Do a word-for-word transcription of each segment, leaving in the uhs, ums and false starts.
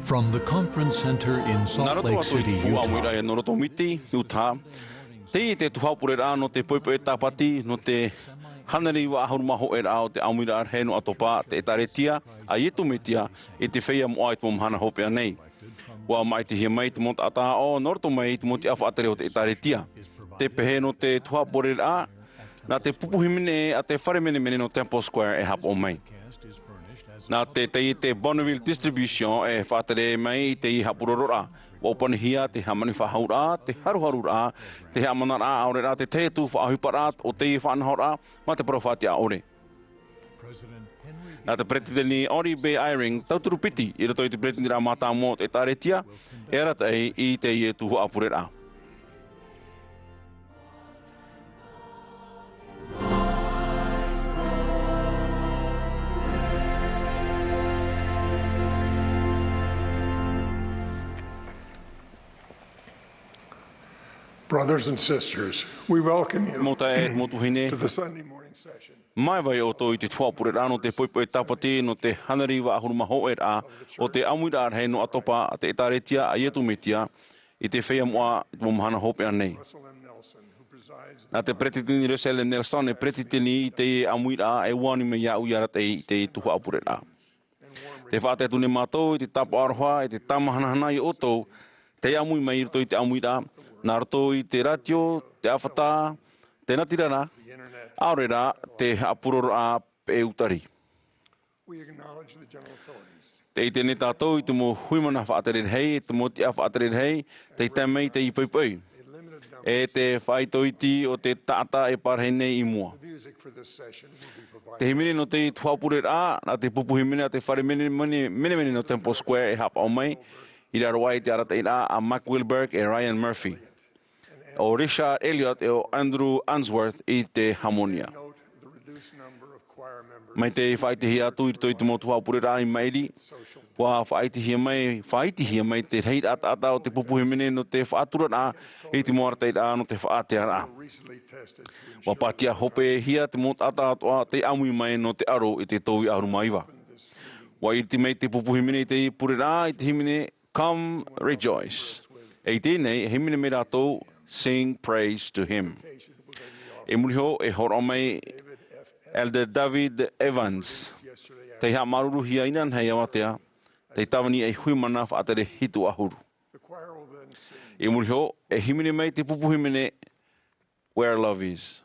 From the Conference Center in Salt Lake City, Utah. Nā roto atu i te ʻāmuiraʻa nō roto Miti, Utah. Teie te tuhaʻa pureraʻa nō te poʻipoʻi tāpati, nō te hānere iva ʻahuru mā hōʻē raʻa o te ʻāmuiraʻa rahi nō ʻAtopa, te ʻĒtārētia a Iesu Mesia, i te feiā moʻa i te mau mahana hopeʻa nei. ʻUa māʻitihia mai te mau taʻata aʻo, nō roto mai i te mau tiʻa faʻatere o te ʻĒtārētia. Tē pehe nō te tuhaʻa pureraʻa, nā te pupu hīmene a te fare menemene nō Temple Square e haʻapaʻo mai. Nā te, teie te Bonneville Distribution e faʻatere mai i teie haʻapurororaʻa. ʻUa ʻōpanihia te hāmani faʻahouraʻa, te haruharuraʻa, te haʻamanaraʻa ʻaore rā te tahi atu faʻaʻohiparaʻa o teie faʻanahoraʻa mā te parau faʻatiʻa ʻore. Nā te Peretiteni Henry B. Eyring, tauturu piti i roto i te Peretiteniraʻa Mātāmua o te ʻĒtārētia, e arataʻi i teie tuhaʻa pureraʻa. Brothers and sisters, we welcome you Mau taeaʻe, mau tuahine, to the Sunday morning session. Māevae ʻoutou i te tuhaʻa pureraʻa nō te poʻipoʻi tāpati nō te hānere iva ʻahuru mā hōʻē raʻa o te ʻāmuiraʻa rahi nō ʻAtopa, te ʻĒtārētia a Iesu Mesia, i te feiā moʻa i te mau mahana hopeʻa nei. Nā te Peretiteni Russell M. Nelson e peretiteni i teie ʻāmuiraʻa, e ʻua ani mai iāʻu i arataʻi i te tuhaʻa pureraʻa. Tē faʻatae atu nei mātou i te tāpaʻo aroha, i te tāmahanahana ia ʻoutou, tei ʻāmui mai i roto i te ʻāmuiraʻa, nā roto i te rātio, te ʻāfata, te natirara, ʻaore rā, te haʻapurororaʻa peʻe utari. We acknowledge the general authorities. Tē ʻite nei tātou i te mau huimana faʻatere rahi, te mau tiʻa faʻatere rahi, tei tae mai i teie poʻipoʻi. E te faʻaitoito o te taʻata e pārahi nei i mua. The music for this session will be provided. Te hīmene nō te tuhaʻa pureraʻa, nā te pupu hīmene a te fare menemene, menemene nō Temple Square e haʻapaʻo mai, i raro aʻe i te arataʻiraʻa a Mike Wilberg e Ryan Murphy. ʻO Richard Elliott e ʻo Andrew Unsworth i te hāmonia. Mai tei faʻaʻitehia atu i roto i te mau tuhaʻa pureraʻa i maʻiri, ʻua faʻaʻitehia mai, faʻaʻitehia mai te rahiraʻa taʻata o te pupu hīmene nō te faʻaturaraʻa i te mau arataʻiraʻa nō te faʻatearaʻa. ʻUa pātia hopehia te mau taʻata atoʻa tei ʻāmui mai nō te aro i te tau ʻahuru mā iva. ʻUa ʻiriti mai te pupu hīmene i te pureraʻa, i te hīmene Come Rejoice. E i teie nei, e hīmene mai rātou, Sing Praise to Him. I muri iho, e hōroʻa mai Elder David Evans, tei haʻamāuruuruhia inanahi e Avatea, tei tāvini ei huimana faʻatere hitu ʻahuru. I muri iho, e hīmene mai te pupu hīmene, Where Love Is.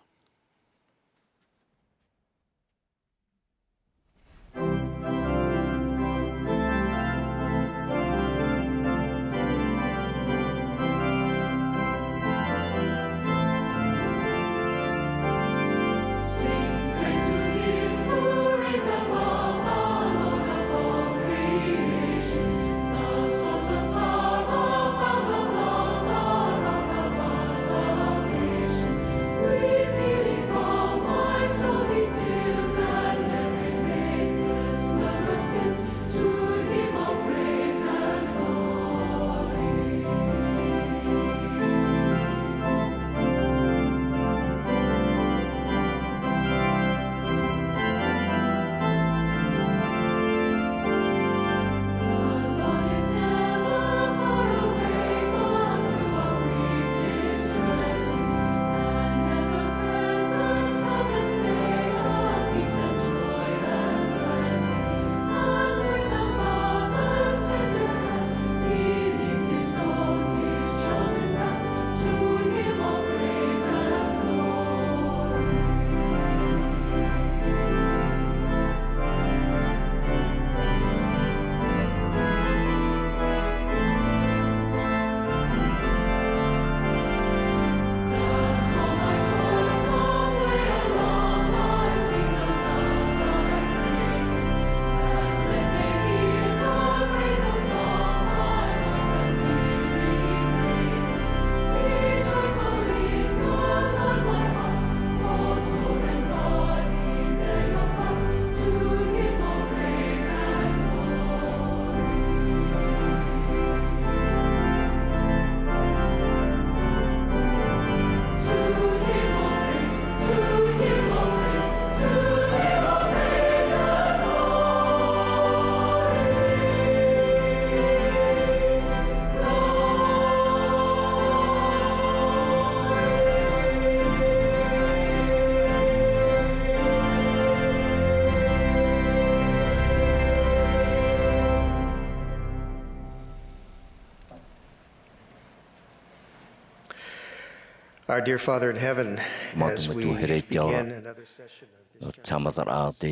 Our dear Father in heaven, as we begin another session of this Mātou Metua here i te ao, nō te haʻamataraʻa o te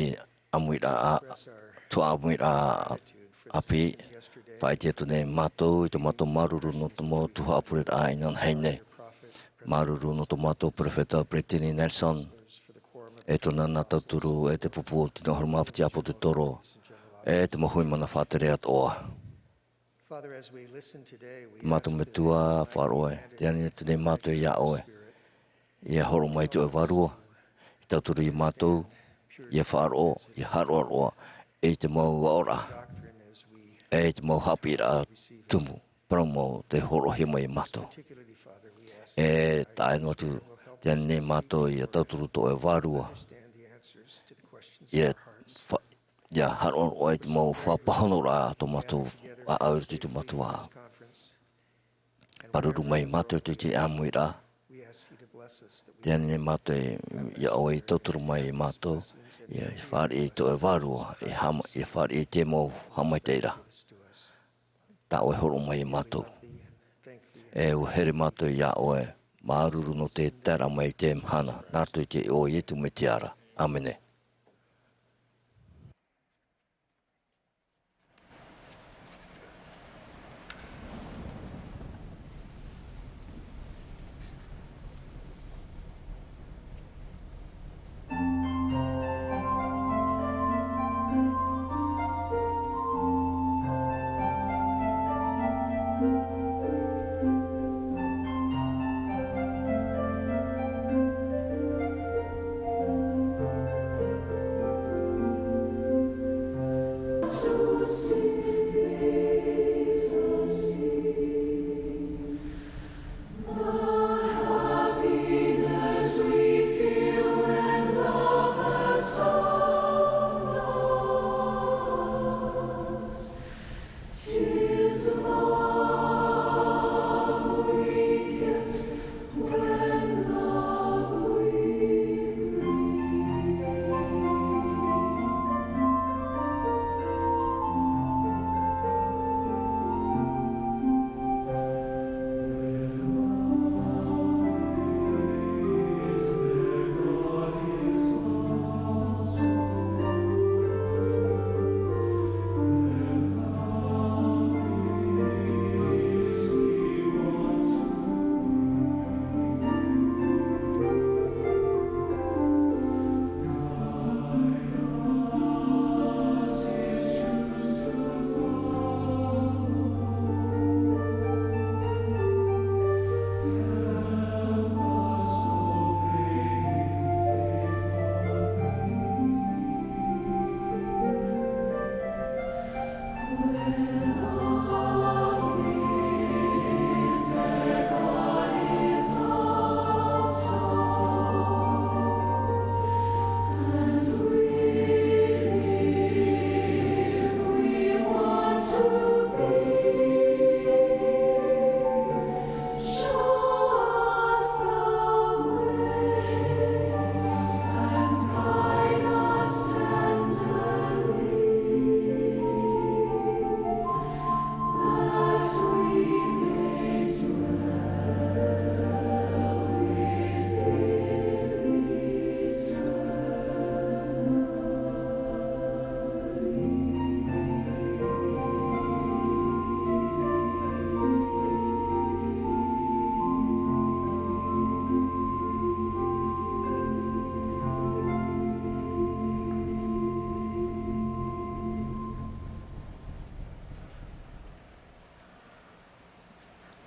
ʻāmuiraʻa, tuhaʻa ʻāmuiraʻa ʻāpī, faʻaʻite atu nei mātou i tō mātou māuruuru nō te mau tuhaʻa pureraʻa inanahi nei. Māuruuru nō tō mātou peropheta Brittany Nelson, e tōna nā tauturu e te pupu o te tino ʻahuru mā piti ʻāpōsetolo, e te mau hui mana faʻatere atoʻa. Mātou Metua faʻaroʻo, tē ani atu nei mātou iā ʻoe, ʻia hōroʻa mai tō ʻoe Vārua, ʻia tauturu iā mātou, ʻia faʻaroʻo, ʻia haʻaroʻaroʻa i te mau aʻoraʻa, e i te mau haʻapiʻiraʻa tumu, parau mau tē hōroʻahia mai iā mātou. E taeʻa noa atu, tē ani nei mātou ʻia tauturu tō ʻoe Vārua, ʻia fa-, ʻia haʻaroʻaroʻa i te mau faʻapahonoraʻa a tō mātou ʻāʻau i roto i tō mātou ʻāʻau. Pāruru mai mātou i te ʻāmuiraʻa. Tē ani nei mātou iā ʻoe ʻia tauturu mai iā mātou, ʻia fāriʻi i tō ʻoe Vārua, ʻia hama-, ʻia fāriʻi i te mau haʻamaitaʻiraʻa. Tā ʻoe hōroʻa mai iā mātou. E ʻua here mātou iā ʻoe, māuruuru nō te taeraʻa mai i teie mahana, nā roto i te iʻoa o Iesu Mesia ra. ʻĀmene.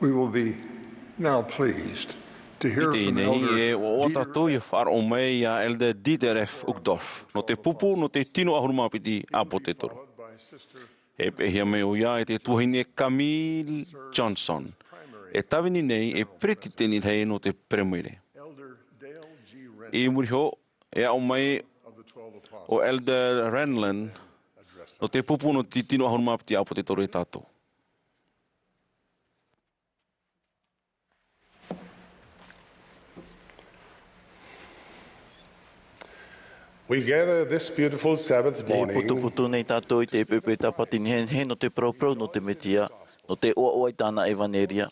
We will be now pleased to hear from Elder Dieter F. Uchtdorf. I teie nei, e ʻoaʻoa tātou ʻia faʻaroʻo mai iā Elder Dieter F. Uchtdorf, nō te pupu nō te tino ʻahuru mā piti ʻāpōsetolo. E peʻehia mai ʻoia e te tuahine Camille Johnson, e tāvini nei ei peretiteni rahi nō te peremere. I muri iho, e aʻo mai ʻo Elder Renlund, nō te pupu nō te tino ʻahuru mā piti ʻāpōsetolo e tātou. We gather this beautiful Sabbath morning. E putuputu nei tātou i te pepe tāpati nehenehe nō te parauparau nō te Mesia. nō te ʻoaʻoa i tāna ʻevanelia,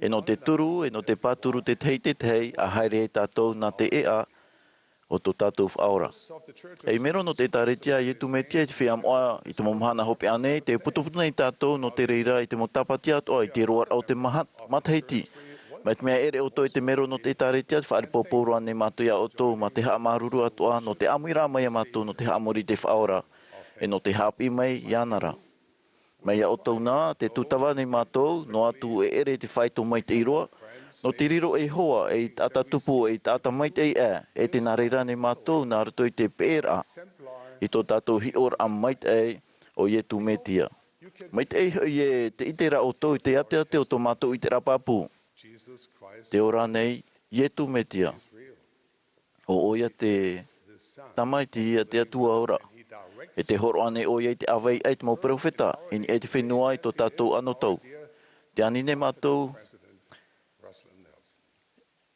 e nō te turu, e nō te pāturu te tahi i te tahi, ʻa haere ai tātou nā te ʻēʻa o tō tātou Faʻaora. Ei mero nō te ʻĒtārētia a Iesu Mesia i te feiā moʻa i te mau mahana hopeʻa nei, tē putuputu nei tātou nō te reira i te mau tāpati atoʻa i te roaraʻa o te maha-, matahiti. Mai te mea e ʻere ʻoutou i te mero nō te ʻĒtārētia, tē faʻaroʻo pauroa nei mātou iā ʻoutou, mā te haʻamāuruuru atoʻa, nō te ʻāmuiraʻa mai iā mātou, nō te haʻamori i te Faʻaora, e nō te haʻapiʻi mai iāna ra. Mai iā ʻoutou na, tē tūtava nei mātou, noa atu e ʻere te faito maitaʻi roa, nō te riro ei hoa, ei taʻata tupu, ei taʻata maitaʻi aʻe, e tē nā reira nei mātou, nā roto i te peʻeraʻa, i tō tātou hiʻoraʻa maitaʻi, ʻo Iesu Mesia. Maitaʻi hoʻi ē, tē ʻite ra ʻoutou i te ʻāteʻate o tō mātou ʻiteraʻa pāpū. Tē ora nei, Iesu Mesia. ʻO ʻoia te Tamaiti a te Atua ora. E tē hōroʻa nei ʻoia i te ʻāvaʻe i te mau peropheta, i niʻa i te fenua i tō tātou anotau. Tē ani nei mātou,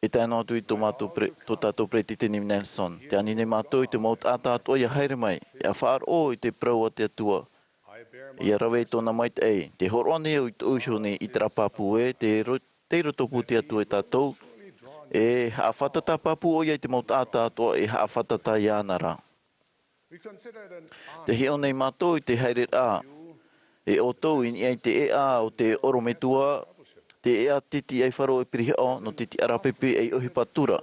e tae noa atu i tō mātou pre-, tō tātou Peretiteni Nelson. Tē ani nei mātou i te mau taʻata atoʻa ʻia haere mai, ʻia faʻaroʻo i te parau a te Atua. ʻIa rave i tōna maitaʻi, tē hōroʻa nei au i tōʻu iho nei ʻiteraʻa pāpū ē, tē ro-, tei roto pū te Atua iā tātou, e haʻafātata pāpū ʻoia i te mau taʻata atoʻa e haʻafātata iāna ra. Tē hiʻo nei mātou i te haereraʻa, e ʻoutou i niʻa i te ʻēʻa o te ʻorometua, te ʻēʻa titi ʻaifaro e pirihaʻo, nō te tiʻaraʻa pipi ei ʻohipa atu ra.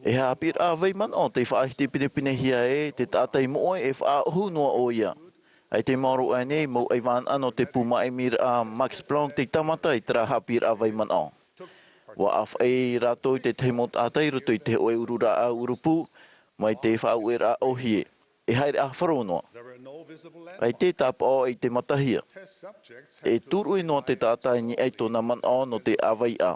E haʻapiʻiraʻa vai manaʻo tei faʻahiti pinepinehia ē, te taʻata i moʻe e faʻaʻohu noa ʻoia. ʻAita i maoro aʻe nei, mau ʻaivānaʻa nō te pū māʻimiraʻa Max Planck tei tāmata i terā haʻapiʻiraʻa vai manaʻo. ʻUa ʻāfaʻi rātou i te tahi mau taʻata i roto i te hōʻē ururaʻa ʻurupū, mai te faʻaueraʻa ʻōhie. E haere ʻāfaro noa. ʻAita e tāpaʻo i te matahia. E tūruʻi noa te taʻata i niʻa i tōna manaʻo nō te ʻāvaʻe.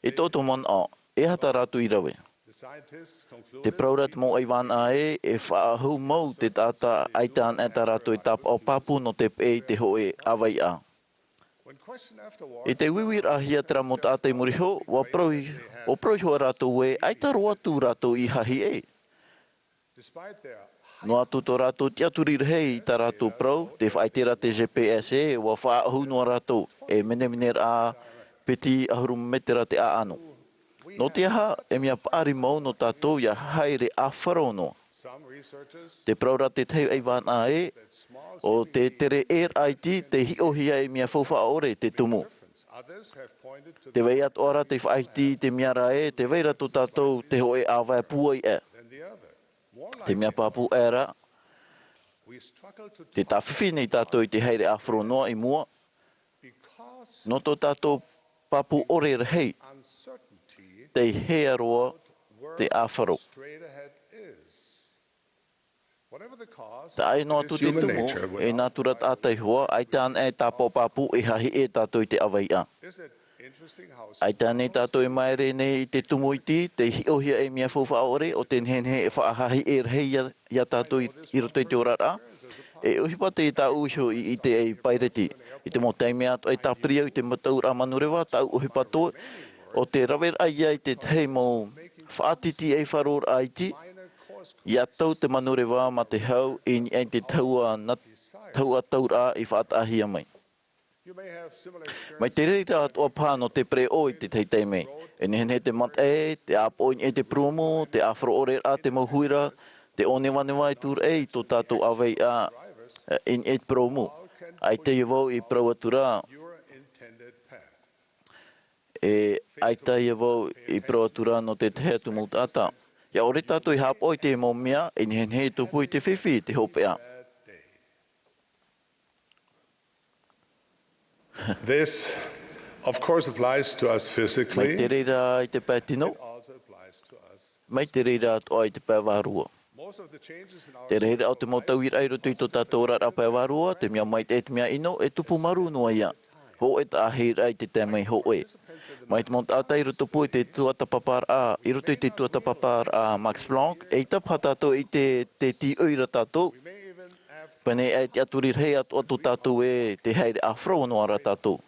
I tō ʻoutou manaʻo, e aha tā rātou i rave? Tē parau ra te mau ʻaivānaʻa ē, e faʻaʻohu mau te taʻata, ʻaita anaʻe tā rātou e tāpaʻo pāpū nō te peʻe i te hōʻē ʻāvaʻe. I te uiuiraʻahia terā mau taʻata i muri iho, ʻua parau i-, ʻua parau iho rātou ē, ʻaita roa atu rātou i hahiʻe. Noa atu tō rātou tiʻaturi rahi i tā rātou parau, tē faʻaʻite ra te G P S ē, ʻua faʻaʻohu noa rātou, e menemene ra piti ʻahuru metera te ʻāʻano. Nō te aha, e mea paʻari mau nō tātou ʻia haere ʻāfaro noa. Tē parau ra te tahi ʻaivānaʻa ē, ʻo te tere ʻē iti, tei hiʻohia ei mea faufaʻa ʻore te tumu. Tē vai atoʻa ra tei faʻahiti i te mea ra ē, tē vai ra tō tātou te hōʻē ʻāvaʻe pūai aʻe. Te mea pāpū aʻe ra, tē tāfifi nei tātou i te haere ʻāfaro noa i mua, nō tō tātou pāpū ʻore rahi, tei hea roa te ʻāfaro. Taʻa ʻē noa atu te tumu, e nātura taʻata iho ā, ʻaita anaʻe tāpaʻo pāpū e hahiʻe tātou i te ʻāvaʻe. ʻAita ānei tātou e māere nei i te tumu iti, tei hiʻohia ei mea faufaʻa ʻore, ʻo te nehenehe e faʻahahiʻe rahi iā, iā tātou i, i roto i te oraraʻa? E ʻohipa tei tāʻu iho i, i te, ei paireti. I te mau taime atoʻa e tāpiri au i te mataʻuraʻa manureva, tāʻu ʻohipa atoʻa, ʻo te raveraʻa ia i te tahi mau faʻatiti ʻaifaroraʻa iti, ʻia tau te manureva mā te hau i niʻa i te tahua na-, tahua tauraʻa i faʻataʻahia mai. Mai te reira atoʻa paha nō te pereʻoʻo i te tahi taime. E nehenehe te mataʻi, te ʻāpoʻo i niʻa i te purōmu, te ʻāfaro ʻore ra te mau huira, te ʻōnevaneva e tūraʻi i tō tātou ʻāvaʻe, e, i niʻa i te purōmu. ʻAita ïa vau i parau atu ra, e, ʻaita ïa vau i parau atu ra nō te tahi atu mau taʻata. ʻIa ʻore tātou i haʻapaʻo i te mau mea, e nehenehe e tupu i te fifi, te hopeʻa. This, of course, applies to us physically. Mai te reira i te pae tino, mai te reira atoʻa i te pae vārua. Te reira o te mau tauiraʻa i roto i tō tātou oraraʻa pae vārua, te mea maitaʻi, te mea ʻino, e tupu marū noa ïa. Hōʻē taʻahiraʻa i te taime hōʻē. Mai te mau taʻata i roto pū i te tuatāpaparaʻa, i roto i te tuatāpaparaʻa Max Planck, eʻita paha tātou i te, te tīʻoi ra tātou. Pēnei aʻe tiʻaturi rahi atoʻa tō tātou ē, tē haere ʻāfaro noa ra tātou.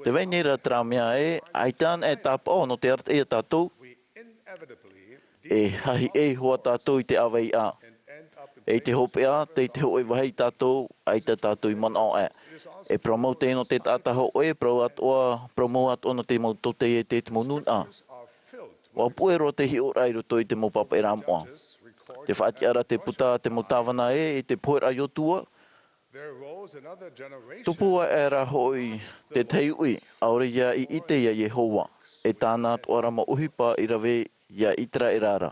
Tē vai nei rā terā mea ē, ʻaita anaʻe tāpaʻo nō te arataʻi iā tātou, e hahiʻe hoʻi tātou i te ʻāvaʻe. E i te hopeʻa, tei te hōʻē vāhi tātou, ʻaita tātou i manaʻo ʻē. E parau mau teie nō te taʻata hōʻē, parau atoʻa, parau mau atoʻa nō te mau tōtaiete, te mau nūnaʻa. ʻUa puʻe roa te hiʻoraʻa i roto i te mau pāpaʻiraʻa moʻa. Tē faʻatiʻa ra te puta a te mau tāvana ē, i te poheraʻa a Iosua, tupu aʻera hoʻi te tahi uʻi, ʻaore ia i ʻite ia Iehova, e tāna atoʻa ra mau ʻohipa i rave ia Iseraela ra.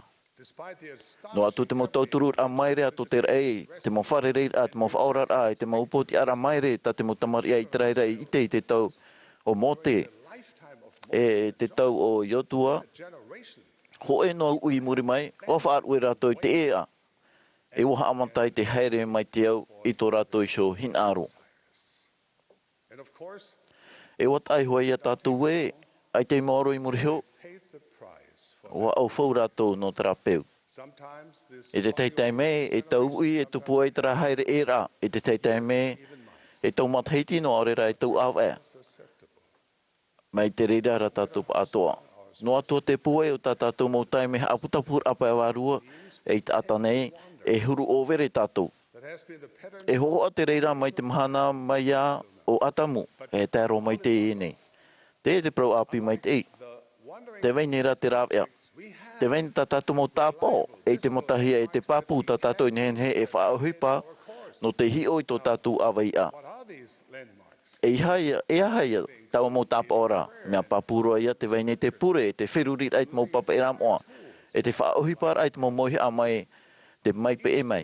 Noa atu te mau tautururaʻa maere a tō te raʻi, te mau fārereiraʻa, te mau faʻaoraraʻa, e te mau upoʻotiʻaraʻa maere tā te mau tamariʻi a Iseraela i ʻite i te tau o Mōse, e te tau o Iosua, hōʻē noa uʻi i muri mai, ʻua faʻaruʻe rātou i te ʻēʻa, e ʻua haʻamata i te haere mai te au i tō rātou iho hinaʻaro. E ʻua taʻa iho ā ia tātou ē, ʻaita i maoro i muri iho, ʻua ʻaufau rātou nō terā peu. I te tahi taime, e tau uʻi e tupu ai terā haereʻeraʻa, i te tahi taime, e tau matahiti noa ʻaore rā e tau ʻāvaʻe. Mai te reira ra tātou pāʻatoʻa. Noa atu te pūai o tā tātou mau taime haʻaputapūraʻa pae vārua, ei taʻata nei, e huru ʻōvere tātou. E hōhoʻa te reira mai te mahana mai ia ʻo Atamu, e tae roa mai teie nei. Teie te parau ʻāpī maitaʻi. Tē vai nei rā te rāveʻa. Tē vai nei tā tātou mau tāpaʻo, e i te matahia e te pāpū tā tātou i nehenehe e faʻaʻohipa, nō te hiʻo i tō tātou ʻāvaʻe. E aha ia, e aha ia, taua mau tāpaʻo ra, mea pāpū roa ia tē vai nei te pure, te feruriraʻa i te mau pāpaʻiraʻa moʻa, e te faʻaʻohiparaʻa i te mau mauhaʻa mai, te mai peʻe mai.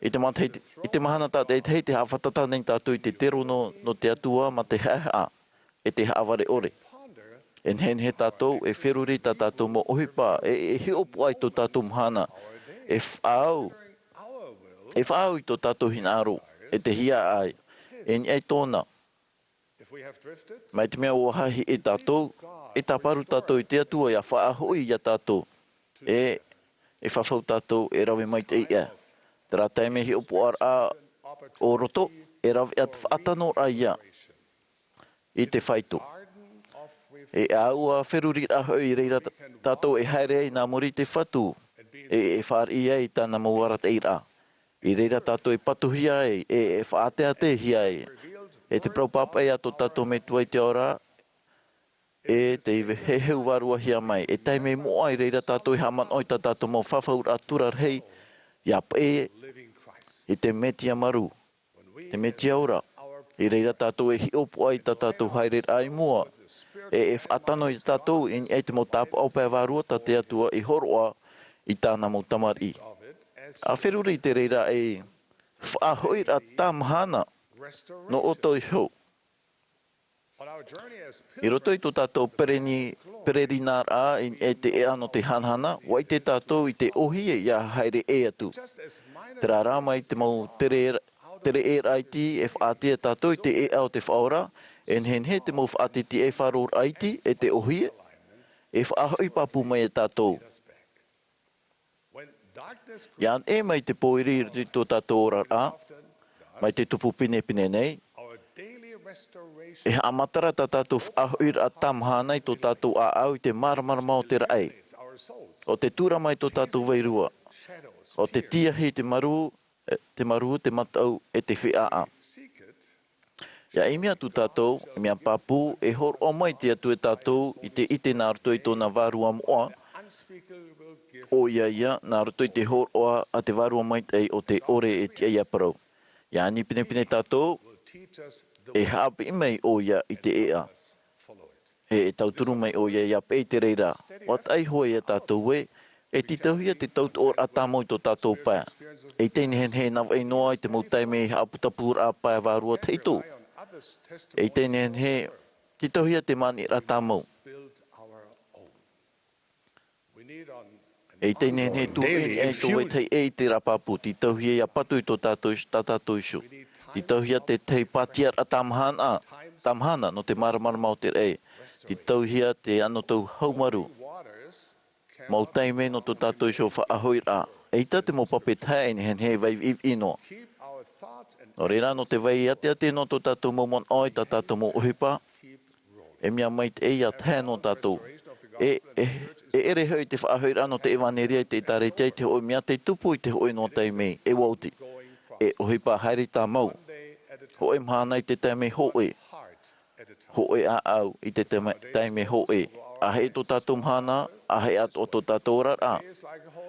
I te matahiti, i te mahana tātaʻitahi tē haʻafātata nei tātou i te terono nō te Atua mā te haʻehaʻa, e te haʻavare ʻore. E nehenehe tātou, e feruri tā tātou mau ʻohipa, e, e hiʻopoʻa i tō tātou mahana, e faʻaau, e faʻaau i tō tātou hinaʻaro, e te hiaʻai, e niʻa i tōna. Mai te mea ʻua haʻehaʻa tātou, e tāparu tātou i te Atua ʻia faʻahoʻi ia tātou, e, e fafau tātou, e rave maitaʻi ʻē. Terā taime hiʻopoʻaraʻa o roto, e rave atu faʻatano ra ia i te faito. E ʻaua feruriraʻa hoʻi i reira tā-, tātou e haere ai nā muri i te Fatu, e, e fāriʻi ai i tāna mau arataʻiraʻa. I reira tātou e patuhia ai, e, e faʻateateahia ai. E te parau pāpaʻi a tō tātou Metua i te ao ra, e tei heheu vāruahia mai. E taime moʻa i reira tātou e haʻamanaʻo i tā tātou mau fafauraʻa tura rahi, ʻia peʻe i te Mesia marū, te Mesia ora. I reira tātou e hiʻopoʻa i tā tātou haereraʻa i mua. E, e faʻatano ia tātou i niʻa i te mau tāpaʻo pae vārua tā te Atua i hōroʻa i tāna mau tamariʻi. ʻA feruri i te reira ei faʻahoʻiraʻa tāmahana nō ʻoutou iho. I roto i tō tātou pereni-, pererinaʻaraʻa i, i te ʻēʻa nō te hanahana, ʻua ʻite tātou i te ʻōhie ʻia haere ʻē atu. Terā rā mai te mau tere, tere ʻē raʻa iti e faʻaʻite ia tātou i te ʻēʻa o te Faʻaora, e nehenehe te mau faʻaʻite ʻē faʻaroʻo raʻa iti, e te ʻōhie, e faʻahoʻi pāpū mai ia tātou. ʻIa neʻe mai te pōiri i roto i tō tātou oraraʻa, mai te tupu pinepine nei, e haʻamata ra tā tātou faʻahoʻiraʻa tāmahana i tō tātou ʻāʻau i te māramarama o te raʻi, ʻo te tura mai tō tātou vārua, ʻo te tiahi te marū, e, te marū, te mataʻu, e te feʻaʻa. ʻIa ʻimi atu tātou, mea pāpū, e hōroʻa mai te Atua ia tātou i te ʻite nā roto i tōna Vārua moʻa, ʻoia ia, nā roto i te hōroʻa a te Vārua Maitaʻi o te ʻore e tiʻa ʻia parau. ʻIa ani pinepine tātou, e haʻapiʻi mai ʻoia i te ʻēʻa. E, e tauturu mai ʻoia ʻia peʻe i te reira. ʻUa taʻa iho ā ia tātou ē, e tītauhia te tautoʻoraʻa tāmau i tō tātou pae. ʻEita e nehenehe e navaʻi noa i te mau taime haʻaputapūraʻa pae vārua tahito. ʻEita e nehenehe, tītauhia te māniraʻa tāmau. ʻEita e nehenehe e tuʻu i niʻa i tō vetahi ʻē i terā pāpū, tītauhia ʻia patu i tō tātou, tā tātou iho. Tītauhia te tahi pātiaraʻa tāmahana, tāmahana nō te māramarama o te raʻi. Tītauhia te anotau haumaru. Mau taime nō tō tātou iho faʻahoʻiraʻa. ʻEita te mau pape tahaʻa e nehenehe e vai viʻiviʻi noa. Nō reira, nō te vai ʻāteate nō tō tātou mau manaʻo, tā tātou mau ʻohipa, e mea maitaʻi ʻia tae noa tātou. E, e, E ʻere hoʻi te faʻahoʻiraʻa nō te ʻevanelia i te ʻĒtārētia i te hōʻē mea tei tupu i te hōʻē noa taime e ua oti. E ʻohipa haere tāmau. Hōʻē mahana i te taime hōʻē. Hōʻē ʻāʻau i te taime, taime hōʻē. ʻA hē tō tātou mahana, ʻa hē atoʻa tō tātou oraraʻa.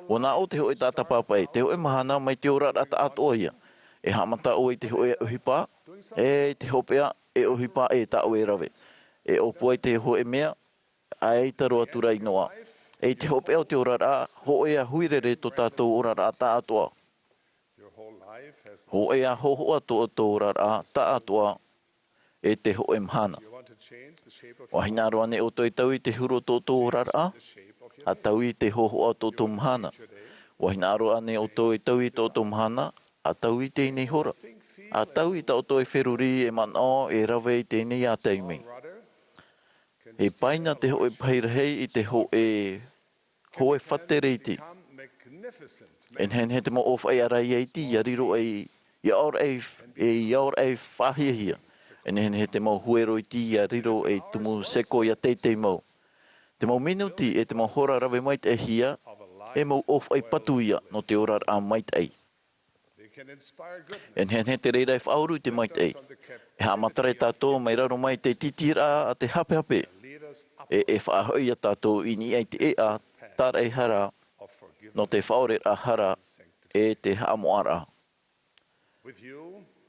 ʻUa nā ʻō te hōʻē taʻata pāpaʻi, te hōʻē mahana mai te oraraʻa taʻatoʻa ia. E haʻamata ʻoe i te hōʻē ʻohipa, e i te hopeʻa, e ʻohipa ʻē tā ʻoe e rave. E ʻōpua i te hōʻē mea, ʻaita roa atu ra i noa. E i te hopeʻa o te oraraʻa, hōʻē ā huirere tō tātou oraraʻa taʻatoʻa. Hōʻē ā hōhoʻa tō, tō oraraʻa taʻatoʻa e te hōʻē mahana. ʻUa hinaʻaro ānei ʻoutou e taui i te huru o tō ʻoutou oraraʻa, ʻa taui i te hōhoʻa o tō ʻoutou mahana? ʻUa hinaʻaro ānei ʻoutou e taui i tō ʻoutou mahana, ʻa taui i teie nei hora? ʻA taui i tā ʻoutou e feruri, e manaʻo, e rave i teie nei ā taime. E paina te hōʻē pahi rahi i te hōʻē, hōʻē fatere iti. E nehenehe te mau ʻōfaʻi ʻaraʻi iti, ʻia riro ai, ʻia ʻaore ai, e ʻia ʻaore ai faʻahiahia. E nehenehe te mau huero iti, ʻia riro ei tumu sekoia teitei mau. Te mau minuti e te mau hora rave maitaʻihia, e mau ʻōfaʻi patu ia nō te oraraʻa maitaʻi. E nehenehe te reira e faʻauru i te maitaʻi. E haʻamatara ia tātou mai raro mai te tītīraʻa a te hapehape. E, e faʻahoʻi ia tātou i niʻa i te ʻēʻa tāraʻehara, nō te faʻaoreraʻa hara, e te haʻamoʻaraʻa.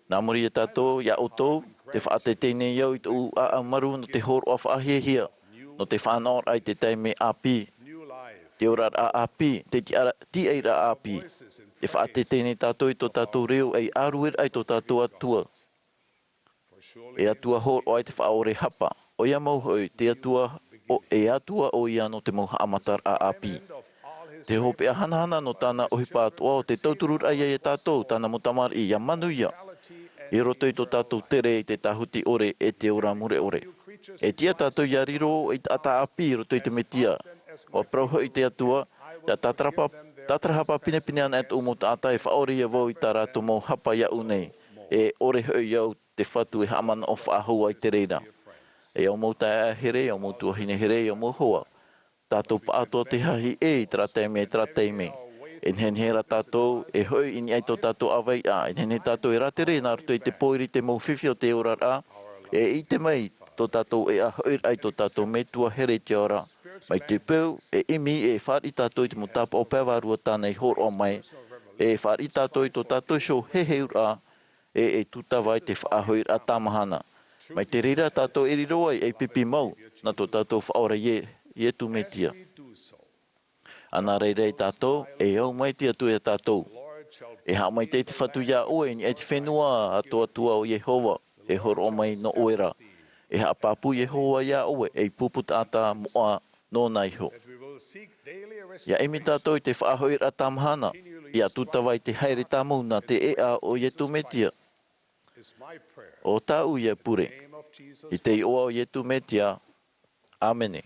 Nā muri ia tātou, iā ʻoutou, tē faʻateitei nei au i tōʻu ʻāʻau marū nō te hōroʻa faʻahiahia, nō te fānaʻoraʻa i te taime ʻāpī, te oraraʻa ʻāpī, te tiʻara-, tiʻairaʻa ʻāpī. Tē faʻateitei nei tātou i tō tātou reo ei ʻārueraʻa i tō tātou Atua. E Atua hōroʻa i te faʻaʻore hapa, ʻoia mau hoʻi, te Atua, ʻo, e Atua ʻoia nō te mau haʻamataraʻa ʻāpī. Te hopeʻa hanahana nō tāna ʻohipa atoʻa ʻo te tautururaʻa ia iā tātou, tāna mau tamariʻi, ʻia manuia. I roto i tō tātou tere i te tāhuti ʻore e te ora mure ʻore. E tiʻa tātou ʻia riro ei taʻata ʻāpī i roto i te Mesia. ʻUa parau hoʻi te Atua, ʻia tātarapa-, tātarahapa pinepine ana e tōʻu mau taʻata e faʻaʻore ia vau i tā rātou mau hapa iāʻu nei. E ʻore hoʻi au te Fatu e haʻamanaʻo faʻahou ai te reira. E au mau taeaʻe here, e au mau tuahine here, e au mau hoa. Tātou pāʻatoʻa te hahi ʻē i terā taime, i terā taime. E nehenehe rā tātou, e hoʻi i niʻa i tō tātou ʻāveiʻa, e nehenehe tātou e rātere nā roto i te pōiri te mau fifi o te oraraʻa, e ʻite mai tō tātou ʻēʻa hoʻiraʻa i tō tātou Metua here i te ao ra. Mai te peu, e ʻimi, e fāriʻi tātou i te mau tāpaʻo pae vārua tāna i hōroʻa mai, e fāriʻi tātou i tō tātou iho heheuraʻa, e, e tūtava i te faʻahoʻiraʻa tāmahana. Mai te reira tātou e riro ai ei pipi mau, nā tō tātou Faʻaora Ie-, Iesu Mesia. ʻA nā reira ia tātou, e au mai te Atua iā tātou. E haʻamaitaʻi te Fatu iā ʻoe i niʻa i te fenua, atoʻa atu ā ʻo Iehova, e hōroʻa mai nō ʻoe ra. E haʻapāpū Iehova iā ʻoe, ei pupu taʻata moʻa nōna iho. ʻIa ʻimi tātou i te faʻahoʻiraʻa tāmahana, ʻia tūtava i te haere tāmau nā te ʻēʻa o Iesu Mesia. ʻO tāʻu ia pure. I te iʻoa o Iesu Mesia. ʻĀmene.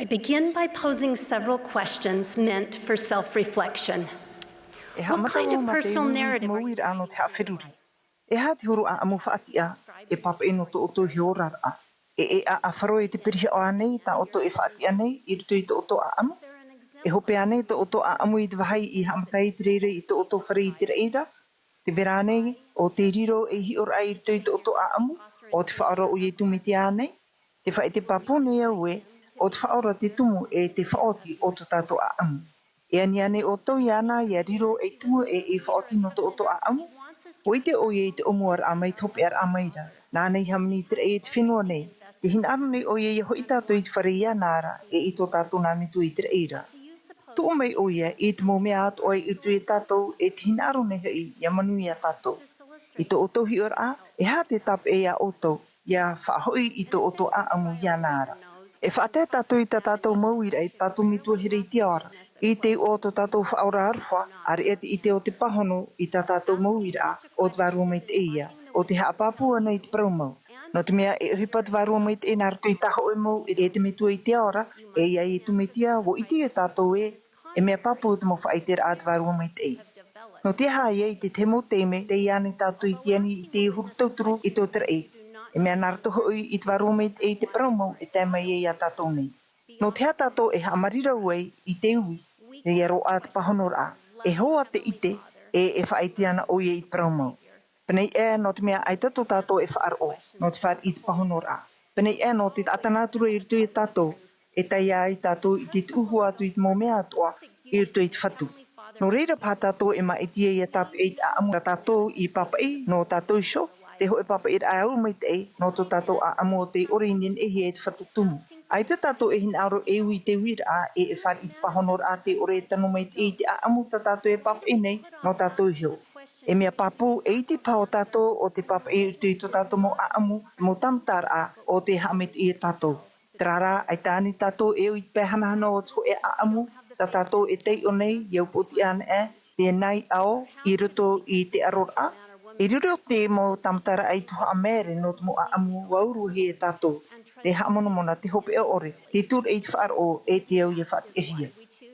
I begin by posing several questions meant for self-reflection. E haʻamata au mā te personal narrative mau uiraʻa nō te haʻaferuri. E aha te huru ʻāʻamu faʻatiʻa e pāpaʻi nō tō ʻoutou iho oraraʻa? E ʻēʻa ʻāfaro e te pirihaʻo ānei tā ʻoutou e faʻatiʻa nei i roto i tō ʻoutou ʻāʻamu? E hope ānei tō ʻoutou ʻāʻamu i te vāhi i haʻamata ai te reira i tō ʻoutou fare i te reira? Tē vai ra ānei ʻo te riro ei hiʻoraʻa i roto i tō ʻoutou ʻāʻamu, ʻo te Faʻaora ʻo Iesu Mesia ānei? Te faʻaʻite pāpū nei au ē, ʻo te Faʻaora te tumu e te faʻaoti o tō tātou ʻāʻamu. E ani ānei ʻoutou iāna ʻia riro ei tumu e ei faʻaoti nō tō ʻoutou ʻāʻamu? ʻUa ʻite ʻoia i te ʻōmuaraʻa mai te hopeʻaraʻa mai ra. Nāna i hāmani i te raʻi e te fenua nei. Tē hinaʻaro nei ʻoia ʻia hoʻi tātou i te fare iāna ra, e i tō tātou nā Metua i te raʻi ra. Tuʻu mai ʻoia i te mau mea atoʻa i utu iā tātou, e tē hinaʻaro nei hoʻi ʻia manuia tātou. I tō ʻoutou hiʻoraʻa, e aha te tāpeʻa iā ʻoutou, ʻia faʻahoʻi i tō ʻoutou ʻāʻamu iāna ra? E faʻatae tātou i tā tātou mau uiraʻa i tō tātou Metua here i te ao ra. I te iʻoa o tō tātou Faʻaora aroha, ʻāreʻa te ʻite o te pāhono i tā tātou mau uiraʻa, ʻo te Vārua Maitaʻi ïa, ʻo tē haʻapāpū ana i te parau mau. Nō te mea e ʻohipa te Vārua Maitaʻi nā roto i tā hōʻē mau uiraʻa e te Metua i te ao ra, e iā Iesu Mesia, ʻua ʻite iā tātou ē, e mea pāpū te mau faʻaʻiteraʻa a te Vārua Maitaʻi. Nō te aha ïa i te tahi mau taime, tei iāna tātou i te ani i te huru tauturu i tō te raʻi. E mea nā roto hoʻi i te vārua maitaʻi i te parau mau e tae mai ai iā tātou nei. Nō te aha tātou e haʻamarirau ai i te ui, e ia roaʻa te pāhonoraʻa, e hoa te ʻite, e, e faʻaʻite ana ʻoia i te parau mau. Pēnei ē, nō te mea ʻaita tō tātou e faʻaroʻo, nō te fāriʻi i te pāhonoraʻa. Pēnei ē, nō te taʻata nā atu ra i roto iā tātou, e tae ai tātou i te tuʻu hua atu i te mau mea atoʻa, i roto i te Fatu. Nō reira paha tātou e māʻiti ai ʻia tāpeʻa i te ʻaʻamu tā tātou i pāpaʻi, nō tātou iho, te hōʻē pāpaʻiraʻa ʻaʻau maitaʻi, nō tō tātou ʻaʻamu o tei ʻore i neneʻihia e te Fatu Tumu. ʻAita tātou e hinaʻaro e ui i te uiraʻa, e, e fāriʻi i te pāhonoraʻa tei ʻore e tano maitaʻi i te ʻaʻamu tā tātou e pāpaʻi nei, nō tātou iho. E mea pāpū, e iti paha ō tātou o te pāpaʻi i roto i tō tātou mau ʻaʻamu, mau tāmataraʻa, o tē haʻamaitaʻi iā tātou. Terā rā, ʻaita ānei tātou e ui i te pae hanahana o te hōʻē ʻaʻamu, tā tātou e taiʻo nei, ʻia upoʻotiʻa anaʻe, te nāiʻa ʻo, i roto i te ʻaroraʻa. I riro te mau tāmataraʻa i tuhaʻa māere nō te mau ʻaʻamu ʻua uruhia e tātou, te haʻamonamona, te hopeʻa ʻore, te tūraʻi i te faʻaroʻo, e te au ʻia faʻatiʻahia.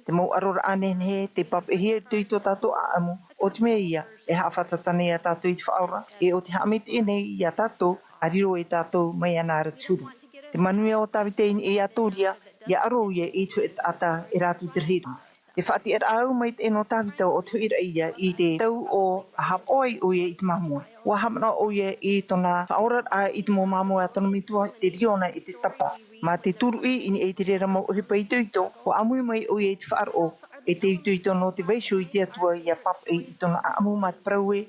Te mau ʻaroraʻa nehenehe, tē pāpaʻihia i roto i tō tātou ʻaʻamu, ʻo te mea ïa, e haʻafātata nei iā tātou i te Faʻaora, e ʻo tē haʻamaitaʻi nei iā tātou, ʻa riro e tātou mai iāna ra te huru. Te manuia o Tāvita i niʻa iā Toria, ʻia aro ïa i te hōʻē taʻata e rā atu i te rahiraʻa. Te faʻatiʻaraʻa ʻaʻau maitaʻi nō Tāvita ʻo te hōʻē raʻi i te tau ʻo haʻapaʻo ai ʻoia i te māmoe. ʻUa haʻamanaʻo ʻoia i tōna faʻaoraraʻa i te mau māmoe a tōna metua, te riona e te tapa. Mā te tūruʻi i niʻa i te reira mau ʻohipa itoito, ʻua ʻāmui mai ʻoia i te faʻaroʻo, e te itoito nō te vaiiho i te Atua ʻia pāpaʻi i tōna ʻaʻamu mā te parau ē,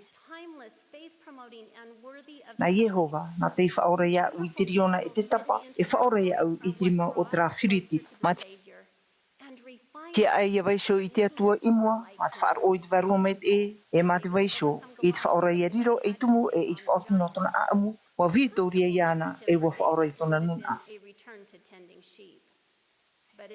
nā Iehova, nā tei faʻaora iāʻu i te riona e te tapa, e faʻaora iāʻu i te rima o terā Firitita. Mā te tiaʻi ʻia vaiiho i te Atua i mua, mā te faʻaroʻo i te Vārua Maitaʻi, e mā te vaiiho i te Faʻaora ʻia riro ei tumu e i te faʻaoti nō tōna ʻaʻamu, ʻua vitoria iāna, e ʻua faʻaora i tōna nūnaʻa.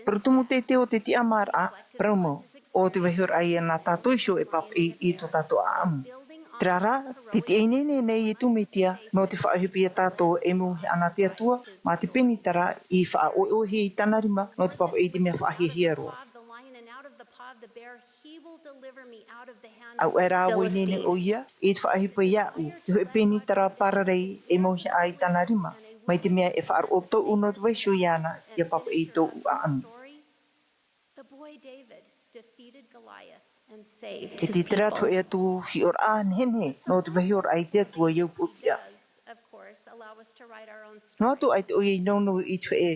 Parau tumu teitei o te tiʻamāraʻa, parau mau, ʻo te vaiihoraʻa ïa nā tātou iho e pāpaʻi i tō tātou ʻaʻamu. Terā rā, te tiʻa ineine nei Iesu Mesia, nō te faʻaʻohipa iā tātou e mauhaʻa na te Atua, mā te pēnitara i faʻaʻoeʻoehia i tāna rima, nō te pāpaʻi i te mea faʻahiahia roa. ʻAuaʻe rā ʻua ineine ʻoia, i te faʻaʻohipa iāʻu, te hōʻē pēnitara pararei e mauhaʻa i tāna rima, mai te mea e faʻaroʻo tōʻu nō te vaiiho iāna, ʻia pāpaʻi i tōʻu ʻaʻamu. E te tera te hōʻē atu hiʻoraʻa nehenehe, nō te vaiihoraʻa i te Atua ʻia upoʻotiʻa. Noa atu ʻaita ʻoia i nounou i te hōʻē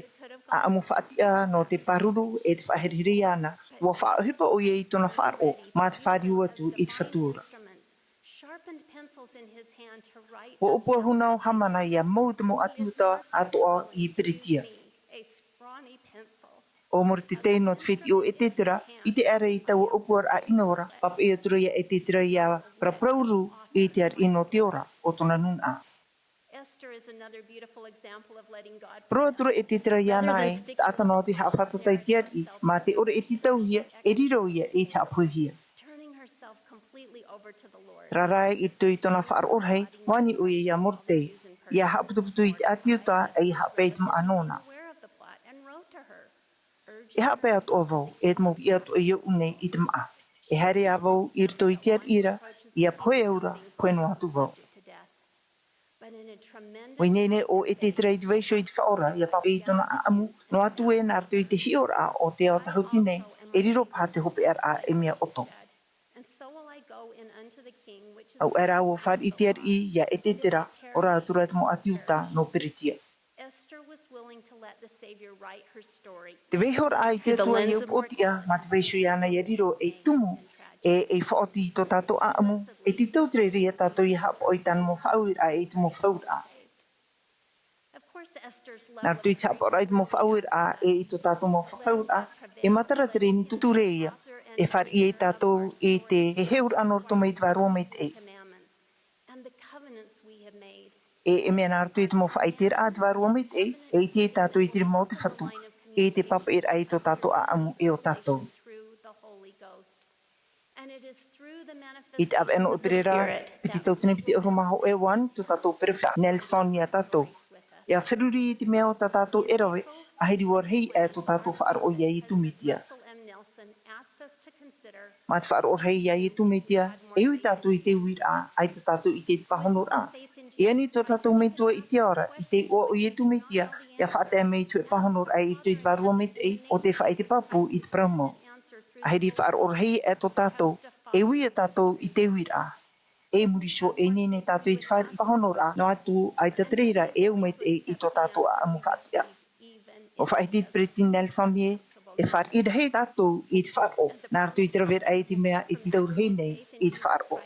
ʻaʻamu faʻatiʻa nō te pāruru e te faʻaherehere iāna, ʻua faʻaʻohipa ʻoia i tōna faʻaroʻo, mā te fāriu atu i te Fatu ra. ʻUa ʻōpua huna ʻo Hamana ʻia mau te mau ʻāti Iuta atoʻa i Peretia. ʻO Moredekai nō te fētiʻi o Esetera, i te ʻere i taua ʻōpuaraʻa ʻino ra, pāpaʻi atu ra iā Esetera ʻia paraparau i te ariʻi nō te ora o tōna nūnaʻa. Parau atu ra Esetera iāna ē, taʻata noa atu e haʻafātata i te ariʻi, mā te ʻore e tītauhia, e riro ïa ei haʻapohehia. Terā rā, i roto i tōna faʻaroʻo rahi, ʻua ani ʻoia iā Moredekai, ʻia haʻaputuputu i te ʻāti Iuta, ʻe ʻia haʻapae i te māʻa nōna. E haʻapae atoʻa vau, e te mau piʻi atoʻa i oʻu nei i te māʻa. E haere ā vau i roto i te ariʻi ra, ʻia pohe au ra, pohe noa atu vau. ʻUa ineine ʻo Esetera i te vaiiho i te Faʻaora, ʻia pāpaʻi i tōna ʻaʻamu, noa atu ē nā roto i te hiʻoraʻa o te ao tāhuti nei, e riro paha te hopeʻaraʻa ei mea ʻoto. ʻAuaʻe rā ʻua fāriʻi te ariʻi iā Esetera, ʻo rātou ra te mau ʻāti Iuta nō Peretia. Te vaiihoraʻa i te Atua ʻia upoʻotiʻa, mā te vaiiho iāna ʻia riro ei tumu, ʻe ei faʻaoti i tō tātou ʻaʻamu, e tītau te reira iā tātou ʻia haʻapaʻo i tāna mau faʻaueraʻa ʻe i te mau faʻauraʻa. Nā roto i te haʻapaʻoraʻa i te mau faʻaueraʻa ʻe i tō tātou mau faʻauraʻa, e matara te reni tūtūreia, e fāriʻi ai tātou i te heheuraʻa nō roto mai i te Vārua Maitaʻi. ʻE, e mea nā roto i te mau faʻaiteraʻa a te Vārua Maitaʻi, e ʻite ai tātou i te rima o te Fatu, i te pāpaʻiraʻa i tō tātou ʻaʻamu ʻe ʻo tātou. I te ʻāvaʻe nō ʻEperēra, piti tauatini piti ʻahuru mā hōʻē, ʻua ani tō tātou perofeta Nelson iā tātou. ʻIa feruri i te mea o tā tātou e rave, ʻahiri ʻua rahi aʻe tō tātou faʻaroʻo iā Iesu Mesia. Mā te faʻaroʻo rahi iā Iesu Mesia, e ui tātou i te uiraʻa, ʻaita tātou i te pāhonoraʻa. E ani tō tātou metua i te ao ra, i te iʻoa o Iesu Mesia, ʻia faʻatae mai i te hōʻē pāhonoraʻa i roto i te Vārua Maitaʻi, ʻo tē faʻaʻite pāpū i te parau mau. ʻAhiri faʻaroʻo rahi aʻe tō tātou, e ui ia tātou i te uiraʻa. E muri iho, e ineine tātou i te fāriʻi pāhonoraʻa, noa atu, ʻaita te reira e au maitaʻi i tō tātou ʻāʻamu faʻatiʻa. ʻUa faʻahiti te Peresideni Nelson ē, e fāriʻi rahi tātou i te faʻaroʻo, nā roto i te raveraʻa i te mea e tītau rahi nei i te faʻaroʻo.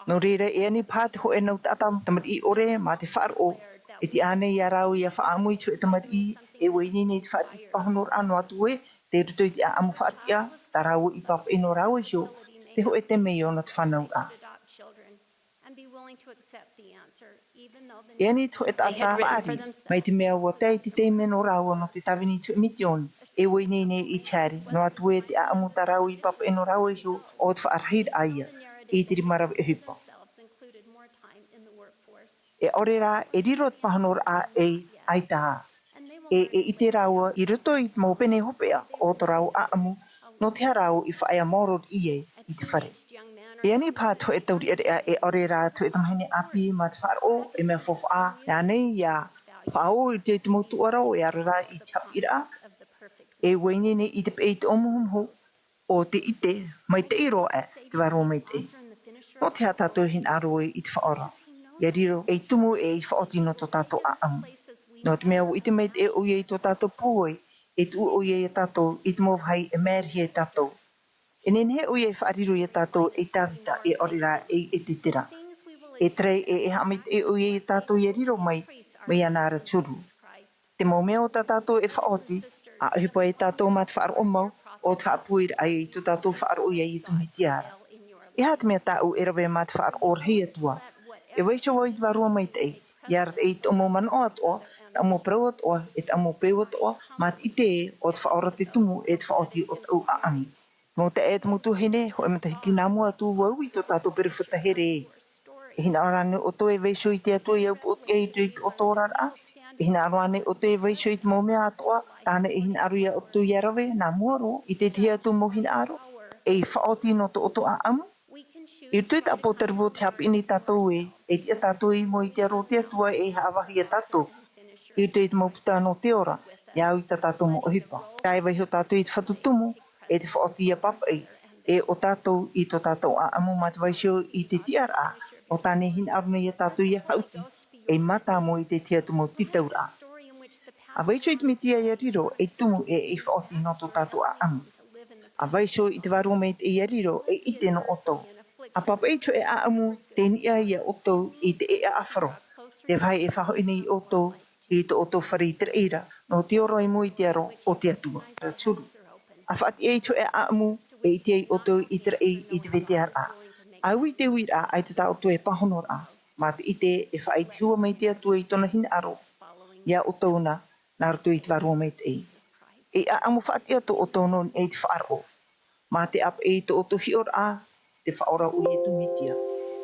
Nō reira, e ani paha te hōʻē nau taʻata tamariʻi ʻore mā te faʻaroʻo, e tiʻa ānei iā rāua ʻia faʻaʻamu i te hōʻē tamariʻi, e ʻua ineine i te fāriʻi pāhonoraʻa, noa atu ē, tei roto i te ʻāʻamu faʻatiʻa, tā rāua i pāpaʻi nō rāua iho, te hōʻē temeio nō te fānauraʻa. E ani te hōʻē taʻata paʻari, mai te mea ʻua tae te taime nō rāua nō te tāvini i te hōʻē misiōni, e ʻua ineine i te haere, noa atu ē te ʻāʻamu tā rāua i pāpaʻi nō rāua iho, ʻo te faʻarahiraʻa ïa i te rima rave ʻohipa. E ʻore rā, e riro te pāhonoraʻa ei ʻaita ā. E, e ʻite rāua i roto i te mau pene hopeʻa o tō rāua ʻāʻamu, nō te aha rāua i faʻaea maoro riʻi ai i te fare. E ani paha te hōʻē taureʻareʻa, e ʻore rā te hōʻē tamahine ʻāpī mā te faʻaroʻo, e mea faufaʻa, e ānei ʻia faʻaō i te, te mau tūʻaro, e ʻore rā i te haʻapiʻiraʻa. E ʻua ineine i te peʻe i te ʻōmuhumuhu, ʻo te ʻite, maitaʻi roa aʻe te Vārua Maitaʻi. Nō te aha tātou e hinaʻaro ai i te Faʻaora? ʻIa riro ei tumu e ei faʻaoti nō tō tātou ʻāʻamu. Nō te mea ʻua ʻite maitaʻi ʻoia i tō tātou pūai, e tuʻu ʻoia iā tātou i te mau vāhi e māere ai tātou. E nehenehe ʻoia e faʻariro iā tātou ei tāvita, e ʻore rā ei ʻētetera. E tarai e, e haʻamaitaʻi ʻoia iā tātou ʻia riro mai, mai iāna ra te huru. Te mau mea o tā tātou e faʻaoti, ʻa ʻohipa e tātou mā te faʻaroʻo mau, ʻo te haʻapūairaʻa i tō tātou faʻaroʻo iā Iesu Mesia ra. E aha te mea tāʻu e rave mā te faʻaroʻo rahi atu ā? E vaiiho vau i te Vārua Maitaʻi, ʻia arataʻi i tōʻu mau manaʻo atoʻa, tāʻu mau parau atoʻa, e tāʻu mau peu atoʻa, mā te ʻite ē, ʻo te Faʻaora te tumu e te faʻaoti o tāʻu ʻāʻamu. Mau taeaʻe, te mau tuahine, hōʻē matahiti nā mua atu, ʻua ui tō tātou peropheta here ē. E hinaʻaro ānei ʻoutou e vaiiho i te Atua ʻia upoʻotiʻa i roto i tō ʻoutou oraraʻa? E hinaʻaro ānei ʻoutou e vaiiho i te mau mea atoʻa, tāna e hinaʻaro iā ʻoutou ʻia rave, nā mua roa, i te tahi atu mau hinaʻaro, ei faʻaoti nō tō ʻoutou ʻāʻamu? I roto i te ʻĀpōtarupo, tē haʻapiʻi nei tātou ē, e tiʻa tātou i mua i te aro o te Atua e haʻavāhi iā tātou. I roto i te mau puta nō te ora, ʻia au i tā tātou mau ʻohipa. Tae vaiiho tātou i te Fatu Tumu, e te faʻaoti ʻia pāpaʻi, e ʻo tātou i tō tātou ʻāʻamu mā te vaiiho i te tiʻaraʻa, ʻo tāna e hinaʻaro nei iā tātou ʻia haʻuti, ei mātāmua i te tahi atu mau tītauraʻa. ʻA vaiiho i te Mesia ʻia riro ei tumu e ei faʻaoti nō tō tātou ʻāʻamu. ʻA vaiiho i te Vārua Maitaʻi ʻia riro ei ʻite nō ʻoutou. ʻA pāpaʻi i te hōʻē ʻāʻamu tei niʻa iā ʻoutou i te ʻēʻa ʻāfaro. Te vāhi e faʻahoʻi nei ʻoutou i tō ʻoutou fare i te raʻi ra, nō te ora i mua i te aro o te Atua. Ra te huru. ʻA faʻatiʻa i te hōʻē ʻāʻamu e ʻite ai ʻoutou i te raʻi i te vetearaʻa. ʻA ui te uiraʻa, ʻaita tā ʻoutou e pāhonoraʻa. Mā te ʻite e faʻaʻite hua mai te Atua i tōna hinaʻaro iā ʻoutou na, nā roto i te Vārua Maitaʻi. Ei ʻāʻamu faʻatiʻa tō ʻoutou nō niʻa i te faʻaroʻo. Mā te ʻāpaʻi i tō ʻoutou hiʻoraʻa, te Faʻaora o Iesu Mesia.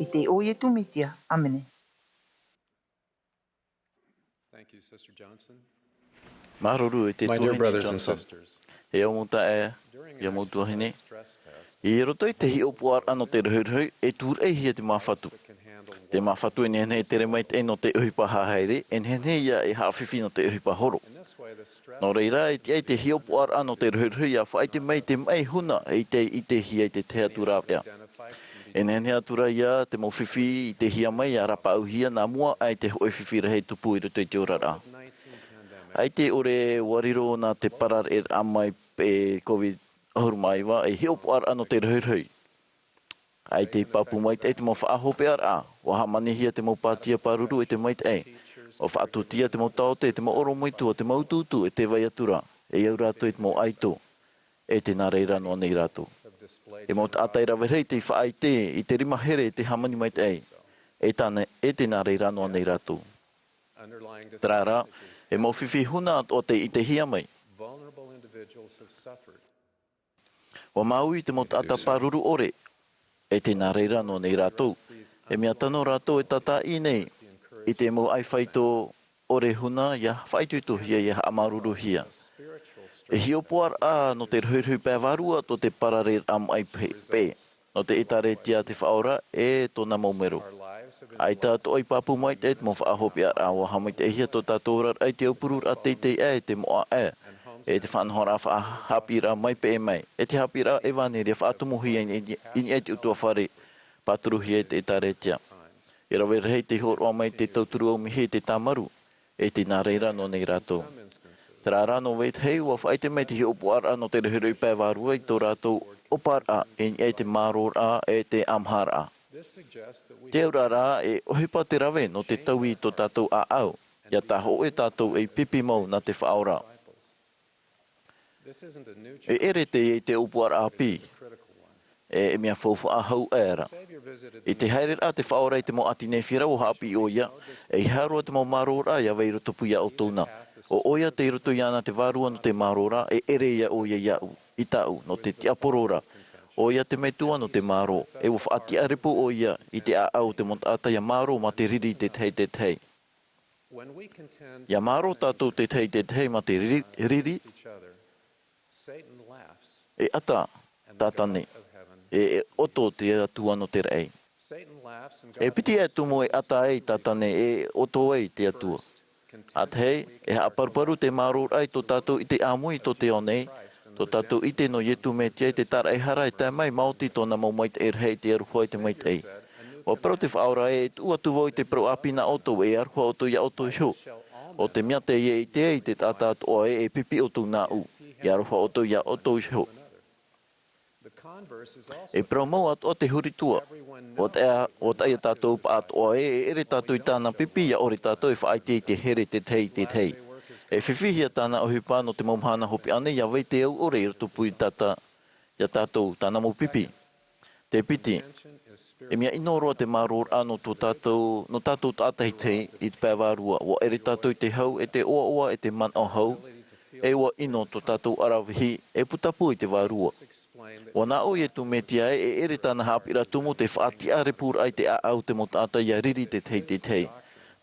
I te iʻoa o Iesu Mesia. ʻĀmene. Thank you, Sister Johnson. Māuruuru e te tuahine Johnson. E au mau taeaʻe, e au mau tuahine. I roto i te hiʻopoʻaraʻa nō te rohirohi, e tūraʻihia te māfatu. Te māfatu e nehenehe e tere maitaʻi nō te ʻohipa hahaere, e nehenehe ïa e haʻafifi nō te ʻohipa horo. Nō reira, e tiʻa ai te hiʻopoʻaraʻa nō te rohirohi ʻia faʻaʻite mai te maʻi huna i te ʻitehia i te tahi atu rāveʻa. E nehenehe atu ra ïa te mau fifi i ʻitehia mai ʻia rapaʻauhia nā mua aʻe i te hōʻē fifi rahi e tupu i roto i te oraraʻa. ʻAita e ʻore ʻua riro nā te parareraʻa mai e COVID ʻahuru mā iva ei hiʻopoʻaraʻa nō te rohirohi. ʻAita i pāpū maitaʻi te mau faʻahopeʻaraʻa, ʻua hāmanihia te mau pātia pāruru e te maitaʻi. ʻUa faʻatūtia te mau taote, te mau ʻorometua, te mau utuutu, e tē vai atu ra, e au rātou i te mau ʻaito. E tē nā reira noa nei rātou. E mau taʻata e rave rahi tei faʻaʻite i te rima here e te hāmani maitaʻi. E tāna, e tē nā reira noa nei rātou. Terā rā, e mau fifi huna atoʻa tei ʻitehia mai. ʻUa māuiui te mau taʻata pāruru ʻore, e tē nā reira noa nei rātou. E mea tano rātou e tātaʻi nei i te mau ʻaifāito ʻore huna ʻia faʻaitoitohia, ʻia haʻamāuruuruhia. E hiʻopoʻaraʻa nō te rohirohi pae vārua tō te parareraʻa maʻi peʻe, peʻe, nō te ʻĒtārētia a te Faʻaora e tōna mau mero. ʻAita atoʻa i pāpū maitaʻi te mau faʻahopeʻaraʻa, ʻua haʻamaitaʻihia tō tātou oraraʻa i te aupururaʻa teitei aʻe, te moʻa aʻe, e te faʻanahoraʻa faʻa-, haʻapiʻiraʻa mai peʻe mai, e te haʻapiʻiraʻa ʻevanelia faʻatumuhia i, i, i niʻa i te ʻutuāfare, pāturuhia i te ʻĒtārētia. E rave rahi te hōroʻa mai te tauturu ʻaumihi e te tāmarū, e tē nā reira nō nei rātou. Terā rā nō vetahi, ʻua faʻaʻite mai te hiʻopoʻaraʻa nō te rohirohi pae vārua i tō rātou ʻōparaʻa i niʻa i te mārōraʻa e te ʻamaharaʻa. Te auraʻa rā, e ʻohipa te rave nō te taui i tō tātou ʻāʻau, ʻia tāhōʻē tātou ei pipi mau nā te Faʻaora. E ʻere teie i te ʻōpuaraʻa ʻāpī, e, e mea faufaʻa hau aʻera. I te haereraʻa a te Faʻaora i te mau ʻāti Nēfira, ʻua haʻapiʻi ʻoia, ʻeiaha roa te mau mārōraʻa ʻia vai i rotopū ia ʻoutou na. ʻO ʻoia tei roto iāna te vārua nō te mārōraʻa, e ʻere ia ʻoia iāʻu, i tāʻu, nō te tiaporo ra. ʻOia te metua nō te mārō, e ʻua faʻatiʻarepu ʻoia i te ʻāʻau o te mau taʻata ʻia mārō mā te riri i te tahi, te tahi. ʻIa mārō tātou te tahi i te tahi mā te riri, riri, e ʻata Tātane, e, e ʻoto te Atua nō te raʻi. E piti ʻae tumu e ʻata ai Tātane, e ʻoto ai te Atua. ʻA tahi, e haʻaparuparu te mārōraʻa i tō tātou ʻite ʻāmui i tō te ao nei, tō tātou ʻite nō Iesu Mesia i te tāraʻehara e tae mai maoti tōna mau maitaʻi rahi i te aroha e te maitaʻi. ʻUa parau te Faʻaora ē, e tuʻu atu vau i te parau ʻāpī nā ʻoutou, e aroha ʻoutou ia ʻoutou iho. ʻO te mea teie e ʻite ai te taʻata atoʻa ē, e pipi ʻoutou nāʻu, e aroha ʻoutou ia ʻoutou iho. E parau mau atoʻa te huri tua. ʻUa taʻa, ʻua taʻa ia tātou pāʻatoʻa ē, e ʻere tātou i tāna pipi, ʻia ʻore tātou e faʻaʻite i te here te tahi i te tahi. E fifi hia tāna ʻohipa nō te mau mahana hopeʻa nei, ʻia vai te au ʻore i rotopū i tāta, ia tātou, tāna mau pipi. Te piti, e mea ʻino roa te mārōraʻa nō tō tātou, nō tātou tātaʻitahi i te pae vārua. ʻUa ʻere tātou i te hau, e te ʻoaʻoa, e te manaʻo hau, e ʻua ʻino tō tātou ʻaravihi, e putapū i te vārua. ʻUa nā ʻō Iesu Mesia ē, e ʻere tāna haʻapiʻiraʻa tumu te faʻatiʻarepuraʻa i te ʻāʻau o te mau taʻata ʻia riri te tahi i te tahi.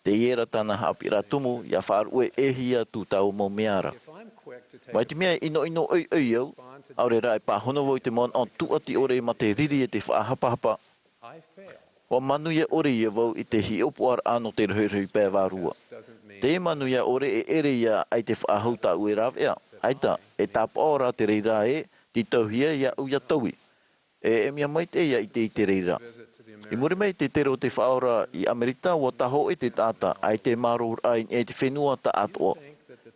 Teie rā tāna haʻapiʻiraʻa tumu, ʻia faʻaruʻe ʻē hia atu taua mau mea ra. Mai te mea e ʻinoʻino ʻoiʻoi au, ʻaore rā e pāhono vau i te manaʻo tūʻati ʻore mā te riri e te faʻahapahapa, ʻua manuia ʻore ia vau i te hiʻopoʻaraʻa nō te rohirohi pae vārua. Te manuia ʻore e ʻere ia ʻaita e faʻahou tāʻu e rāveʻa, ʻaita, e tāpaʻo rā te reira ē, tītauhia iāʻu ʻia taui. E, e mea maitaʻi ia ʻite i te reira. I muri mai i te tere o te Faʻaora i ʻAmerika, ʻua tāhōʻē te taʻata, ʻaita e mārōraʻa i niʻa i te fenua taʻatoʻa.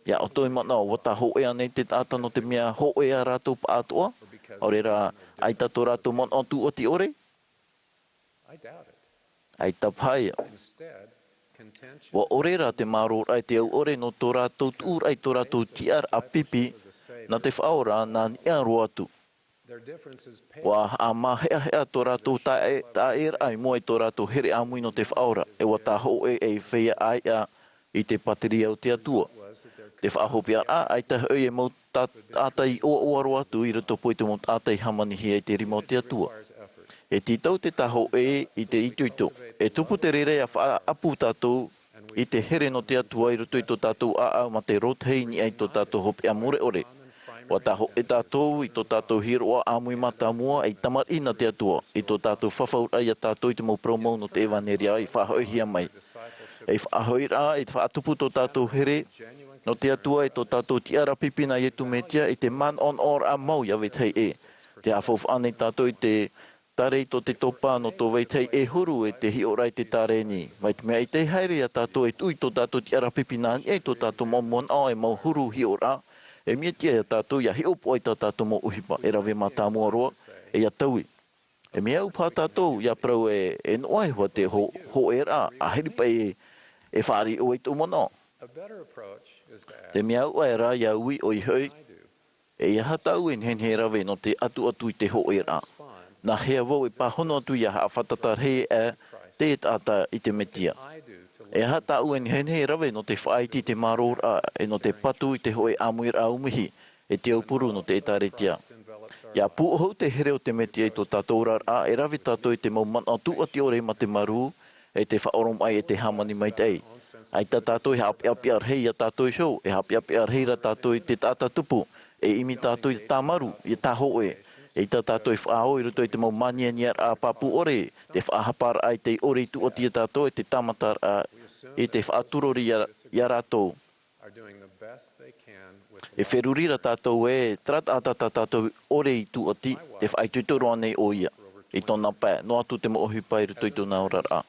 ʻIa ʻoutou e manaʻo, ʻua tāhōʻē ānei te taʻata nō te mea hōʻē ā rātou pāʻatoʻa? ʻAore rā, ʻaita tō rātou manaʻo tūʻati ʻore? ʻAita paha ia. ʻUa ʻore rā te mārōraʻa i te au ʻore nō tō rātou tuʻuraʻa i tō rātou tiʻaraʻa pipi, nā te Faʻaora nā niʻa roa atu. ʻUa haʻamaheʻaheʻa tō rātou taʻe-, taʻaʻēraʻa i mua i tō rātou here ʻāmui nō te Faʻaora, e ʻua tāhōʻē ei feiā ʻāiʻa i te pātireia o te Atua. Te faʻahopeʻaraʻa, ʻaita hoʻi e mau ta-, taʻata i ʻoaʻoa roa atu i rotopū i te mau taʻata i hāmanihia i te rima o te Atua. E tītau te tāhōʻē i te itoito. E tupu te reira ʻia faʻaʻapu tātou i te here nō te Atua i roto i tō tātou ʻāʻau mā te rōtahi i niʻa i tō tātou hopeʻa mure ʻore. ʻUa tāhōʻē tātou i tō tātou hiʻoraʻa ʻāmui mātāmua ei tamariʻi nā te Atua, i tō tātou fafauraʻa ia tātou i te mau parau mau nō te ʻevanelia i faʻahoʻihia mai. Ei faʻahoʻiraʻa, e faʻatupu tō tātou here nō te Atua, e tō tātou tiʻaraʻa pipi nā Iesu Mesia, i te manaʻonaʻoraʻa mau ia vetahi ʻē. Te haʻafaufaʻa nei tātou i te tārēni tō te topa nō tō vetahi ʻē huru e te hiʻoraʻa i te tārēni. Mai te mea ʻaita e haere ia tātou e tuʻu i tō tātou tiʻaraʻa pipi nā niʻa i tō tātou mau manaʻo e mau huru hiʻoraʻa, e mea tiʻa ia tātou ʻia hiʻopoʻa i tā tātou mau ʻohipa, e rave mātāmua roa, e ʻia taui. E mea au paha tātou ʻia parau ē, e noaʻa hoʻi te hō-, hōʻēraʻa, ʻahiri paʻi e, e fāriʻi ʻoe i tōʻu manaʻo. Te mea au aʻe rā ʻia ui ʻoia hoʻi, e ʻeiaha tāʻu e nehenehe e rave nō te ʻatuʻatu i te hōʻēraʻa. Nā hea vau e pāhono atu ʻia haʻafātata rahi aʻe te taʻata i te Mesia? E aha tāʻu e nehenehe e rave nō te faʻaiti i te mārōraʻa, e nō te patu i te hōʻē ʻāmuiraʻa ʻaumihi, e te aupuru nō te ʻĒtārētia? ʻIa pūʻohu te here o te Mesia i tō tātou oraraʻa, e rave tātou i te mau manaʻo tūʻati ʻore mā te marū, e te faʻaoromaʻi, e te hāmani maitaʻi. ʻAita tātou e haʻapeʻapeʻa rahi iā tātou iho, e haʻapeʻapeʻa rahi rā tātou i te taʻata tupu, e ʻimi tātou i te tāmaru, i te tāhōʻē. ʻAita tātou e faʻaō i roto i te mau mānianiaraʻa pāpū ʻore, te faʻahaparaʻa i te ʻore i tūʻati iā tātou, e te tāmataraʻa i te faʻaturori iā, iā rātou. E feruri rā tātou ē, terā taʻata tā tātou ʻore i tūʻati, tē faʻaitoito roa nei ʻoia i tōna pae, noa atu te mau ʻohipa i roto i tōna oraraʻa.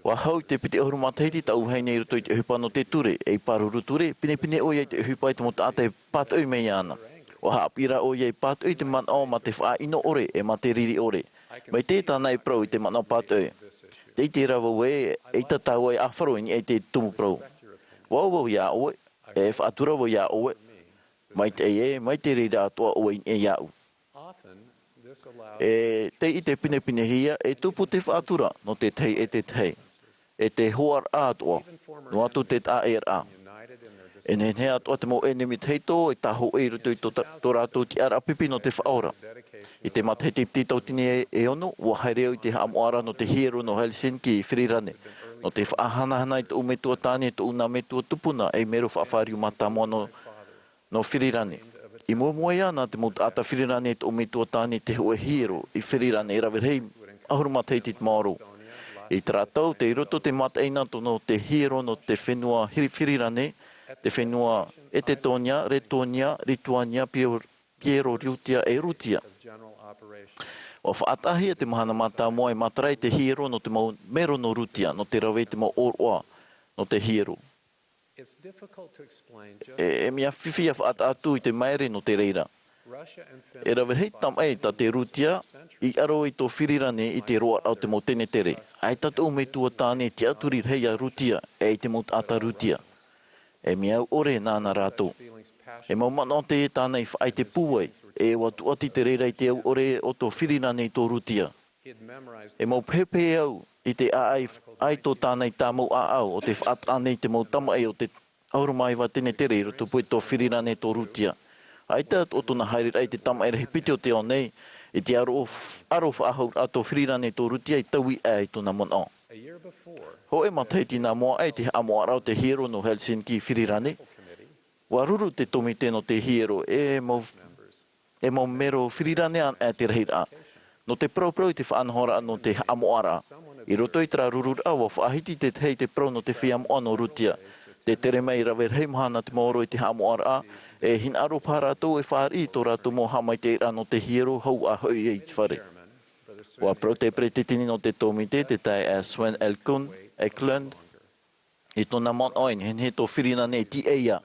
ʻUa hau i te piti ʻahuru matahiti taʻu vahine i roto i te ʻohipa nō te ture, ei pāruru ture, pinepine ʻoia i te ʻohipa i te mau taʻata e pātoʻi mai iāna. ʻUa haʻapiʻi rā ʻoia i pātoʻi te manaʻo mā te faʻaʻino ʻore, e mā te riri ʻore. Mai te tāna e parau i te manaʻo pātoʻi. Tē ʻite ra vau ē, ʻaita tāua e ʻāfaro i niʻa i te tumu parau. ʻUa ʻō vau iā ʻoe, e faʻatura vau iā ʻoe. Maitaʻi ē, mai te reira atoʻa ʻoe i niʻa iāʻu. E tei ʻite pinepinehia, e tupu te faʻatura nō te tahi e te tahi, e te hoʻaraʻa atoʻa, noa atu te taʻaʻēraʻa. E nehenehe atoʻa te mau ʻenemi tahito e tāhōʻē i roto i tō ta-, tō rātou tiʻaraʻa pipi nō te faʻaora. I te matahiti piti tauatini e, e ono, ʻua haere au i te haʻamoʻaraʻa nō te hiero nō Helsinki i Firirane, nō te faʻahanahana i tōʻu metua tāne, tōʻu nā metua tupuna, ei mero faʻafāriu mātāmua nō nō Firirane. I muamua iāna te mau taʻata Firirane e tō metua tāne te hōʻē hiero i Firirane e rave rahi ʻahuru matahiti te maoro. I terā tau, tei roto te mataʻeinaʻa nō te hiero nō te fenua Hiri-, Firirane, te fenua Etetonia, Retonia, Rituania, Pio-, Pierorutia e Rutia. ʻUa faʻataʻahia te mahana mātāmua e matara i te hiero nō te mau mero nō Rutia, nō te rave i te mau ʻōroʻa nō te hiero. E, e mea fifi ʻia faʻataʻa atu i te maere nō te reira. E rave rahi te tamaʻi tā te Rutia i ʻaro i tō Firirane i te roaraʻa o te mau tenetere. ʻAita tōʻu metua tāne e tiʻaturi rahi iā Rutia, e i te mau taʻata Rutia. E mea au ʻore nāna rātou. E mau manaʻo teie tāna i faʻaʻite pūai, e ʻua tūʻati te reira i te au ʻore o tō Firirane i tō Rutia. E mau pehepehe au i te ʻāʻai, ʻaito tāna i tāmau ʻāʻau o te faʻataʻa nei te mau tamaʻi o te ʻahuru mā iva tenetere i rotopū i tō Firirane tō Rutia. ʻAita atoʻa tōna haereraʻa i te tamaʻi rahi piti o te ao nei, i te aro, aro faʻahouraʻa tō Firirane tō Rutia i taui aʻe i tōna manaʻo. Hōʻē matahiti nā mua aʻe i te haʻamoʻaraʻa o te hiero nō Helsinki i Firirane, ʻua ruru te tōmite nō te hiero e mau e mau mero Firirane anaʻe te rahiraʻa. Nō te parauparau i te faʻanahoraʻa nō te haʻamoʻaraʻa. I roto i terā rururaʻa, ʻua faʻahiti te tahi i te parau nō te feiā moʻa nō Rutia. Tē tere mai i rave rahi mahana te maoro i te haʻamoʻaraʻa, e hinaʻaro paha rātou e fāriʻi i tō rātou mau haʻamaitaʻiraʻa nō te hiero hau ʻa hoʻi i te fare. ʻUa parau te peretiteni nō te tōmite, te taeaʻe Sven Eklund, Eklund, i tōna manaʻo e nehenehe tō Firirane e tiʻa ia,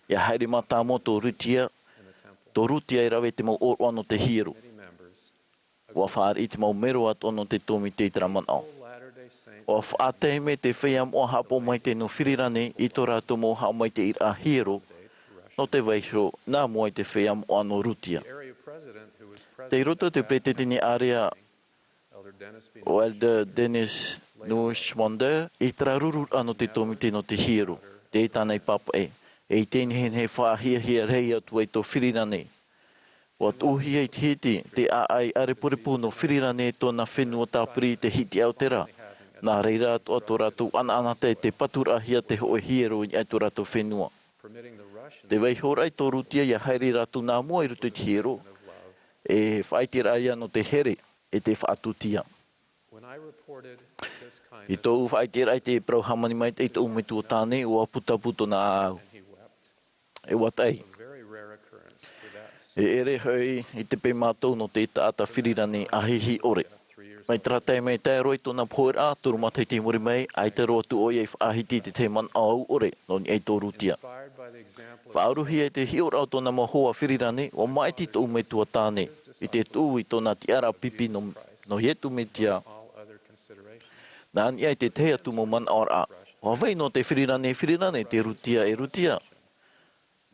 ʻia haere mātāmua tō Rutia, tō Rutia e rave i te mau ʻōroʻa nō te hiero. ʻUa fāriʻi te mau mero atoʻa nō te tōmite i terā manaʻo. ʻUa faʻatae mai te feiā moʻa haʻapaʻo maitaʻi nō Firirane i tō rātou mau haʻamaitaʻiraʻa hiero, nō te vaiho nā mua i te feiā moʻa nō Rutia. Tei roto te peretiteni ʻārea ʻo Elder Dennis Neuschwander, i terā rururaʻa nō te tōmite nō te hiero, tē tāna i pāpaʻi, e i te nehenehe faʻahiahia rahi atu ai tō Firirane. ʻUa tuʻuhia i te hiti, te ʻāʻai ʻārepurepu nō Firirane tōna fenua tāpiri i te hitiʻa o te rā. Nā reira atoʻa tō rātou ʻanaʻanatae tē paturaʻahia te hōʻē hiero i niʻa i tō rātou fenua. Tē vaihoraʻa ai tō Rutia ʻia haere rātou nā mua i roto i te hiero, e faʻaʻiteraʻa ia nō te here, e te faʻatūtia. I tōʻu faʻaʻiteraʻa i te parau hāmani maitaʻi i tōʻu metua tāne, ʻua putapū tōna ʻāʻau. E ʻua taʻi. E ʻere hoʻi i te pae mātou nō te taʻata Firirane ʻāhihi ʻore. Mai terā taime e tae roa i tōna pohe ra, toru matahiti i muri mai, ʻaita roa atu ʻoia i faʻahiti i te tahi manaʻo au ʻore nō niʻa i tō Rutia. Faʻaruhia i te hiʻoraʻa o tōna mau hoa Firirane, ʻua maʻiti tōʻu metua tāne i te tuʻu i tōna tiʻaraʻa pipi nō, nō Iesu Mesia. Nā niʻa i te tahi atu mau manaʻoraʻa, ʻua vai noa te Firirane, Firirane, te Rutia, e Rutia.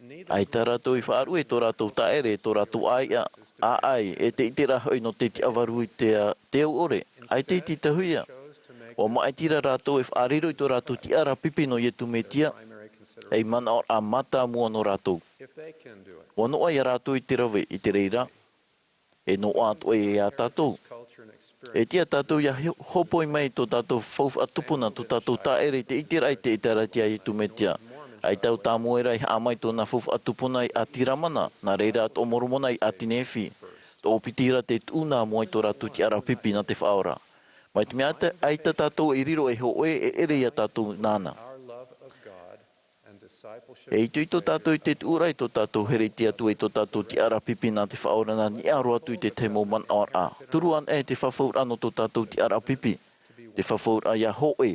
ʻAita rātou i faʻaruʻe i tō rātou taʻere, tō rātou ʻāiʻa, ʻāʻai, e te ʻiteraʻa hoʻi nō te tiʻavaru i te, te au ʻore, ʻaita i tītauhia. ʻUa maʻiti ra rātou e faʻariro i tō rātou tiʻaraʻa pipi nō Iesu Mesia, ei manaʻoraʻa mātāmua nō rātou. ʻUa noaʻa ia rātou i te rave i te reira, e noaʻa atoʻa ia tātou. E tiʻa tātou ia ho-, hōpoi mai i tō tātou faufaʻa tupuna, tō tātou tāʻere i te ʻiteraʻa i te ʻĒkālesia a Iesu Mesia. ʻAita ʻo Samuela i haʻamau i tōna faufaʻa tupuna iā Lamana, nā reira atoʻa Moromona iā Nephi. Toʻopiti ra te tuʻu nā mua i tō rātou tiʻaraʻa pipi nā te Faʻaora. Mai te mea ʻaita, ʻaita tātou e riro ei hōʻē, e ʻere ia tātou nāna. E itoito tātou i te tuʻuraʻa i tō tātou here i te Atua, i tō tātou tiʻaraʻa pipi nā te Faʻaora, nā niʻa roa atu i te tahi mau manaʻoraʻa. Turu anaʻe te fafauraʻa nō tō tātou tiʻaraʻa pipi, te fafauraʻa ia hōʻē.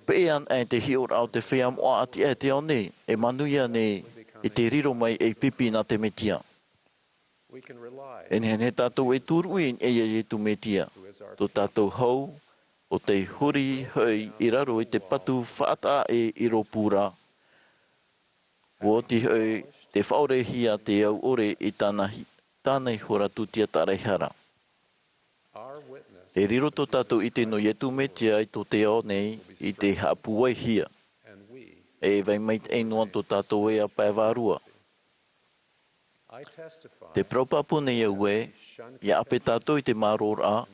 Peʻe anaʻe te hiʻoraʻa o te feiā moʻa a tiʻa i te ao nei, e manuia nei i te riro mai ei pipi nā te Mesia. E nehenehe tātou e tūruʻi i niʻa iā Iesu Mesia, tō tātou hau, ʻo tei huri hoʻi i raro i te patu faʻataʻa ʻē i rōpū ra. ʻUa oti hoʻi te faʻaorehia te au ʻore i tāna hi-, tāna ihora tūtia taraehara. E riro tō tātou ʻite nō Iesu Mesia i tō te ao nei i te haʻapūaihia. E vai maitaʻi noa tō tātou ea pae vārua. Te parau pāpū nei au ē, ia ʻape tātou i te mārōraʻa,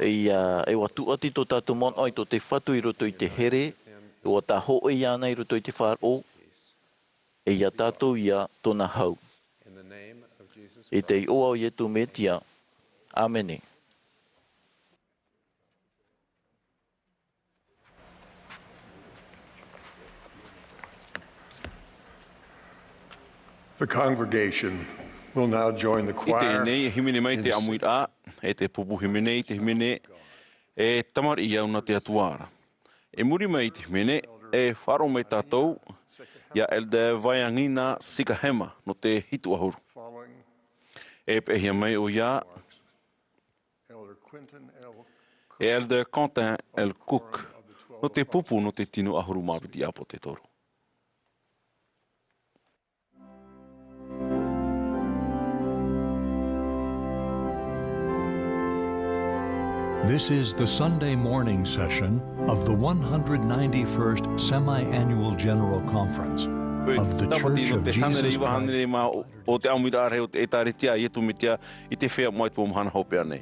e ia, e ʻua tūʻati tō tātou manaʻo i tō te Fatu i roto i te here, e ʻua tā hōʻē iāna i roto i te faʻaroʻo, e ia tātou ia tōna hau. I te iʻoa o Iesu Mesia, ʻāmene. The congregation will now join the choir. I teie nei, e hīmene mai te ʻāmuiraʻa, e te pupu hīmene, i te hīmene, e Tamariʻi au nā te Atua ra. I muri mai i te hīmene, e faʻaroʻo mai tātou, iā Elder Vaiangina Sikahema, nō te hitu ʻahuru. E peʻehia mai ʻoia, Elder Quentin L. Cook, e Elder Quentin L. Cook, nō te pupu nō te tino ʻahuru mā piti ʻāpōsetolo. This is the Sunday morning session of the one hundred ninety-first Semi-Annual General Conference of the Church of Jesus Christ. O te ʻāmuiraʻa rahi o te ʻĒkālesia a Iesu Mesia i te Feiā Moʻa i te mau mahana hopeʻa nei.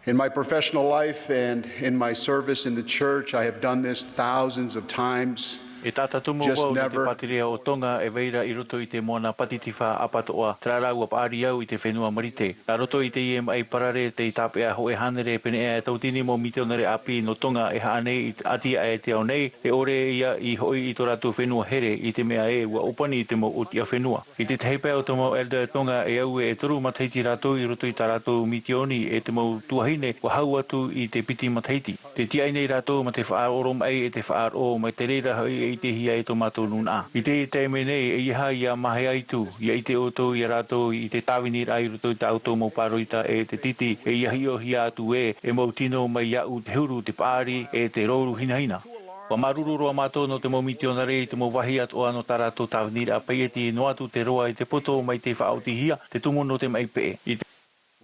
In my professional life and in my service in the church, I have done this thousands of times. E tātā atu mau vau nā te pātireia o Tonga e vai ra i roto i te moana Pātitifā ʻapatoʻa, terā rā ʻua paʻari au i te fenua Marite. Nā roto i teie maʻi parare tei tāpeʻa hōʻē hānere pēneiaʻe e tauatini mau mitionare ʻāpī nō Tonga e haʻa nei i te ʻati aʻe i te ao nei, e ʻore ia i hoʻi i tō rātou fenua here i te mea ē ʻua ʻōpani te mau ʻōtiʻa fenua. I te tahi pae o te mau elder Tonga e aue e toru matahiti rātou i roto i tā rātou mitioni e te mau tuahine ʻua hau atu i te piti matahiti. Tē tiaʻi nei rātou mā te faʻaoromaʻi e te faʻaroʻo mai te reira hoʻi e ʻitehia e tō mātou nūnaʻa. I te taime nei, ʻeiaha ia mahea atu, ia ʻite ʻoutou ia rātou i te tāviniraʻa i roto i tā ʻoutou mau pāroita e te titi, e ia hiʻohia atu ē, e mau tino mai iāʻu te huru, te paʻari, e te rōuru hinahina. ʻUa māuruuru roa mātou nō te mau mitionare i te mau vāhi atoʻa nō tā rātou tāviniraʻa paieti noa atu te roa i te poto mai te faʻaotihia, te tumu nō te maʻi peʻe. I te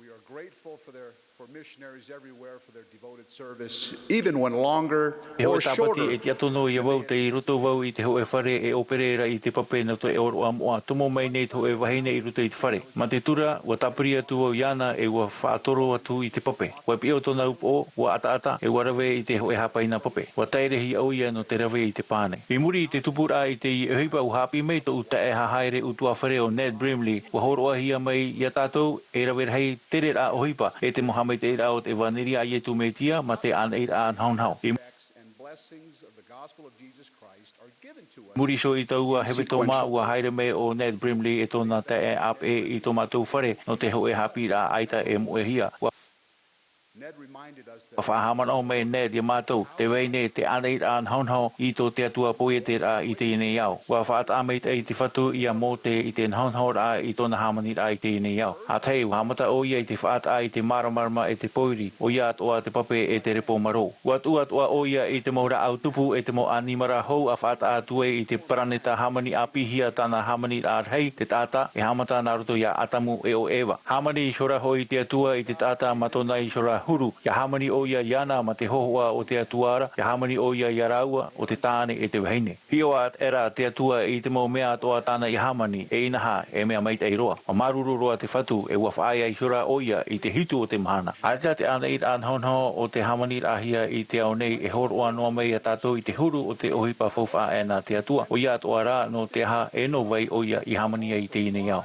We are grateful for their, for missionaries everywhere for their devoted service, even when longer or shorter. Te hōʻē Tāpati e tiʻa tonu ia vau tei roto vau i te hōʻē fare e ʻōpere ra i te pape nō te ʻōroʻa moʻa, tomo mai nei te hōʻē vahine i roto i te fare. Mā te tura, ʻua tāpiri atu vau iāna e ʻua faʻatoro atu i te pape. ʻUa piʻi tōna upoʻo, ʻua ʻataʻata, e ʻua rave i te hōʻē hāpaina pape. ʻUa taerehia ʻoia nō te rave i te pāne. I muri i te tupuraʻa i te ʻohipa ʻua haʻapiʻi mai tōʻu taeaʻe haere ʻutuāfare ʻo Ned Brimley, ʻua hōroʻahia mai ia tātou e rave rahi tereraʻa ʻohipa e te mau haʻamaitaʻiraʻa o te ʻevanelia a Iesu Mesia mā te ʻānaʻiraʻa nahonaho. I muri iho i taua hepetoma, ʻua haere mai ʻo Ned Brimley e tōna taeaʻe ʻāpeʻe i tō mātou fare nō te hōʻē haʻapiʻiraʻa ʻaita e moʻehia. ʻUa Ua faʻahaʻamanaʻo mai Ned ia mātou, te vahine, te ʻānaʻiraʻa nahonaho i tō te Atua poieteraʻa i teie nei ao. Ua faʻataʻa maitaʻi te Fatu ia Mōte i te nahonahoraʻa i tōna hāmaniraʻa i teie nei ao. ʻA tahi, ua haʻamata ʻoia i te faʻataʻa i te māramarama e te pōiri, ʻoia atoʻa te pape e te repo marō. Ua tuʻu atoʻa ʻoia i te mau rāʻau tupu e te mau ʻanimara hou ʻa faʻataʻa atu ai i te paraneta hāmani ʻāpīhia tāna hāmaniraʻa rahi, te taʻata, e haʻamata nā roto ia Atamu e ʻo Eva. Hāmani ihora hoʻi te Atua i te taʻata mā tōna ihora huru, ʻia hāmani ʻoia iāna mā te hōhoʻa o te Atua ra, ʻia hāmani ʻoia ia rāua, ʻo te tāne e te vahine. Hiʻo aʻera te Atua i te mau mea atoʻa tāna ʻia hāmani, e inaha, e mea maitaʻi roa. Ua māuruuru roa te Fatu, e ua faʻaea ihora ʻoia i te hitu o te mahana. ʻAreʻa te ʻānaʻiraʻa nahonaho o te hāmaniraʻahia i te ao nei, e hōroʻa noa mai ia tātou i te huru o te ʻohipa faufaʻa aʻe nā te Atua. ʻOia atoʻa rā, nō te aha, e nō vai ʻoia i hāmani ai i teie nei ao.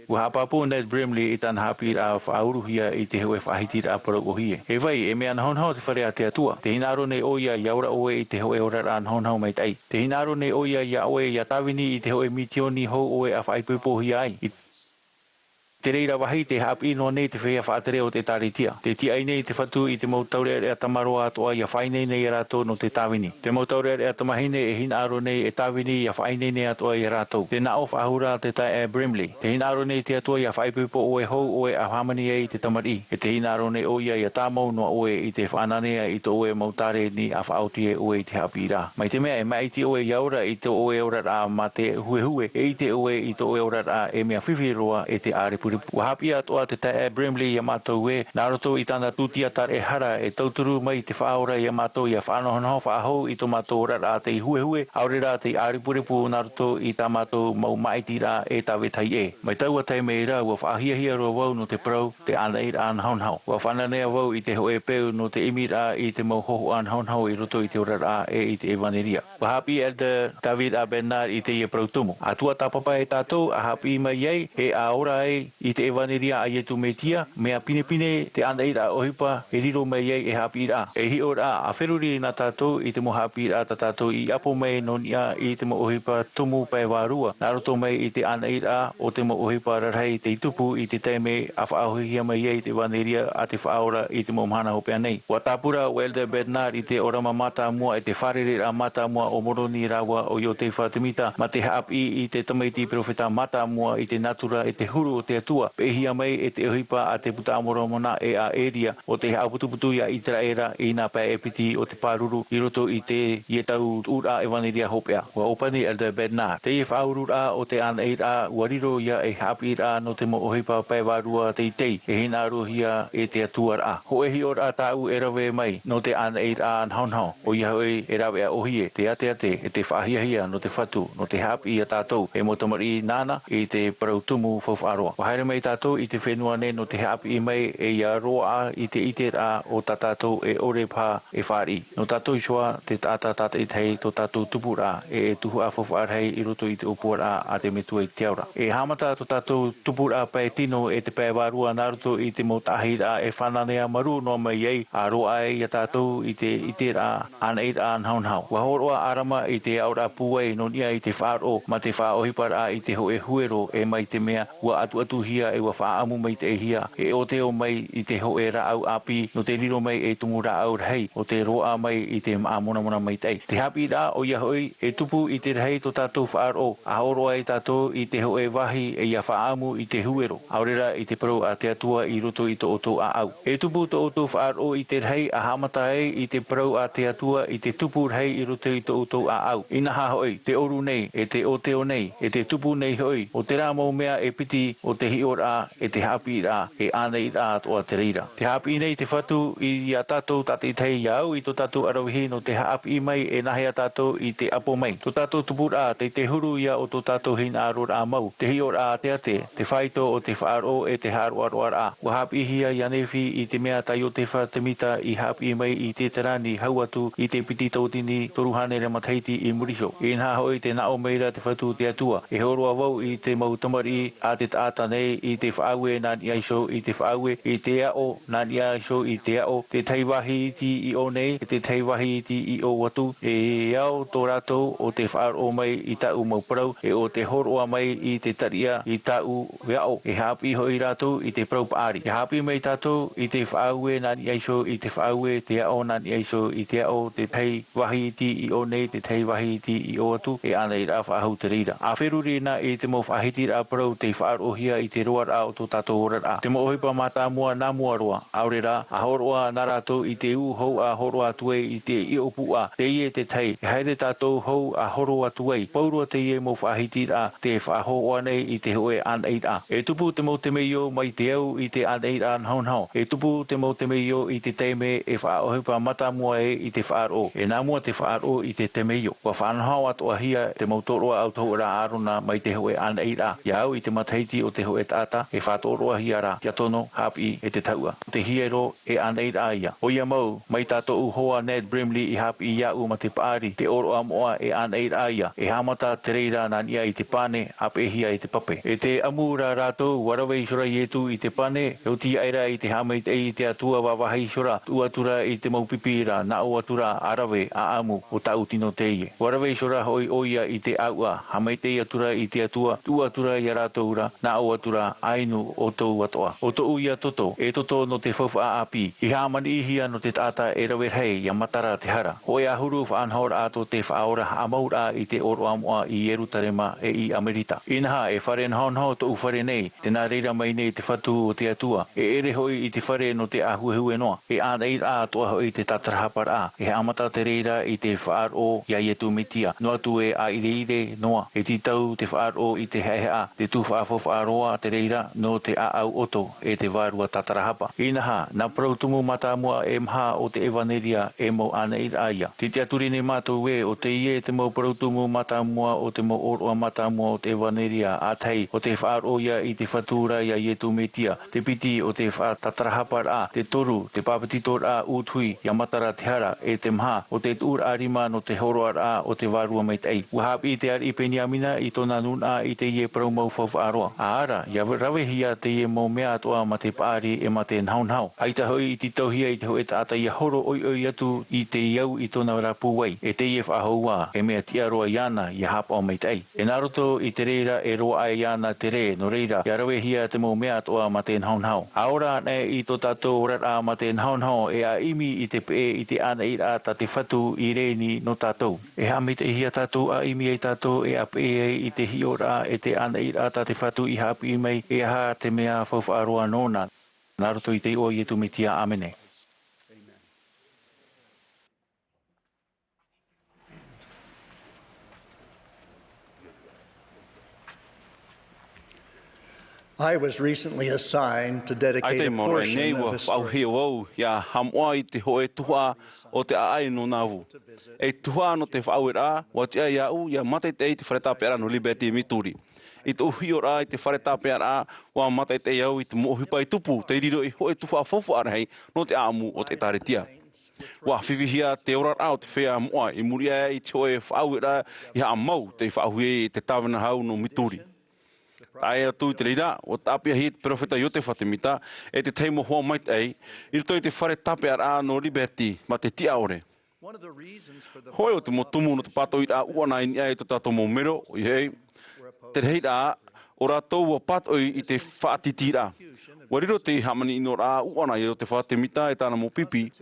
Ua haʻapāpū Ned Brimley i tāna haʻapiʻiraʻa faʻauruhia i te hōʻē faʻahitiraʻa parau ʻōhie. E vai, e mea nahonaho te fare a te Atua. Tē hinaʻaro nei ʻoia ʻia ora ʻoe i te hōʻē oraraʻa nahonaho maitaʻi. Tē hinaʻaro nei ʻoia iā ʻoe ʻia tāvini i te hōʻē mitioni hou ʻoe ʻa faʻaipoipohia ai. I te reira vāhi, tē haʻapiʻi noa nei te feiā faʻatere o te ʻĒtārētia. Tē tiaʻi nei te Fatu i te mau taureʻareʻa tamaroa atoʻa ʻia faʻaineine ia rātou nō te tāvini. Te mau taureʻareʻa tamāhine e hinaʻaro nei e tāvini ʻia faʻaineine atoʻa ia rātou. Tē nā ʻō faʻahou ra te taeaʻe Brimley. Tē hinaʻaro nei te Atua ʻia faʻaipoipo ʻoe hou ʻoe ʻa hāmani ai i te tamariʻi. E tē hinaʻaro nei ʻoia ʻia tāmau noa ʻoe i te faʻananea i tō ʻoe mau taleni ʻa faʻaoti ai ʻoe i te haʻapiʻiraʻa. Mai te mea e maʻiti ʻoe ʻia ora i tō ʻoe oraraʻa mā te huehue, e ʻite ʻoe i tō ʻoe oraraʻa e mea fifi roa e te ʻārepurepu. Ua haʻapiʻi atoʻa te taeaʻe Brimley ia mātou ē, nā roto i tāna tūtia taraehara e tauturu mai te Faʻaora ia mātou ʻia faʻanahonaho faʻahou i tō mātou oraraʻa tei huehue, ʻaore rā tei ʻārepurepu nā roto i tā mātou mau maʻitiraʻa e tāvetahi ē. Mai taua taime ra, ua faʻahiahia roa vau nō te parau, te ʻānaʻiraʻa nahonaho. Ua faʻananea vau i te hōʻē peu nō te ʻimiraʻa i te mau hōhoʻa nahonaho i roto i te oraraʻa e i te ʻevanelia. Ua haʻapiʻi Elder David A. Bednar i teie parau tumu. ʻA tuatāpapa e tātou, ʻa haʻapiʻi mai ai, e ʻa ora ai i te ʻevanelia a Iesu Mesia, mea pinepine te ʻānaʻiraʻa ʻohipa e riro mai ai e haʻapiʻiraʻa. E hiʻoraʻa, ʻa feruri na tātou i te mau haʻapiʻiraʻa tā tātou i ʻapo mai nō niʻa i te mau ʻohipa tumu pae vārua, nā roto mai i te ʻānaʻiraʻa o te mau ʻohipa rarahi tei tupu i te taime ʻa faʻahoʻihia mai ai te ʻevanelia a te Faʻaora i te mau mahana hopeʻa nei. Ua tāpura ʻo Elder Bednar i te ʻōrama mātāmua e te fārereiraʻa mātāmua o Moroni rāua ʻo Iosepha Semita, mā te haʻapiʻi i te tamaiti perofeta mātāmua i te nātura e te huru o te Atua, peʻehia mai e te ʻohipa a te Buka a Moromona e a Elia, ʻo te haʻaputuputu ia Iseraela i nā pae e piti o te pāruru i roto i teie tau tuʻuraʻa ʻevanelia hopeʻa. Ua ʻōpani Elder Bednar, teie faʻaururaʻa o te ʻānaʻiraʻa, ua riro ia ei haʻapiʻiraʻa nō te mau ʻohipa pae vārua teitei, e hinaʻarohia e te Atua ra. Hōʻē hiʻoraʻa tāʻu e rave mai nō te ʻānaʻiraʻa nahonaho, ʻoia hoʻi e rāveʻa ʻōhie, te ʻāteʻate, e te faʻahiahia nō te Fatu, nō te haʻapiʻi ia tātou, e mau tamariʻi nāna, i te parau tumu faufaʻa roa. Ua haere mai tātou i te fenua nei nō te haʻapiʻi mai e ʻia roaʻa i te ʻiteraʻa o tā tātou e ʻore paha e fāriʻi. Nō tātou iho ā, te taʻata tātaʻitahi tō tātou tupuraʻa, e, e tuhaʻa faufaʻa rahi i roto i te ʻōpuaraʻa a te Metua i te ao ra. E haʻamata tō tātou tupuraʻa pae tino e te pae vārua nā roto i te mau taʻahiraʻa e fānanea marū noa mai ai, ʻa roaʻa ai ia tātou i te ʻiteraʻa ʻānaʻiraʻa nahonaho. Ua hōroʻa ʻĀrama i te aʻoraʻa pūai nō niʻa i te faʻaroʻo, mā te faʻaʻohiparaʻa i te hōʻē huero, e mai te mea ua ʻatuʻatuhia e ua faʻaʻamu maitaʻihia, e ʻōteo mai i te hōʻē rāʻau ʻāpī, nō te riro mai ei tumu rāʻau rahi, ʻo te roaʻa mai i te māʻa monamona maitaʻi. Te haʻapiʻiraʻa, ʻoia hoʻi, e tupu i te rahi tō tātou faʻaroʻo, ʻa hōroʻa ai tātou i te hōʻē vāhi e ʻia faʻaʻamu i te huero, ʻaore rā i te parau a te Atua i roto i tō ʻoutou ʻāʻau. E tupu tō ʻoutou faʻaroʻo i te rahi ʻa haʻamata ai i te parau a te Atua i te tupu rahi i roto i tō ʻoutou ʻāʻau. Inaha hoʻi, tē ʻoru nei, e tē ʻōteo nei, e tē tupu nei hoʻi, ʻo terā mau mea e piti, ʻo te hiʻoraʻa, e te haʻapiʻiraʻa, e ʻānaʻiraʻa atoʻa te reira. Tē haʻapiʻi nei te Fatu ia tātou tātaʻitahi, ia au i tō tātou ʻaravihi nō te haʻapiʻi mai e nāhea tātou i te ʻapo mai. Tō tātou tupuraʻa, tei te huru ia o tō tātou hinaʻaroraʻa mau, te hiʻoraʻa ʻāteʻate, te faito o te faʻaroʻo e te haʻaroʻaroʻaraʻa. Ua haʻapiʻihia ia Nephi i te mea tā Iosepha Semita i haʻapiʻi mai i te Ierusalemi hau atu i te piti tauatini toru hānere matahiti i muri iho. Inaha hoʻi tē nā ʻō mai ra te Fatu te Atua, e hōroʻa vau i te mau tamariʻi a te taʻata nei, i te faʻaue nā niʻa iho i te faʻaue, i te aʻo nā niʻa iho i te aʻo, te tahi vāhi iti i ʻō nei, te tahi vāhi iti i ʻō atu, e ao tō rātou ʻo te faʻaroʻo mai i tāʻu mau parau, e ʻo te hōroʻa mai i te tariʻa i tāʻu aʻo, e haʻapiʻi hoʻi rātou i te parau paʻari. E haʻapiʻi mai tātou i te faʻaue nā niʻa iho i te faʻaue, te aʻo nā niʻa iho i te aʻo, te tahi vāhi iti i ʻō nei, te tahi vāhi iti i ʻō atu, e ānaʻiraʻa faʻahou te reira. ʻA feruri na i te mau faʻahitiraʻa parau tei faʻaroʻohia i te roaraʻa o tō tātou oraraʻa. Te mau ʻohipa mātāmua nā mua roa, ʻaore rā, ʻa hōroʻa nā rātou i te ū hou ʻa hōroʻa atu ai i te ʻiʻo pūʻa, teie te tahi, e haere tātou hou ʻa horo atu ai. Pauroa teie mau faʻahitiraʻa, tē faʻahōhoʻa nei i te hōʻē ānaʻiraʻa. E tupu te mau temeio mai te au i te ānaʻiraʻa nahonaho. E tupu te mau temeio i te taime e faʻaʻohipa mātāmua ai i te faʻaroʻo. E nā mua te faʻaroʻo i te temeio. ʻUa faʻanahonaho atoʻahia te mau tōroʻa ʻautahuʻaraʻa a ʻĀrona mai te hōʻē ānaʻiraʻa. ʻIa au i te matahiti o te hōʻē taʻata, e faʻatōroʻahia rā, ʻia tono, haʻapiʻi, e te tahuʻa. Te hiero, e ānaʻiraʻa ia. ʻOia mau, mai tā tōʻu hoa Ned Brimley i haʻapiʻi iāʻu mā te paʻari, te ʻōroʻa moʻa e ānaʻiraʻa ia, e haʻamata te reira nā niʻa i te pane, ʻāpeʻehia e te pape. E te ʻamu ra rātou, ʻua rave ihora Ietu i te pane, e oti aʻera i te haʻamaitaʻi i te Atua vāvāhi ihora, tuʻu atu ra i te mau pipi ra, nā ʻō atu ra, ʻa rave, ʻa ʻamu, ʻo tāʻu tino teie. ʻUa rave ihora hoʻi ʻoia i te ʻāuʻa, haʻamaitaʻi atu ra i te Atua, tuʻu atu ra ia rātou ra, nā ʻō atu ra, ʻa inu ʻoutou atoʻa. ʻO tōʻu ia toto, e toto nō te faufaʻa ʻāpī, i hāmaniʻihia nō te taʻata e rave rahi, ʻia matara te hara. Hōʻē ʻahuru faʻanahoraʻa tō te Faʻaora haʻamauraʻa i te ʻōroʻa moʻa i Ierutarema e i Amerita. Inaha, e fare nahonaho tōʻu fare nei, tē nā reira mai nei te Fatu o te Atua, e ʻere hoʻi i te fare nō te ʻāhuehue noa, e ānaʻiraʻa atoʻa hoʻi te tātarahaparaʻa, e haʻamata te reira i te faʻaroʻo iā Ietu Metia, noa atu e ʻāʻireʻire noa, e tītau te faʻaroʻo i te haʻehaʻa, te tuhaʻa faufaʻa roa te reira, nō te ʻāʻau ʻoto, e te vārua tātarahapa. Inaha, nā parau tumu mātāmua e maha o te ʻevaneria e mau ānaʻiraʻa ia. Te tiʻaturi nei mātou ē, ʻo teie te mau parau tumu mātāmua o te mau ʻōroʻa mātāmua o te ʻevaneria, ā tahi, ʻo te faʻaroʻo ia i te Fatu ra iā Ietu Metia, te piti ʻo te faʻatātarahaparaʻa, te toru, te pāpetitoraʻa ʻūtuhi, ʻia matara te hara, e te maha, ʻo te tuʻuraʻa rima nō te hōroʻaraʻa o te Vārua Maitaʻi. ʻUa haʻapiʻi te ariʻi Peniamina i tōna nūnaʻa i teie parau mau faufaʻa roa. ʻĀ ʻara, ʻia ravehia teie mau mea atoʻa mā te paʻari e mā te nahonaho. ʻAita hoʻi i tītauhia i te hōʻē taʻata ʻia horo ʻoiʻoi atu i te au i tōna ra pūai. E teie faʻahou ā, e mea tiʻa roa iāna ʻia haʻapaʻo maitaʻi. E nā roto i te reira e roaʻa iāna te rē, nō reira, ʻia ravehia te mau mea atoʻa mā te nahonaho. ʻA ora anaʻe i tō tātou oraraʻa mā te nahonaho, e ʻa ʻimi i te peʻe i te ānaʻiraʻa tā te Fatu i rēni nō tātou. E haʻamaitaʻihia tātou ʻa ʻimi ai tātou e ʻa peʻe ai i te hiʻoraʻa e te ānaʻiraʻa tā te Fatu i haʻapiʻi mai, e aha te mea faufaʻa roa nōna. Nā roto i te iʻoa o Ietu Metia, ʻāmene. I was recently assigned to dedicate a portion of historic. ʻAita i maoro nei ua faʻauhia vau ʻia haʻamoʻa i te hōʻē tuhaʻa o te ʻāʻai nō Nauvoo. Ei tuhaʻa nō te faʻaueraʻa, ʻua tiʻa iāʻu ʻia mātaʻitaʻi i te fare tāpeʻaraʻa nō Liberty, Missouri. I tōʻu hiʻoraʻa i te fare tāpeʻaraʻa, ʻua mātaʻitaʻi au i te mau ʻohipa i tupu, tei riro ei hōʻē tuhaʻa faufaʻa rahi nō te ʻāʻamu o te ʻĒtārētia. ʻUa fifihia te oraraʻa o te feiā moʻa i muri aʻe i te hōʻē faʻaueraʻa i haʻamau tei faʻauhia i te tāvana hau nō Missouri. Tae atu i te reira, ʻua tāpeʻahia te peropheta Iotefa Temita e te tahi mau hoa maitaʻi i roto i te fare tāpeʻaraʻa nō Liberty mā te tiʻa ʻore. Hōʻē o te mau tumu nō te pātoʻiraʻa ʻuʻana i niʻa i tō tātou mau mero, ʻoia hoʻi, te rahiraʻa, ʻo rātou ʻua pātoʻi i te faʻatītīraʻa. ʻUa riro te hāmani-ʻino-raʻa ʻuʻana iā Iotefa Temita e tāna mau pipi,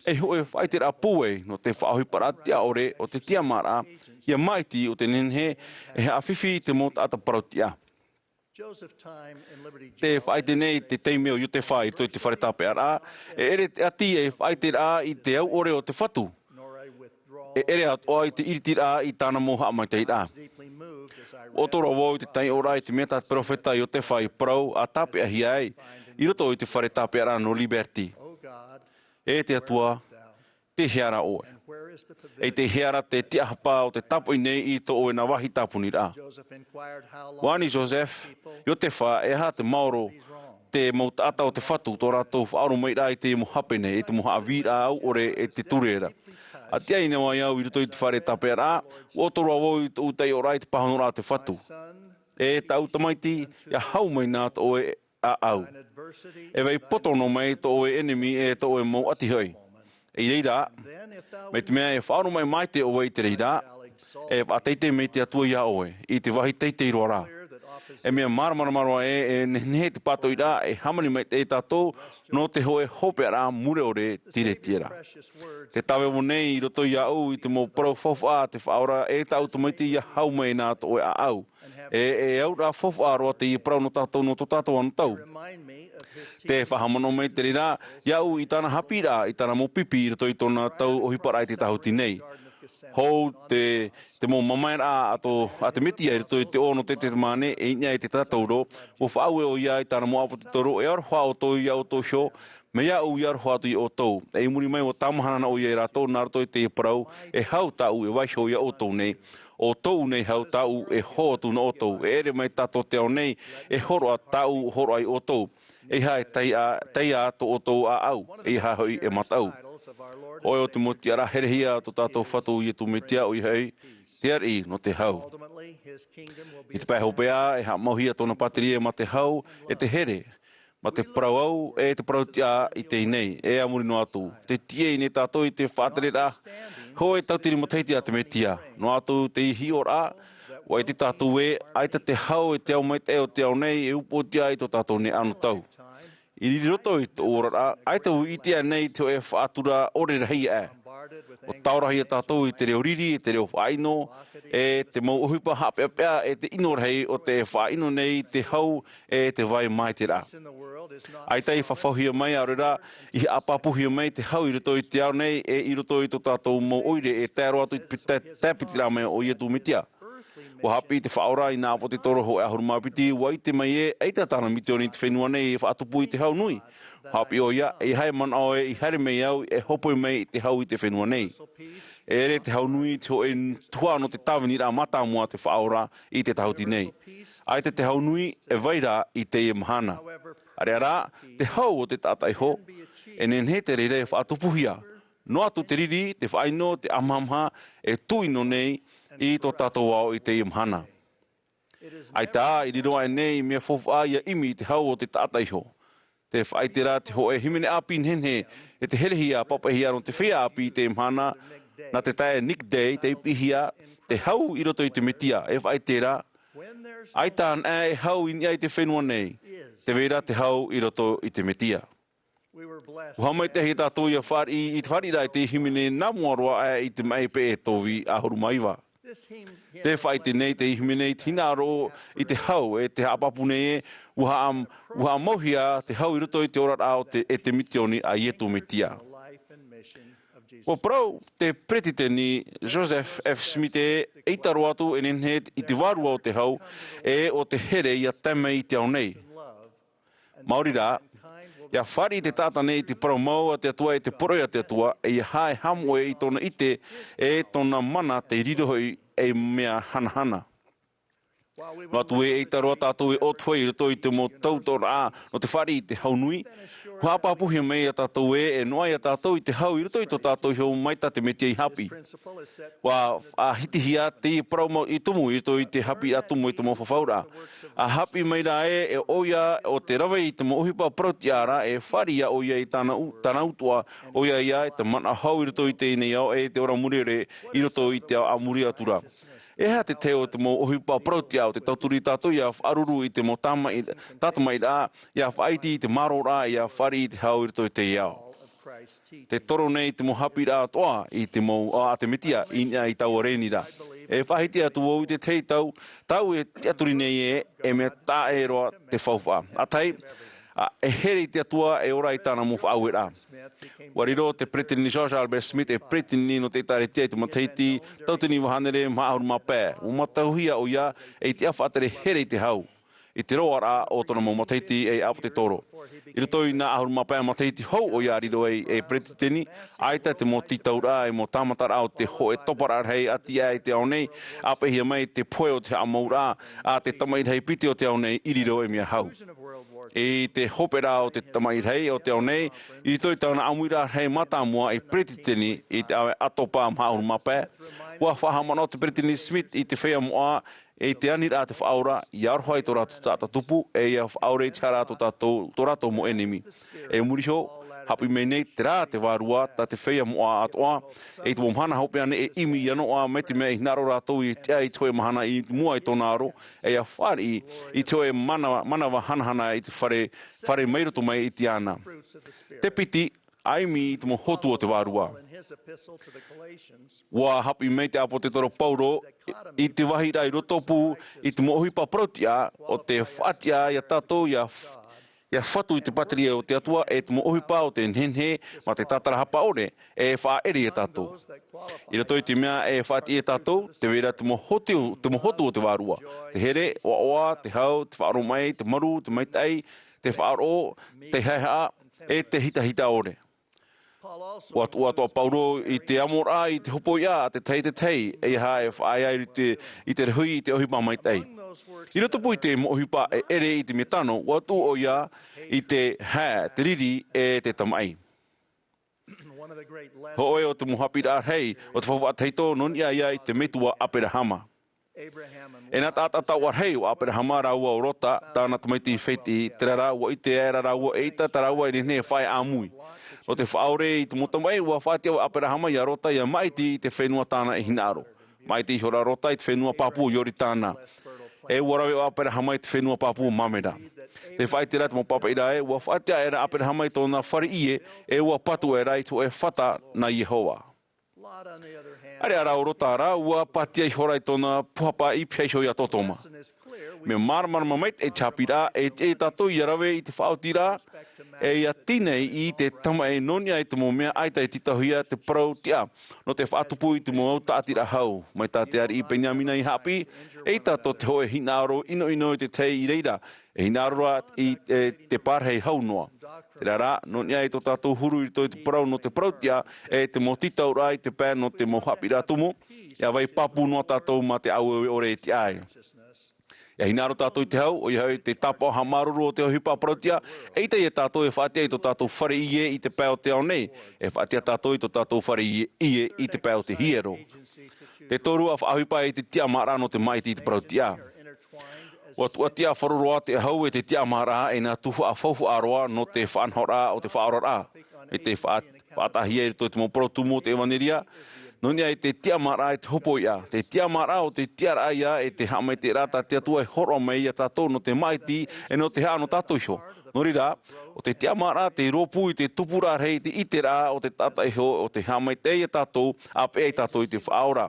ei hōʻē faʻaʻiteraʻa pūai nō te faʻaʻohiparaʻa tiʻa ʻore o te tiʻamāraʻa, ʻia māʻiti ʻo te nehenehe e haʻafifi i te mau taʻata parau tiʻa. Te faʻaʻite nei te taime o Iotefa i roto i te fare tāpeʻaraʻa, e ʻere te ʻati ei faʻaʻiteraʻa i te au ʻore o te Fatu. E ʻere atoʻa i te ʻiritiraʻa i tāna mau haʻamaitaʻiraʻa. ʻUa ʻoto roa vau i te taiʻoraʻa i te mea tā te peropheta Iotefa i parau ʻa tāpeʻahia ai i roto i te fare tāpeʻaraʻa nō Liberty. E te Atua, tei hea ra ʻoe? E tei hea ra te tiʻahapa o tē tāpoʻi nei i tō ʻoe nā vāhi tāpuniraʻa? ʻUa ani Joseph, Iotefa, e aha te maoro te mau taʻata o te Fatu tō rātou faʻaoromairaʻa i te mau hāpene, i te mau haʻavīraʻa au ʻore e te ture ra. ʻA tiʻa i niʻa iho au i roto i te fare tāpeʻaraʻa, ʻua ʻoto roa vau i tōʻu taiʻoraʻa i te pāhonoraʻa a te Fatu. e tāʻu tamaiti, ia hau mai nā tō ʻoe ʻāʻau. E vai poto noa mai tō ʻoe ʻenemi e tō ʻoe mau ʻati hoʻi. I reira, mai te mea e faʻaroʻo mai maitaʻi ʻoe i te reira, e faʻateitei mai te Atua iā ʻoe, i te vāhi teitei roa rā. E mea māramarama roa ē, e nehenehe te pātoʻiraʻa e hāmani mai e tātou, nō te hōʻē hopeʻaraʻa mure ʻore tiretiera. Te tāvevo nei i roto iāʻu i te mau parau faufaʻa a te Faʻaora, e tāʻu tamaiti, ia hau mai nā tō ʻoe ʻāʻau. E, e auraʻa faufaʻa roa teie parau nō tātou, nō tō tātou anotau. Tē faʻahaʻamanaʻo mai te reira iāʻu i tāna haʻapiʻiraʻa, i tāna mau pipi i roto i tōna tau ʻohiparaʻa i te tāhuti nei. Hou te, te mau mamaeraʻa a tō, a te Metia i roto i te ʻō nō Tetetemane, e i niʻa i te tātauro, ʻua faʻaue ʻoia i tāna mau ʻāpōsetolo, e aroha ʻoutou ia ʻoutou iho, mai iāʻu i aroha atu ia ʻoutou. E i muri mai ʻua tāmahana ʻoia ia rātou, nā roto i teie parau, e hau tāʻu e vaiiho ia ʻoutou nei, ʻo tōʻu nei hau tāʻu e hō atu nō ʻoutou, e ʻere mai tā tō te ao nei, e hōroʻa tāʻu hōroʻa ia ʻoutou. ʻEiaha e taiā, taiā tō ʻoutou ʻāʻau, ʻeiaha hoʻi e mataʻu. Hōʻē o te mau tiʻaraʻa herehia a tō tātou Fatu Iesu Metia, ʻoia hoʻi, te ariʻi nō te hau. I te pae hopeʻa, e haʻamauhia tōna pātireia mā te hau, e te here, mā te parau au, e te parau tiʻa i teie nei, e a muri noa atu. Tē tiʻa nei tātou i te faʻatereraʻa hōʻē tautini matahiti a te Metia. Noa atu te hiʻoraʻa, ʻua ʻite tātou ē, ʻaita te hau e te ao maitaʻi o te ao nei e upoʻotiʻa i tō tātou nei anotau. I roto i tō ʻoe oraraʻa, ʻaita ʻua ʻite ānei te hōʻē faʻatura ʻore rahi aʻe. ʻUa taorahia tātou i te reo riri, e te reo faʻaʻino, e te mau ʻohipa haʻapeʻapeʻa, e te ʻino rahi o tē faʻaʻino nei te hau, e te vai maitaʻi ra. ʻAita i fafauhia mai, ʻaore rā, i haʻapāpūhia mai te hau i roto i te ao nei, e i roto i tō tātou mau ʻoire, e tae roa atu i te pita-, tae piti rā mai o Iesu Metia. ʻUa haʻapiʻi te Faʻaora i nā ʻāpōsetolo hōʻē ʻahuru mā piti, ʻua ʻite mai ē, ʻaita tāna misiōni i te fenua nei e faʻatupu i te hau nui. ʻUa haʻapiʻi ʻoia, ʻeiaha e manaʻo ē, i haere mai au, e hōpoi mai i te hau i te fenua nei. E ʻere te hau nui i te hōʻē tuhaʻa nō te tāviniraʻa mātāmua a te Faʻaora i te tāhuti nei. ʻAita te hau nui e vai ra i teie mahana. ʻAreʻa rā, te hau o te taʻata iho, e nehenehe te reira e faʻatupuhia. Noa atu te riri, te faʻaʻino, te ʻamahamaha, e tūʻino nei i tō tātou ao i teie mahana. ʻAita, i riro aʻenei mea faufaʻa ia ʻimi i te hau o te taʻata iho. Tē faʻaʻite ra te hōʻē hīmene ʻāpī nehenehe, e te herehia papaʻihia nō te feiā ʻāpī i teie mahana, nā te taeaʻe Nick Day, tei piʻihia, te hau i roto i te Metia, e faʻaʻite ra, ʻaita anaʻe e hau i niʻa i te fenua nei, tē vai ra te hau i roto i te Metia. ʻUa haʻamaitaʻihia tātou ia fāriʻi, i te fāriʻiraʻa i te hīmene nā mua roa aʻe i te maʻi peʻe Tōvī ʻahuru mā iva. Tē faʻaʻite nei te hīmene i te hinaʻaro i te hau, e tē haʻapāpū nei ē, ʻua haʻa-, ʻua haʻamauhia te hau i roto i te oraraʻa o te, e te misiōni a Iesu Metia. ʻUa parau te Peretiteni Joseph F. Smith ē, ʻeita roa atu e nehenehe i te vārua o te hau, e ʻo te here ia tae mai i te ao nei. Maori rā, ia fāriʻi te taʻata nei i te parau mau a te Atua, e te poroʻi a te Atua, ʻeiaha e haʻamoʻe i tōna ʻite, e tōna mana tei riro hoʻi ei mea hanahana. Noa atu ē, ʻeita roa tātou e ʻōtohe i roto i te mau tautoʻoraʻa nō te fāriʻi i te hau nui, ʻua haʻapāpūhia mai ia tātou ē, e noaʻa ia tātou i te hau i roto i tō tātou iho mai tā te Metia i haʻapiʻi. ʻUa faʻahitihia teie parau mau i tumu i roto i te haʻapiʻiraʻa tumu i te mau fafauraʻa. ʻA haʻapiʻi mai rā ē, e ʻoia ʻo te rave i te mau ʻohipa parautiʻa ra, e fāriʻi ʻoia i tāna u-, tāna utuʻa, ʻoia ia, e te manaʻo hau i roto i teie nei ao, e te ora mure ʻore i roto i te ao a muri atu ra. E aha te tahi o te mau ʻohipa parautiʻa ʻo tē tauturu tātou ia faʻaruru i te mau tāmaʻi-, tātamaʻiraʻa, ia faʻaiti i te mārōraʻa, ia fāriʻi i te hau i roto i teie ao. Tē toro nei te mau haʻapiʻiraʻa atoʻa i te mau, a, a te Metia i niʻa i taua rēni ra. E faʻahiti atu vau i te tahi tau, tāʻu e tiʻaturi nei ē, e mea taʻa ʻē roa te faufaʻa. ʻA tahi, ā, e here i te Atua, e ora i tāna mau faʻaueraʻa. ʻUa riro te Peretiteni George Albert Smith ei Peretiteni nō te ʻĒtārētia i te matahiti tautini iva hānere maha ʻahuru mā pae. ʻUa mātauhia ʻoia ei tiʻa faʻatere here i te hau i te roaraʻa o tōna mau matahiti ei ʻāpōsetolo. I roto i nā ʻahuru mā pae matahiti hou ʻoia a riro ai ei Peretiteni, ʻaita te mau tītauraʻa, ei mau tāmataraʻa o te hōʻē toparaʻa rahi ʻati aʻe i te ao nei, ʻāpeʻehia mai te pohe o te haʻamauraʻa a te tamaʻi rahi piti o te ao nei i riro ei mea hau. I te hoperaʻa o te tamaʻi rahi o te ao nei, i roto i tāna ʻāmuiraʻa rahi mātāmua ei Peretiteni i te ʻāvaʻe ʻātopa maha ʻahuru mā pae, ʻua faʻahaʻamanaʻo te Peretiteni Smith i te feiā moʻa, e i te aniraʻa te Faʻaora, ʻia aroha i tō rātou taʻata tupu, e ʻia faʻaʻore i te hara tō tātou, tō rātou mau ʻenemi. E i muri iho, haʻapiʻi mai nei, terā te Vārua, tā te feiā moʻa atoʻa, e i te mau mahana hopeʻa nei e ʻimi ʻia noaʻa mai te mea e hinaʻaro rātou i tiʻa i te hōʻē mahana i mua i tōna aro, e ʻia fāriʻi i te hōʻē mana-, manava hanahana i te fare, fare mai roto mai i te ana. Te piti, ʻa ʻimi i te mau hotu o te Vārua. ʻUa haʻapiʻi mai te ʻāpōsetolo Paulo i te vāhi ra i roto pū i te mau ʻohipa parau-tiʻa o te faʻatiʻa ia tātou ʻia f-, ʻia fatu i te pātireia o te Atua, e te mau ʻohipa o te nehenehe mā te tātarahapa ʻore e faʻaʻere ia tātou. I roto i te mea e faʻatiʻa ia tātou, tē vai ra te mau hotu, te mau hotu o te Vārua. Te here, ʻoaʻoa, te hau, te faʻaroʻo mai, te maru, te maitaʻi, te faʻaroʻo, te haʻehaʻa, e te hitahita ʻore. ʻUa tuʻu atoʻa Paulo i te amoraʻa i te hopoiʻa a te tahi e te tahi, ʻeiaha e faʻaea i te, i te rahi i te ʻohipa maitaʻi. I roto pū i te mau ʻohipa e ʻere i te mea tano, ʻua tuʻu ʻoia i te hae, te riri, e te tamaʻi. Hōʻē o te mau haʻapiʻiraʻa rahi o te faufaʻa tahito, nō niʻa ia i te metua ʻĀperahama. E nā taʻata taoʻa rahi o ʻĀperahama rāua ʻo Lota, tāna tamaiti fētiʻi, terā rā, ʻua ʻite aʻera rāua eʻita tā rāua e nehenehe e faʻaea ʻāmui. Nō te faʻaʻore i te mau tamaʻi, ʻua faʻatiʻa ʻo ʻĀperahama ia Lota ʻia māʻiti i te fenua tāna e hinaʻaro. Māʻiti ihora ʻo Lota i te fenua pāpū o Ioritana. E ʻua rave ʻo ʻĀperahama i te fenua pāpū o Mamera. Tē faʻaʻite ra te mau pāpaʻiraʻa ē, ʻua faʻatiʻa aʻera ʻĀperahama i tōna fare ʻie, e ʻua patu aʻera i te hōʻē fata nā Iehova. ʻAreʻa rā ʻo Lota rā, ʻua pātia ihora i tōna puhapa ʻīpeha iho ia Totoma. Mea māramarama maitaʻi te haʻapiʻiraʻa, e tiʻa ia tātou ʻia rave i te faʻaotiraʻa, e ʻia tīnai i te tamaʻi nō niʻa i te mau mea ʻaita e tītauhia te parau-tiʻa, nō te faʻatupu i te mau tāʻatiraʻa hau. Mai tā te ariʻi Peniamina i haʻapiʻi, eʻita tō te hōʻē hinaʻaro ʻinoʻino i te tahi i reira, e hinaʻaro ra i, e, te parahi hau noa. Terā rā, nō niʻa i tō tātou huru i roto i te parau nō te parau-tiʻa, e te mau tītauraʻa i te pae nō te mau haʻapiʻiraʻa tumu, ʻia vai pāpū noa tātou mā te ʻāueue ʻore e tiʻa ai. ʻIa hinaʻaro tātou i te hau, ʻoia hoʻi te tāpaʻo haʻamāuruuru o te ʻohipa parau-tiʻa, eʻita ia tātou e faʻatiʻa i tō tātou fare ʻie i te pae o te ao nei, e faʻatiʻa tātou i tō tātou fare ʻie, ʻie i te pae o te hiero. Te toru, ʻa faʻaʻohipa i te tiʻamāraʻa nō te māʻiti i te parau-tiʻa. ʻUa tuʻatiʻa faʻaroa te ʻahu e te tiʻamāraʻa e nā tūhaʻa faufaʻa roa nō te faʻanahoraʻa o te faʻaoraraʻa. I te faʻa-, faʻataʻahia i roto i te mau parau tumu o te ʻEvaneria, nō niʻa i te tiʻamāraʻa e te hopoiʻa. Te tiʻamāraʻa ʻo te tiʻaraʻa ia e te haʻamaitaʻiraʻa tā te Atua e hōroʻa mai ia tātou nō te māʻiti, e nō te haʻa nō tātou iho. Nō reira, ʻo te tiʻamāraʻa te rōpū i te tupuraʻa rahi i te ʻiteraʻa o te taʻata iho, ʻo te haʻamaitaʻi ia tātou, ʻa peʻe ai tātou i te faʻaora.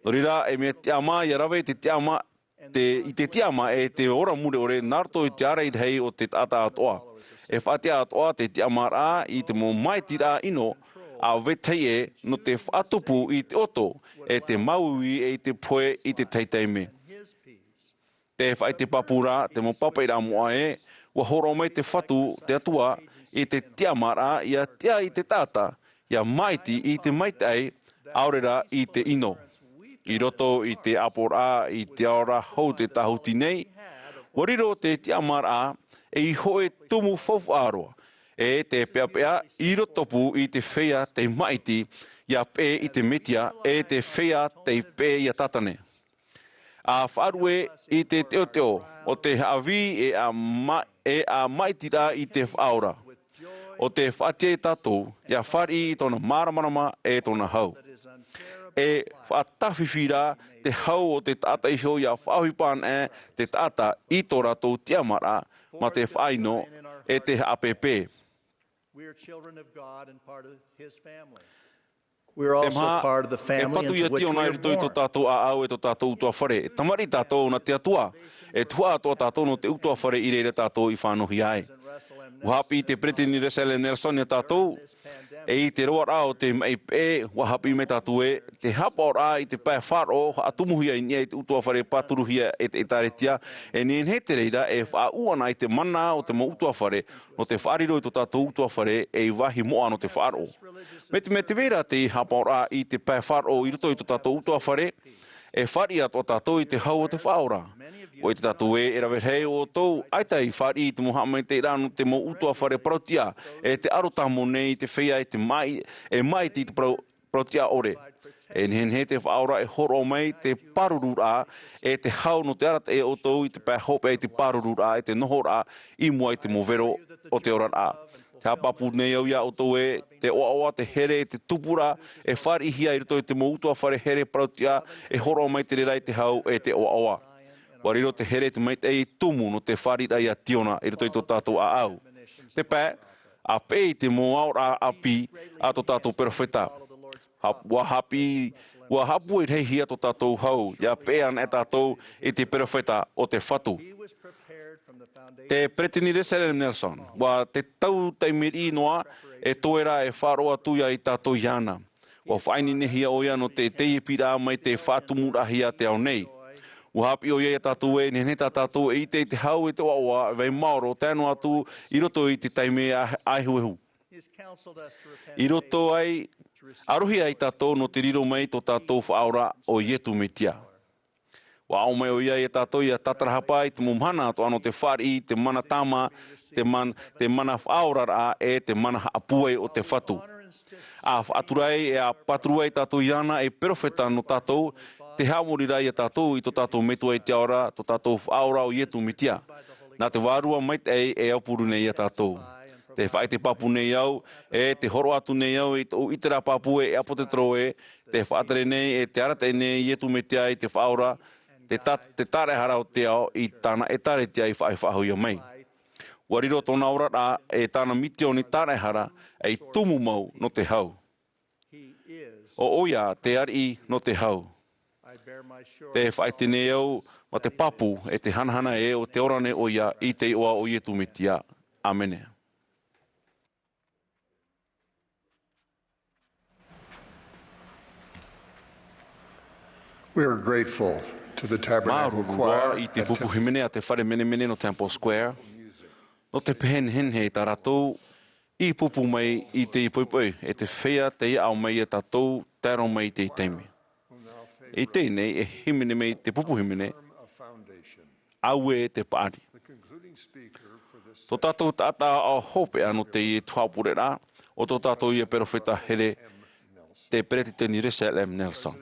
Nō reira, e mea tiʻamā ʻia rave i te tiʻamā, te, i te tiʻamā e te ora mure ʻore nā roto i te ārai rahi o te taʻata atoʻa. E faʻatiʻa atoʻa te tiʻamāraʻa i te mau māʻitiraʻa ʻino, ʻa vetahi ē, nō te faʻatupu i te ʻoto, e te māuiui e i te pohe i te tahi taime. Tē faʻaʻite pāpū ra te mau pāpaʻiraʻa moʻa ē, ʻua hōroʻa mai te Fatu, te Atua, i te tiʻamāraʻa ʻia tiʻa i te taʻata, ʻia māʻiti i te maitaʻi, ʻaore rā i te ʻino. I roto i te ʻāpoʻoraʻa i te ao ra hou te tāhuti nei, ʻua riro te tiʻamāraʻa ei hōʻē tumu faufaʻa roa, e te peʻapeʻa i roto pū i te feiā tei māʻiti ʻia peʻe i te Metia, e te feiā tei peʻe ia Tātane. ʻA faʻaruʻe i te teʻoteʻo o te haʻavī e ʻa ma-, e ʻa māʻitiraʻa i te Faʻaora. ʻO te faʻatiʻa ia tātou, ʻia fāriʻi i tōna māramarama e tōna hau. E faʻatāfifi rā te hau o te taʻata iho ʻia faʻaʻohipa anaʻe te taʻata i tō rātou tiʻamāraʻa, mā te faʻaʻino e te haʻapēpē. We are children of God and part of His family. We are Te also maha, part of the e family patu into ia which Tiona we i are roto i tō born. Tātou ʻāʻau e tō tātou utuāfare. E tamariʻi tātou nā te Atua. E tuhaʻa atoʻa tātou nō te utuāfare i reira tātou i fānauhia ai. ʻUa haʻapiʻi te Peresideni Russell M. Nelson ia tātou, e i te roaraʻa o te maʻi peʻe, ʻua haʻapiʻi mai tātou ē, te haʻapaʻoraʻa i te pae faʻaroʻo, haʻatumuhia i niʻa i te utuāfare pāturuhia e te ʻĒtārētia, e nehenehe te reira e faʻaʻū anaʻe i te mana o te mau utuāfare, nō te faʻariro i tō tātou utuāfare ei vāhi moʻa nō te faʻaroʻo. Mai te mea tē vai ra te haʻapaʻoraʻa i te pae faʻaroʻo i roto i tō tātou utuāfare, e fāriʻi atoʻa tātou i te hau o te Faʻaora. ʻUa ʻite tātou ē, e rave rahi o ʻoutou, ʻaita i fāriʻi i te mau haʻamaitaʻiraʻa nō te mau utuāfare parau-tiʻa, e te ʻaro tāmau nei i te feiā e te māʻi-, e māʻiti i te parau-, parau-tiʻa ʻore. E nehenehe te Faʻaora e hōroʻa mai te pārururaʻa, e te hau nō te arataʻi ia ʻoutou i te pae hopeʻa i te pārururaʻa, e te nohoraʻa i mua i te mau vero o te oraraʻa. Te haʻapāpū nei au ia ʻoutou ē, te ʻoaʻoa, te here, e te tupuraʻa, e fāriʻihia i roto i te mau ʻutuāfare here parautiʻa, e hōroʻa mai te reira i te hau e te ʻoaʻoa. ʻUa riro te here te maitaʻi tumu nō te fāriʻiraʻa ia Tiona i roto i tō tātou ʻāʻau. Te pae, ʻa peʻe i te mau aʻoraʻa ʻāpī a tō tātou perofeta. Hap-, ʻua haʻapiʻi, ʻua haʻapūai rahi ia tō tātou hau, ʻia peʻe anaʻe tātou i te perofeta o te Fatu. Te Peretiteni Russell M. Nelson, ʻua te tau taime riʻi noa, e toe ra e faʻaroʻo atu ia i tātou iāna. ʻUa faʻaineinehia ʻoia nō te, teie piʻiraʻa mai te faʻatumuraʻahia te ao nei. ʻUa haʻapiʻi ʻoia ia tātou ē, nehenehe tā tātou e ʻite i te hau e te ʻoaʻoa, e vai maoro, tae noa atu i roto i te taime ʻa-, ʻāehuehu. I roto ai, ʻa rohi ai tātou nō te riro mai tō tātou Faʻaora ʻo Iesu Mesia. ʻUa aʻo mai ʻoia ia tātou ʻia tātarahapa i te mau mahana atoʻa nō te fāriʻi, te mana tāmā, te man-, te mana faʻaoraraʻa, e te mana haʻapūai o te Fatu. ʻA faʻatura ai, e ʻa pāturu ai tātou iāna ei perofeta nō tātou, tē haʻamori ra ia tātou i tō tātou Metua i te ao ra, tō tātou Faʻaora ʻo Iesu Mesia. Nā te Vārua Maitaʻi e aupuru nei ia tātou. Tē faʻaʻite pāpū nei au, e tē hōroʻa atu nei au i tōʻu ʻiteraʻa pāpū e ʻāpōsetolo ē, tē faʻatere nei, e tē arataʻi nei Iesu Mesia i te Faʻaora, te ta-, te Tāraʻehara o te ao i tāna ʻĒtārētia i faʻa-, faʻahoʻihia mai. ʻUa riro tōna oraraʻa, e tāna misioni tāraʻehara, ei tumu mau nō te hau. ʻO ʻoia te ariʻi nō te hau. Tē faʻaʻite nei au, mā te pāpū, e te hanahana ē ʻo te ora nei ʻoia i te iʻoa o Iesu Mesia. ʻĀmene. We are grateful to the Tabernacle Māuruuru Choir i te and pupu Tem- hīmene a te fare menemene nō Temple Square, nō te pehe nehenehe i tā rātou i pupu mai i te poipoi, e te feiā tei aʻo mai ia tātou, tae roa mai i te taime. I teie nei, e hīmene mai te pupu hīmene, Auē te paʻari. Tō tātou taʻata hopeʻa nō teie tuhaʻa pureraʻa, ʻo tō tātou ia perofeta here, te Peretiteni Russell M. Nelson.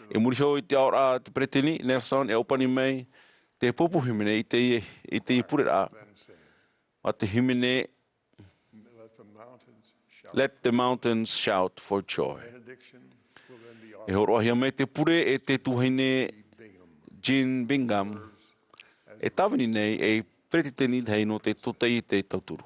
I muri iho i te aʻoraʻa a te Peretiteni Nelson, e ʻōpani mai te pupu hīmene i teie, i teie pureraʻa, mā te hīmene Let the mountains shout for joy. E hōroʻahia mai te pure e te tuahine Jean Bingham, e tāvini nei ei peretiteni rahi nō te tōtaiete tauturu.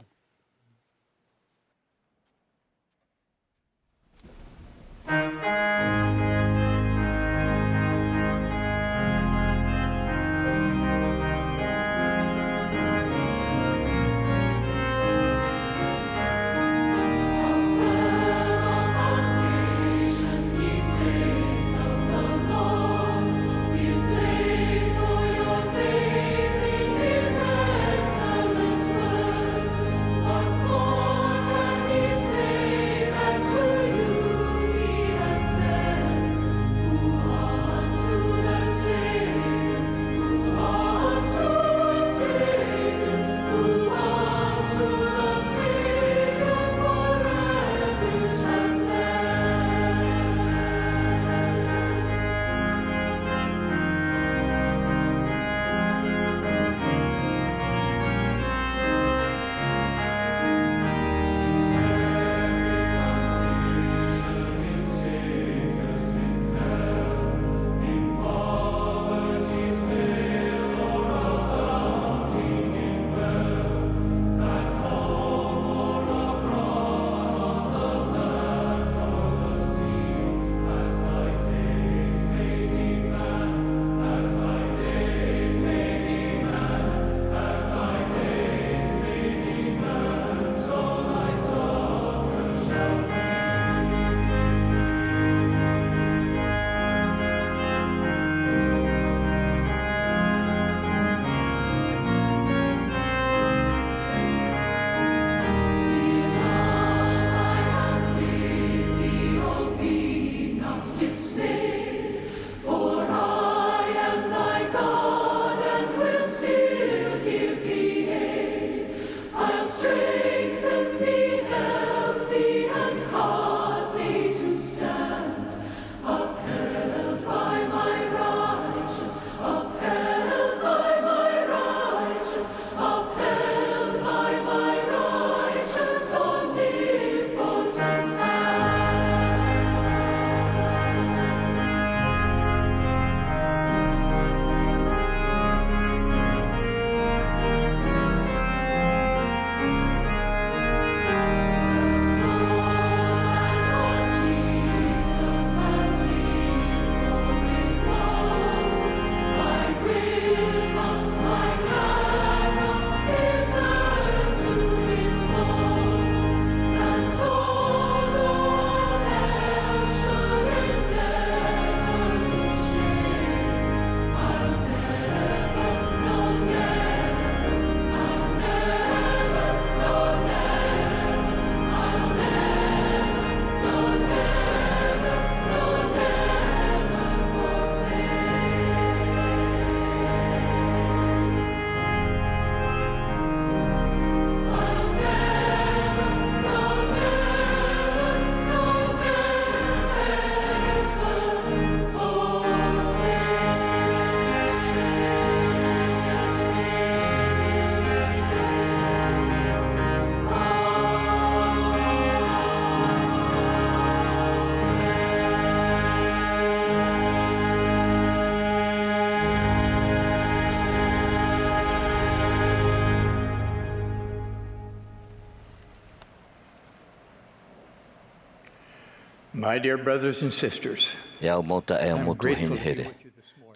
My dear brothers and sisters, e au mau taeaʻe, e au mau tuahine here,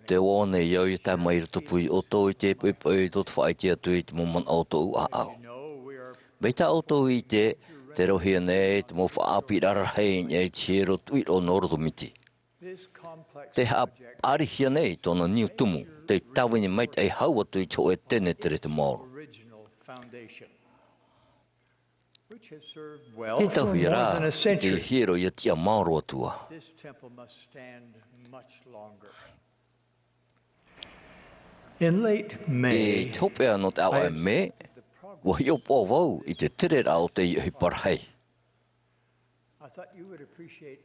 te ʻoaʻoa nei au ia tae mai i rotopū ia ʻoutou i te poʻipoʻi nō te faʻaʻite atu i te mau manaʻo o tōʻu ʻāʻau. Mai tā ʻoutou i ʻite, tē rauhia nei te mau faʻaʻāpīraʻa rahi i niʻa i te hiero tuʻiroʻo nō roto miti. Tē haʻapaʻarihia nei tōna niu tumu, tei tāvini maitaʻi hau atu i te hōʻē tenetere te maoro. Tē tauhia rā i te hiero ia tiʻa maoro atu ā. I te hopeʻa nō te ʻāvaʻe mē, ʻua hiʻopoʻa vau i te tereraʻa o teie ʻohipa rahi.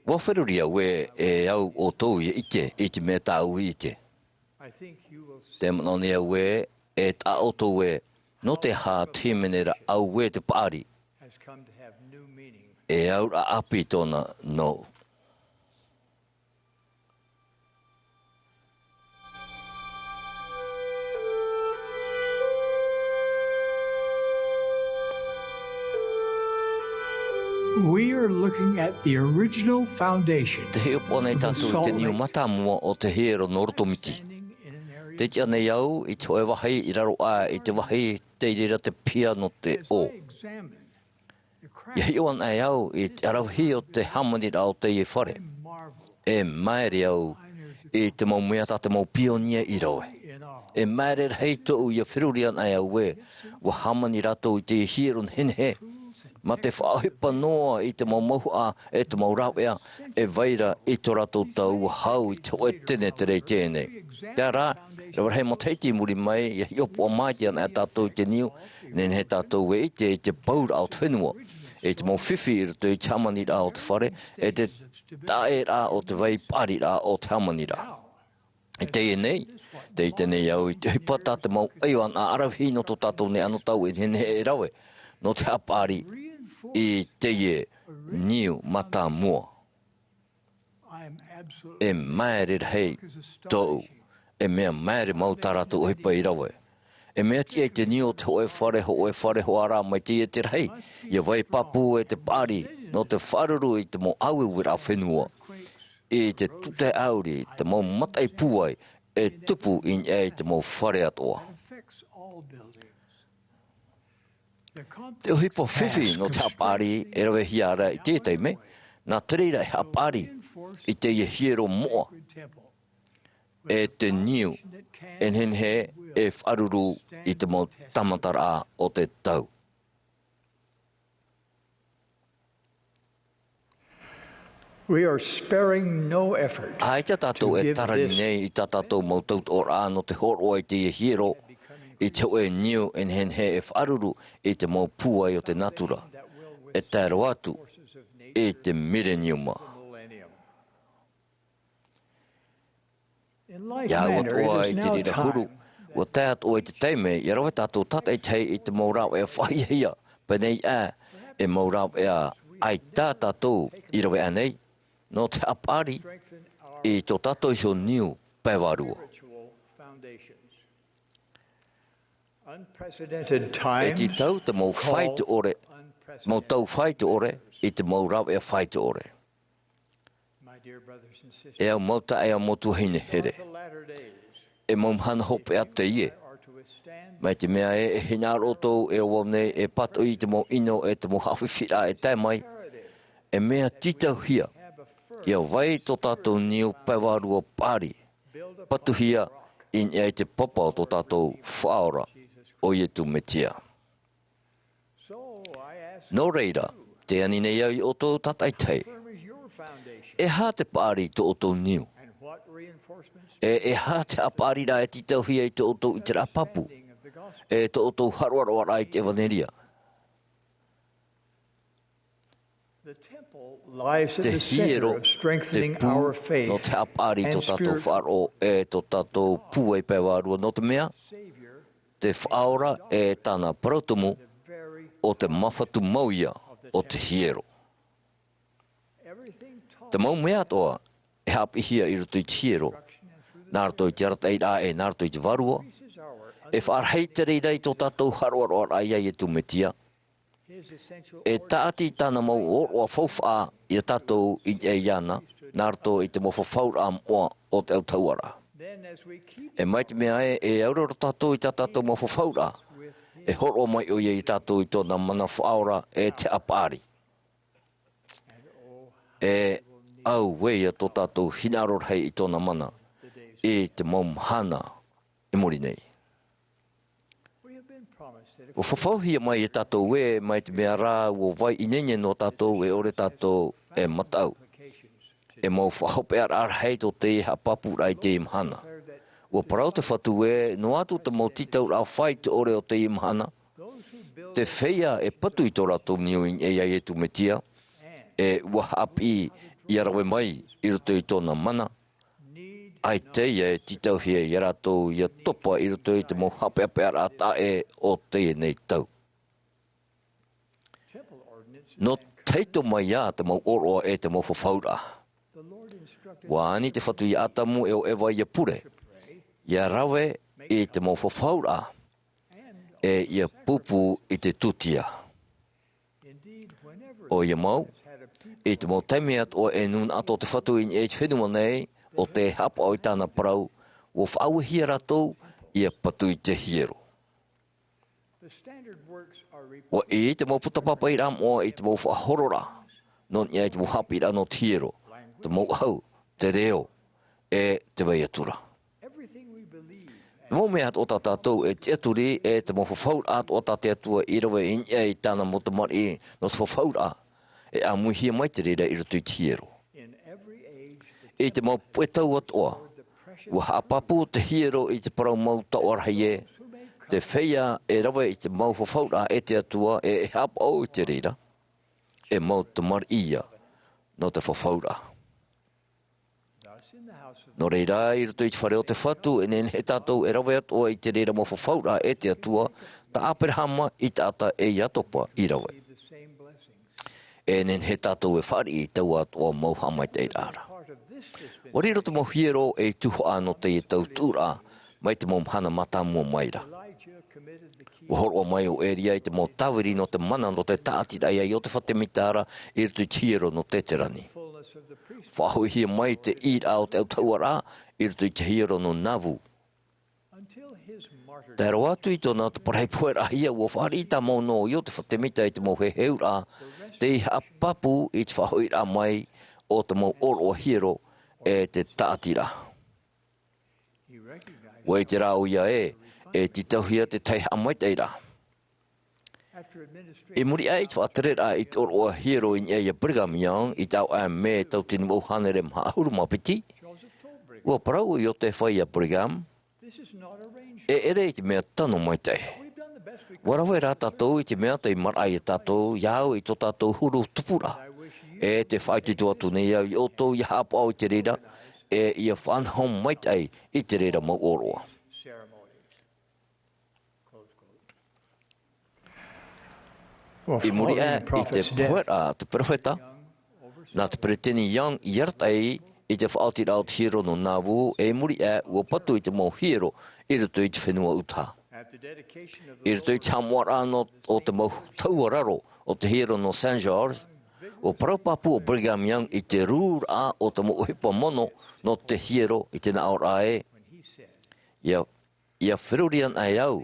ʻUa feruri au ē, e au ʻoutou ia ʻite i te mea tāʻu i ʻite. Te manaʻo nei au ē, e taʻa ʻoutou ē, nō te aha te hīmene ra ʻauē te paʻari. E auraʻa ʻāpī tōna nōʻu. We are looking at the original foundation. Tē hiʻopoʻa nei tātou i te niu mātāmua o te hiero nō roto miti. Tē tiʻa nei au i te hōʻē vāhi i raro aʻe i te vāhi tei reira te piha nō te ʻō. ʻIa hiʻo anaʻe au i te ʻaravihi o te hāmaniraʻa o teie fare. E māere au i te mau mea tā te mau pionia i rave. E māere rahi tōʻu ʻia feruri anaʻe au ē, ʻua hāmani rātou i te hiero nehenehe. Mā te faʻaʻohipa noa i te mau mauhaʻa e te mau rāveʻa, e vai ra i tō rātou tau ʻua hau i te hōʻē tenetere i teie nei. Terā, rave rahi matahiti i muri mai, ʻia hiʻopoʻa maitaʻi anaʻe tātou i te niu, nehenehe tātou e ʻite i te pouraʻa o te fenua, i te mau fifi i roto i te hāmaniraʻa o te fare, e te taʻeraʻa o te vai paʻariraʻa o te hāmaniraʻa. I teie nei, tē ʻite nei au i te ʻohipa tā te mau ʻaiʻo anaʻe ʻaravihi nō tō tātou nei anotau e nehenehe e rave, nō te haʻapaʻari i teie niu mātāmua. E māere rahi tōʻu, e mea māere mau tā rātou ʻohipa i rave. E mea tiʻa i te niu o te hōʻē fare, hōʻē fare hoʻi rā mai teie te rahi, ʻia vai pāpū e te paʻari, nō te faʻaruru i te mau ʻāueueraʻa fenua. I te tūtae ʻāuri, te mau mataʻi pūai, e tupu i niʻa i te mau fare atoʻa. Te ʻohipa fifi nō te haʻapaʻari e ravehia ra i te taime, nā te reira e haʻapaʻari i teie hiero moʻa, e te niu, e nehenehe e faʻaruru i te mau tāmataraʻa o te tau. We are sparing no effort. ʻAita tātou e tārani nei i tā tātou mau tautoʻoraʻa nō te hōroʻa i teie hiero, i te hōʻē niu e nehenehe e faʻaruru i te mau pūai o te natura, e tae roa atu i te mileniuma. ʻIa au atoʻa i te reira huru, ʻua tae atoʻa i te taime, ʻia rave tātou tātaʻitahi i te mau rāveʻa faʻahiahia, pēneiaʻe, e mau rāveʻa ʻaita tātou i rave ānei, nō te haʻapaʻari i tō tātou iho niu pae vārua. E tītau te mau faito ʻore, mau tau faito ʻore, i te mau rāveʻa faito ʻore. E au mau taeaʻe, e au mau tuahine here. E mau mahana hopeʻa teie. Mai te mea ē, e hinaʻaro ʻoutou e ʻo vau nei e pātoʻi i te mau ʻino e te mau haʻafifi ra e tae mai. E mea tītauhia. ʻIa vai tō tātou niu pae vārua paʻari. Patuhia i niʻa i te papa o tō tātou Faʻaora, ʻo Iesu Mesia. Nō reira, tē ani nei au ia ʻoutou tātaʻitahi. E aha te paʻari i tō ʻoutou niu? E, e aha te haʻapaʻariraʻa e tītauhia i tō ʻoutou ʻiteraʻa pāpū? E tō ʻoutou haʻaroʻaroʻaraʻa i te ʻevanelia? Te hiero, te pū, nō te haʻapaʻari i tō tātou faʻaroʻo, e tō tātou pūai pae vārua, nō te mea, te Faʻaora e tāna parau tumu, ʻo te māfatu mau ia o te hiero. Te mau mea atoʻa e haʻapiʻihia i roto i te hiero, nā roto i te arataʻiraʻa e nā roto i te vārua, e faʻarahi te reira i tō tātou haʻaroʻaroʻaraʻa ia Iesu Mesia. E tāʻati tāna mau ʻōroʻa faufaʻa iā tātou i niʻa iāna, nā roto i te mau fafauraʻa moʻa o te autahuʻaraʻa. E mai te mea ē, e auraro tātou i tā tātou mau fafauraʻa, e hōroʻa mai ʻoia iā tātou i tōna mana faʻaora e te haʻapaʻari. E auē ia tō tātou hinaʻaro rahi i tōna mana i te mau mahana i muri nei. ʻUa fafauhia mai iā tātou ē, mai te mea rā, ʻua vai ineine noa tātou e ʻore tātou e mataʻu. E mau faʻahopeʻaraʻa rahi tō teie haʻapāpūraʻa i teie mahana. ʻUa parau te Fatu ē, noa atu te mau tītauraʻa fāito ʻore o teie mahana, te feiā e patu i tō rātou niu i niʻa iā Iesu Mesia, e ʻua haʻapiʻi ʻia rave mai i roto i tōna mana, ʻaita ia e tītauhia iā rātou ʻia topa i roto i te mau haʻapeʻapeʻaraʻa taʻa ʻē o teie nei tau. Nō tahito mai ā te mau ʻōroʻa e te mau fafauraʻa. ʻUa ani te Fatu iā Atamu e ʻo Eva ʻia pure, ʻia rave i te mau fafauraʻa, e ʻia pūpū i te tūtia. ʻOia mau, i te mau taime atoʻa e nūnaʻa tō te Fatu i niʻa i te fenua nei, ʻo tē haʻapaʻo i tāna parau, ʻua faʻauehia rātou ʻia patu i te hiero. ʻUa ʻī te mau puta pāpaʻiraʻa moʻa i te mau faʻahororaʻa, nō niʻa i te mau haʻapiʻiraʻa nō te hiero, te mau ʻahu, te reo, e te vai atu ra. Te mau mea atoʻa tā tātou e tiʻaturi, e te mau fafauraʻa atoʻa tā te Atua i rave i niʻa i tāna mau tamariʻi nō te fafauraʻa, e ʻāmuihia mai te reira i roto i te hiero. I te mau puʻe tau atoʻa, ʻua haʻapāpū te hiero i te parau mau taoʻa rahi ē, te feiā e rave i te mau fafauraʻa e te Atua, e e haʻapaʻo i te reira, e mau tamariʻi ia nō te fafauraʻa. Nō reira, i roto i te fare o te Fatu, e nehenehe tātou e rave atoʻa i te reira mau fafauraʻa e te Atua, tā Aperahama i taʻata e Iatopa i rave. E nehenehe tātou e fāriʻi i taua atoʻa mau haʻamaitaʻiraʻa ra. ʻUa riro te mau hiero ei tuhaʻa nō teie tau tuʻuraʻa, mai te mau mahana mātāmua mai ra. ʻUa hōroʻa mai ʻo Eria i te mau tāviri nō te mana nō te tāʻatiraʻa iā Iotefa Temita ra i roto i te hiero nō Teterani. Faʻahoʻihia mai te ʻīraʻa o te autahuʻaraʻa i roto i te hiero nō Navu. Tae roa atu i tōna parahi pohe rahi, ʻua fāriʻi tāmau noa ʻo Iotefa Temita i te mau heheuraʻa, tei haʻapāpū i te faʻahoʻiraʻa mai o te mau ʻōroʻa hiero e te tāʻatiraʻa. ʻUa ʻite rā ʻoia ē, e tītauhia te tahi haʻamaitaʻiraʻa. I muri aʻe i te faʻatereraʻa i te ʻōroʻa hiero i niʻa iā Brigham Young i te ʻāvaʻe Mē tauatini vaʻu hānere maha ʻahuru mā piti, ʻua parau ʻo Iotefa iā Brigham, e ʻere i te mea tano maitaʻi. ʻUa rave rā tātou i te mea tei maraʻa iā tātou, iā au i tō tātou huru tupuraʻa. E te faʻaitoito atu nei au iā ʻoutou ʻia haʻapaʻo i te reira, e ʻia faʻanaho maitaʻi i te reira mau ʻōroʻa. I muri aʻe i te poheraʻa a te perofeta, nā te peretiteni Young i arataʻi i te faʻaotiraʻa o te hiero nō Nauvoo, e i muri aʻe ʻua patu i te mau hiero i roto i te fenua ʻUtaha. I roto i te haʻamoʻaraʻa nō, o te mau tahua raro o te hiero nō Saint George, ʻua parau pāpū ʻo Brigham Young i te rūraʻa o te mau ʻohipa mono nō te hiero i te nāʻōraʻa ē, ʻia ʻIa feruri ana e au,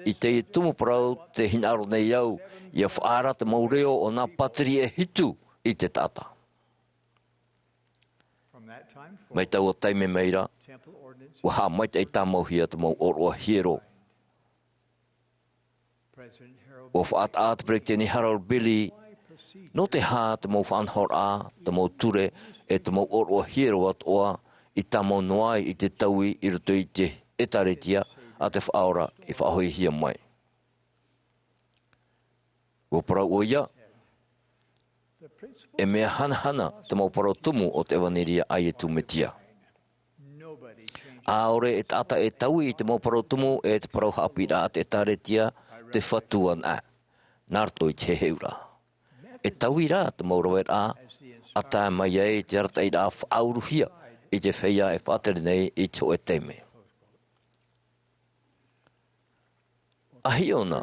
i teie tumu parau tē hinaʻaro nei au, ʻia faʻaara te mau reo o nā pātireia e hitu i te taʻata. Mai taua taime mai ra, ʻua haʻamaitaʻi tāmauhia te mau ʻōroʻa hiero. ʻUa faʻataʻa te peretiteni Harold Billy, nō te aha te mau faʻanahoraʻa, te mau ture, e te mau ʻōroʻa hiero atoʻa i tāmau noa ai i te taui i roto i te ʻĒtārētia a te Faʻaora i faʻahoʻihia mai. ʻUa parau ʻoia, e mea hanahana te mau parau tumu o te ʻevanelia a Iesu Mesia. ʻAore e taʻata e taui i te mau parau tumu e te parau haʻapiʻiraʻa a te ʻĒtārētia, te Fatu anaʻe, nā roto i te heheuraʻa. E taui rā te mau raveraʻa, ʻa tae mai ai te arataʻiraʻa faʻauruhia i te feiā e faʻatere nei i te hōʻē taime. ʻA hiʻo na,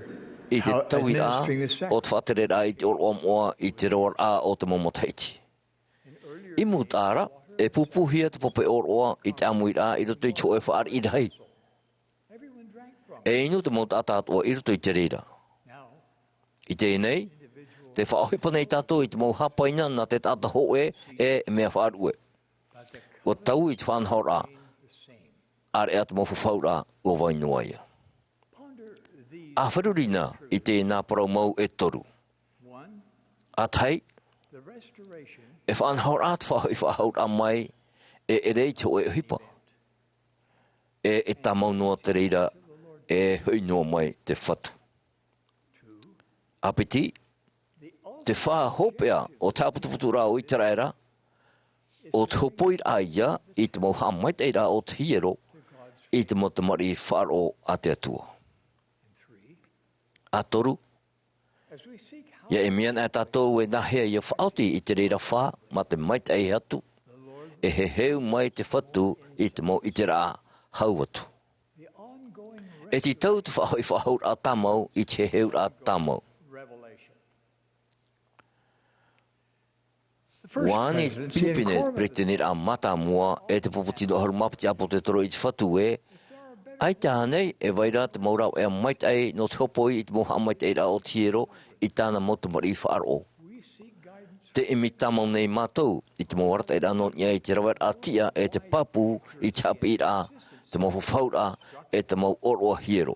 i te tauiraʻa o te faʻatereraʻa i te ʻōroʻa moʻa i te roaraʻa o te mau matahiti. I mūtaʻa ra, e pūpūhia te pape ʻōroʻa i te ʻāmuiraʻa i roto i te hōʻē fāriʻi rahi. E inu te mau taʻata atoʻa i roto i te reira. I teie nei, tē faʻaʻohipa nei tātou i te mau hāpaina nā te taʻata hōʻē e mea faʻaruʻe. ʻUa taui te faʻanahoraʻa, ʻāreʻa te mau fafauraʻa ʻua vai noa ia. ʻA feruri na i teie nā parau mau e toru. ʻA tahi, e faʻanahoraʻa te faʻahoʻi faʻahouraʻa mai e ʻere i te hōʻē ʻohipa. E, e tāmau noa te reira, e hoʻi noa mai te Fatu. ʻA piti, te fā hopeʻa o te haʻaputuputuraʻa o ʻĪteraʻera, ʻo te hōpoiraʻa ia i te mau haʻamaitaʻiraʻa o te hiero i te mau tamariʻi faʻaroʻo a te Atua. ʻA toru, ʻia ʻimi ana tātou e nāhea ʻia faʻaoti i te reira fā mā te maitaʻi atu, e heheu mai te Fatu i te mau ʻiteraʻa hau atu. E tītau te faʻahoʻi faʻahouraʻa tāmau i te heheuraʻa tāmau. ʻUa ani pinepine te peretiteniraʻa mātāmua e te pupu tino ʻahuru mā piti ʻāpōsetolo i te Fatu ē, ʻaita ānei e vai ra te mau rāveʻa maitaʻi nō te hōpoi i te mau haʻamaitaʻiraʻa o te hiero i tāna mau tamariʻi faʻaroʻo. Tē ʻimi tāmau nei mātou i te mau arataʻiraʻa nō niʻa i te raveraʻa tiʻa e te pāpū i te haʻapiʻiraʻa, te mau fafauraʻa, e te mau ʻōroʻa hiero.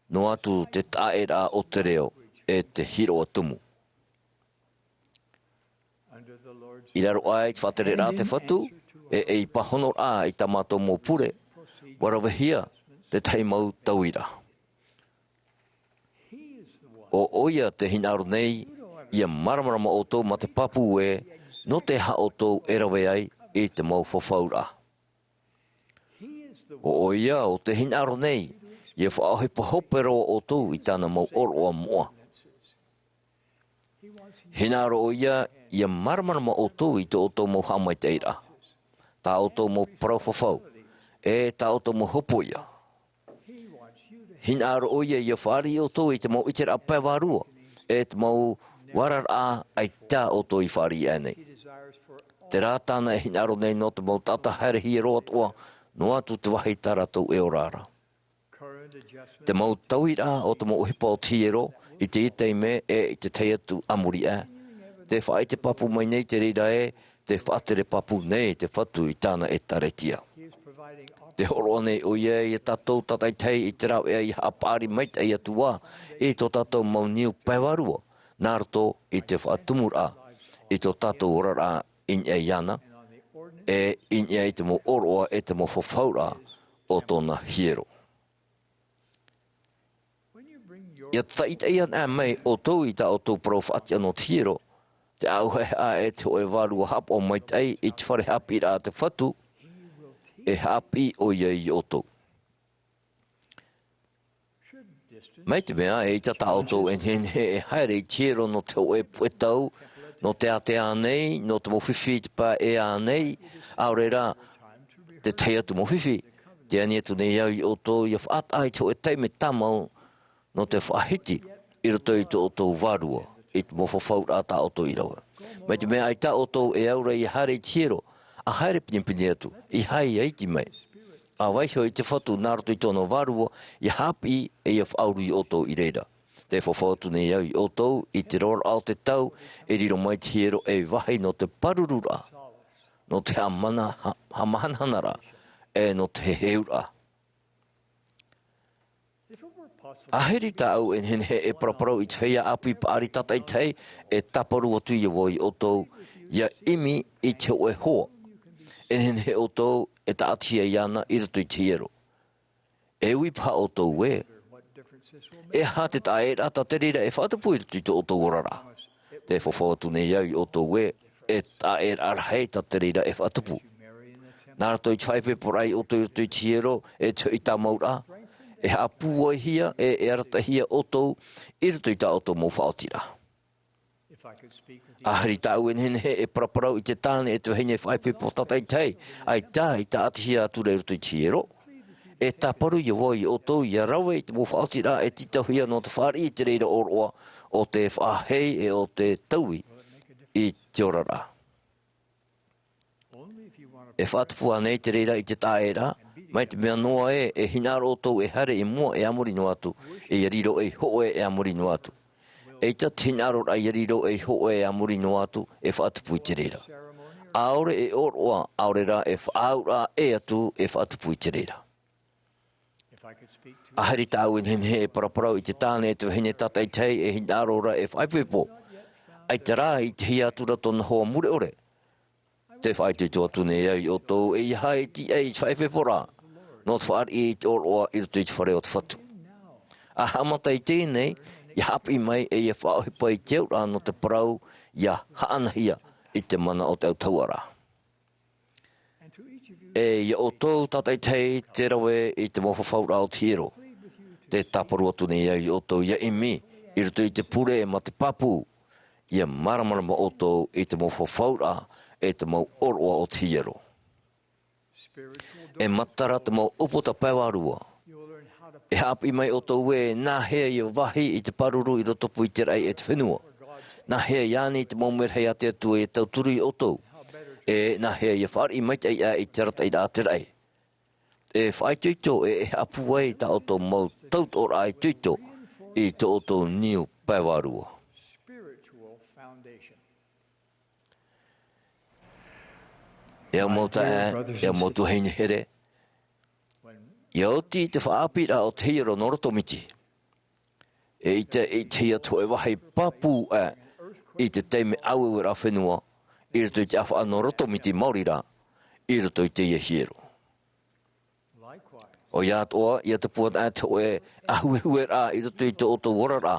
Noa atu te taʻaʻēraʻa o te reo e te hiroʻa tumu. I raro aʻe i te faʻatereraʻa a te Fatu, e, e i pāhonoraʻa i tā mātou mau pure, ʻua ravehia te tahi mau tauiraʻa. ʻO, ʻoia tē hinaʻaro nei, ʻia māramarama ʻoutou mā te pāpū ē, nō te aha ʻoutou e rave ai i te mau fafauraʻa. ʻO, ʻoia, ʻo tē hinaʻaro nei, ʻia faʻaʻohipa hope roa ʻoutou i tāna mau ʻōroʻa moʻa. Hinaʻaro ʻoia, ʻia māramarama ʻoutou i tō ʻoutou mau haʻamaitaʻiraʻa, tā ʻoutou mau parau fafau, e tā ʻoutou mau hōpoiʻa. Hinaʻaro ʻoia ʻia fāriʻi ʻoutou i te mau ʻiteraʻa pae vārua, e te mau oraraʻa ʻaita ʻoutou i fāriʻi aʻe nei. Terā tāna e hinaʻaro nei nō te mau taʻata haere hiero atoʻa, noa atu te vāhi tā rātou e ora ra. Te mau tauiraʻa o te mau ʻohipa o te hiero, i teie taime e i te tahi atu a muri aʻe, tē faʻaʻite pāpū mai nei te reira ē, tē faʻatere pāpū nei te Fatu i tāna ʻĒtārētia. Tē hōroʻa nei ʻoia ia tātou tātaʻitahi i te rāveʻa ʻia haʻapaʻari maitaʻi atu ā i tō tātou mau niu pae vārua, nā roto i te faʻatumuraʻa i tō tātou oraraʻa i niʻa iāna, e i niʻa i te mau ʻōroʻa e te mau fafauraʻa o tōna hiero. ʻIa tātaʻitaʻi ana mai ʻoutou i tā ʻoutou parau faʻatiʻa nō te hiero, tē ʻauhehea e te hōʻē vārua haʻapaʻo maitaʻi i te fare haʻapiʻiraʻa a te Fatu, e haʻapiʻi ʻoia ia ʻoutou. Mai te mea, eʻita tā ʻoutou e nehenehe e haere i te hiero nō te hōʻē puʻe tau, nō te ātea ānei, nō te mau fifi i te pae ʻē ānei, ʻaore rā, te tahi atu mau fifi, tē ani atu nei au ia ʻoutou ʻia faʻataʻa i te hōʻē taime tāmau nō te faʻahiti i roto i tō ʻoutou vārua, i te mau fafauraʻa tā ʻoutou i rave. Mai te mea ʻaita ʻoutou e aura ʻia haere i te hiero, ʻa haere pinepine atu, ʻeiaha ʻia iti mai. ʻA vaiiho i te Fatu nā roto i tōna vārua, ʻia haʻapiʻi, e ʻia faʻauru ia ʻoutou i reira. Tē fafau atu nei au ia ʻoutou i te roaraʻa o te tau, e riro mai te hiero ei vāhi nō te pārururaʻa, nō te haʻamana-, ha-, haʻamahanahanaraʻa, e nō te heheuraʻa. ʻAhiri tāʻu e nehenehe e paraparau i te feiā ʻāpī paʻari tātaʻitahi e tāparu atu ia vau ia ʻoutou, ʻia ʻimi i te hōʻē hoa e nehenehe ʻoutou e tāʻatihia iāna i roto i te hiero. E ui paha ʻoutou ē, e aha te taʻaʻēraʻa tā te reira e faʻatupu i roto i tō ʻoutou oraraʻa? Tē fafau atu nei au ia ʻoutou ē, e taʻaʻēraʻa rahi tā te reira e faʻatupu. Nā roto i te faʻaipoiporaʻa ia ʻoutou i roto i te hiero, e te hoʻi tāmauraʻa, e haʻapūaihia, e, e arataʻihia ʻoutou i roto i tā ʻoutou mau faʻaotiraʻa. ʻAhiri tāʻu e nehenehe e paraparau i te tāne e te vahine faʻaipoipo tātaʻitahi, ʻaita i tāʻatihia atu ra i roto i te hiero, E tāparu ia vau ia ʻoutou ia rave i te mau faʻaotiraʻa e tītauhia nō te fāriʻi i te reira ʻōroʻa o te faʻahei e o te taui i te oraraʻa. E faʻatupu ānei te reira i te taʻaʻēraʻa? Mai te mea noa ē e hinaʻaro ʻoutou e haere i mua e a muri noa atu, e ia riro ei hōʻē e a muri noa atu. ʻEita te hinaʻaroraʻa ia riro ei hōʻē e a muri noa atu e faʻatupu i te reira. ʻAore e ʻōroʻa, ʻaore rā e faʻaauraʻa ʻē atu e faʻatupu i te reira. ʻĀhiri tāʻu e nehenehe e paraparau i te tāne e te vahine tātaʻitahi e hinaʻaro ra e faʻaipoipo. ʻAita rā i ʻitehia atu ra tōna hoa mure ʻore. Te faʻaitoito atu nei au ia ʻoutou, e ʻeiaha e tiʻa i te faʻaipoiporaʻa nō te fāriʻi i te ʻōroʻa i roto i te fare o te Fatu. ʻA haʻamata i teie nei, ia haʻapiʻi mai e ia faʻaʻohipa i te auraʻa nō te parau ia haʻanahia i te mana o te autahuʻaraʻa. E ia ʻoutou tātaʻitahi te rave i te mau fafauraʻa o te hiero. Te tāparu atu nei au ia ʻoutou ia ʻimi i roto i te pure e mā te pāpū, ia māramarama ʻoutou i te mau fafauraʻa e te mau ʻōroʻa o te hiero. E matara te mau ʻūputa pae vārua. E haʻapiʻi mai ʻoutou ē nāhea ia vāhi i te pāruru i rotopū i te raʻi e te fenua. Nāhea ia ani i te mau merahi a te Atua ia tauturu ia ʻoutou. E nāhea ia fāriʻi maitaʻi aʻe i te arataʻiraʻa a te raʻi. E faʻaitoito e e haʻapūai tā ʻoutou mau tautoʻoraʻa itoito i tō ʻoutou niu pae vārua. E au mau taeaʻe, e au mau tuahine here, ia oti i te faʻaʻāpīraʻa o te hiero nō roto miti, e ʻite, e ʻitehia te hōʻē vāhi pāpū aʻe i te taime ʻāueueraʻa fenua i roto i te ʻāfaʻa nō roto miti maori rā, i roto i teie hiero. ʻOia atoʻa, ia tupu ana aʻe te hōʻē ʻāhuehueraʻa i roto i tō ʻoutou oraraʻa.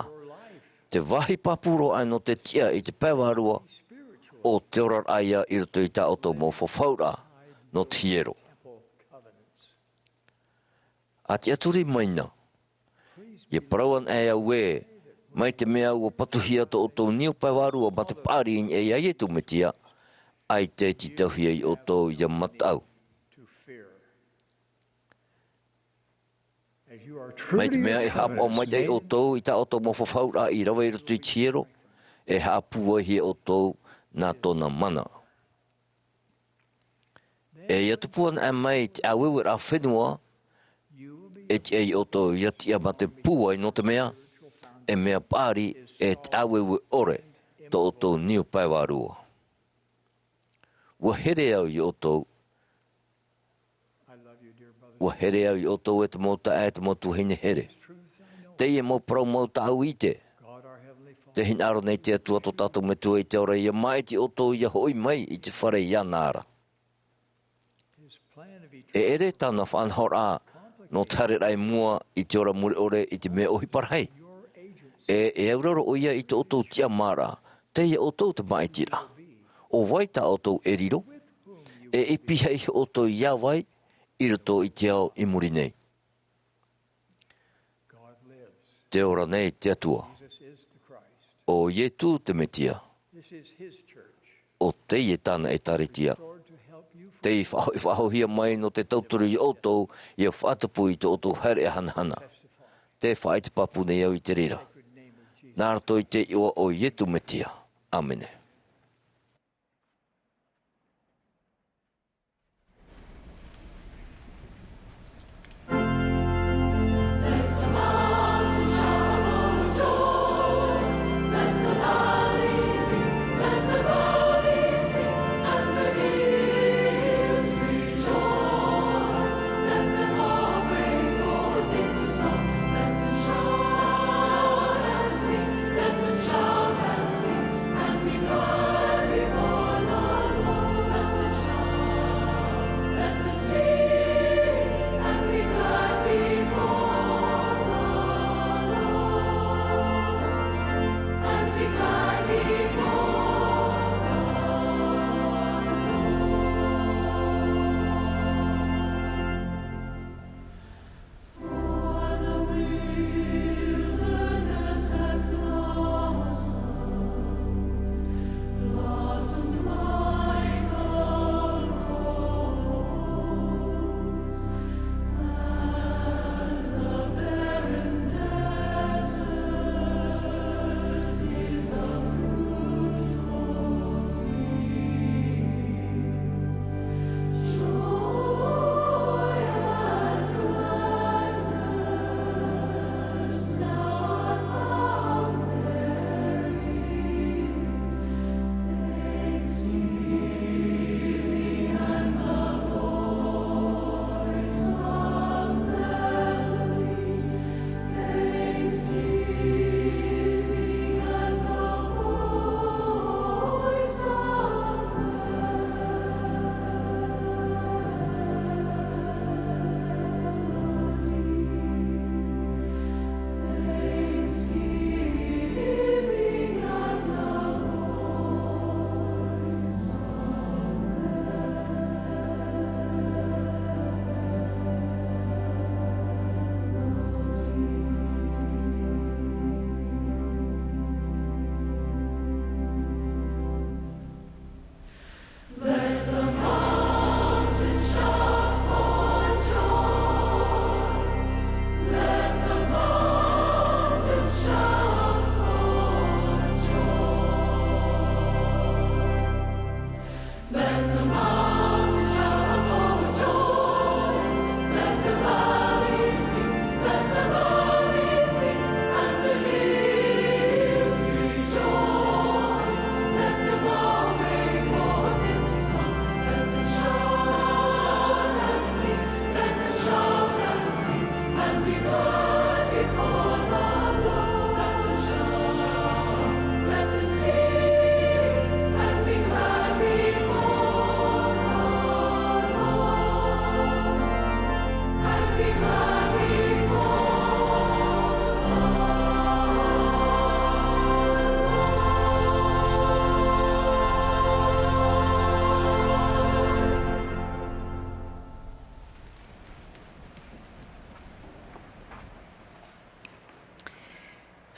Te vāhi pāpū roa aʻe nō te tiʻa i te pae vārua, ʻo te oraraʻa ia i roto i tā ʻoutou mau fafauraʻa nō te hiero. ʻA tiʻaturi mai na. Ia parau ana aʻe au ē, mai te mea ʻua patuhia tō ʻoutou niu pae vārua mā te paʻari i niʻa iā Iesu Mesia, ʻaita e tītauhia ia ʻoutou ia mataʻu. Mai te mea e haʻapaʻo maitaʻi ʻoutou i tā ʻoutou mau fafauraʻa i rave i roto i te hiero, e haʻapūaihia ʻoutou nā tōna mana. E ia tupu ana aʻe mai te ʻāueueraʻa fenua, e tiʻa ia ʻoutou ia tiʻa mā te pūai nō te mea, e mea paʻari, e te ʻāueue ʻore tō ʻoutou niu pae vārua. ʻUa here au ia ʻoutou. ʻUa here au ia ʻoutou e te mau taeaʻe, e te mau tuahine here. Teie mau parau mau tāʻu i ʻite. Te hinaʻaro nei te Atua tō tātou Metua i te ao ra ia māʻiti ʻoutou ia hoʻi mai i te fare iāna ra. E ʻere tāna faʻanahoraʻa nō te haereraʻa i mua i te ora mure ʻore i te mea ʻohipa rahi. E, e auraro ʻoia i tō ʻoutou tiʻamāraʻa, tei iā ʻoutou te māʻitiraʻa. ʻO vai tā ʻoutou e riro? E ʻipi hia ʻoutou iā vai i roto i te ao i muri nei? Te ora nei te Atua. ʻO Iesu te Mesia. ʻO teie tāna ʻēkālesia. Tei faʻahoʻi-, faʻahoʻihia mai nō te tauturu ia ʻoutou, ia faʻatupu i tō ʻoutou haereʻa hanahana. Te faʻaʻite pāpū nei au i te reira. Nā roto i te iʻoa o Iesu Mesia. ʻĀmene.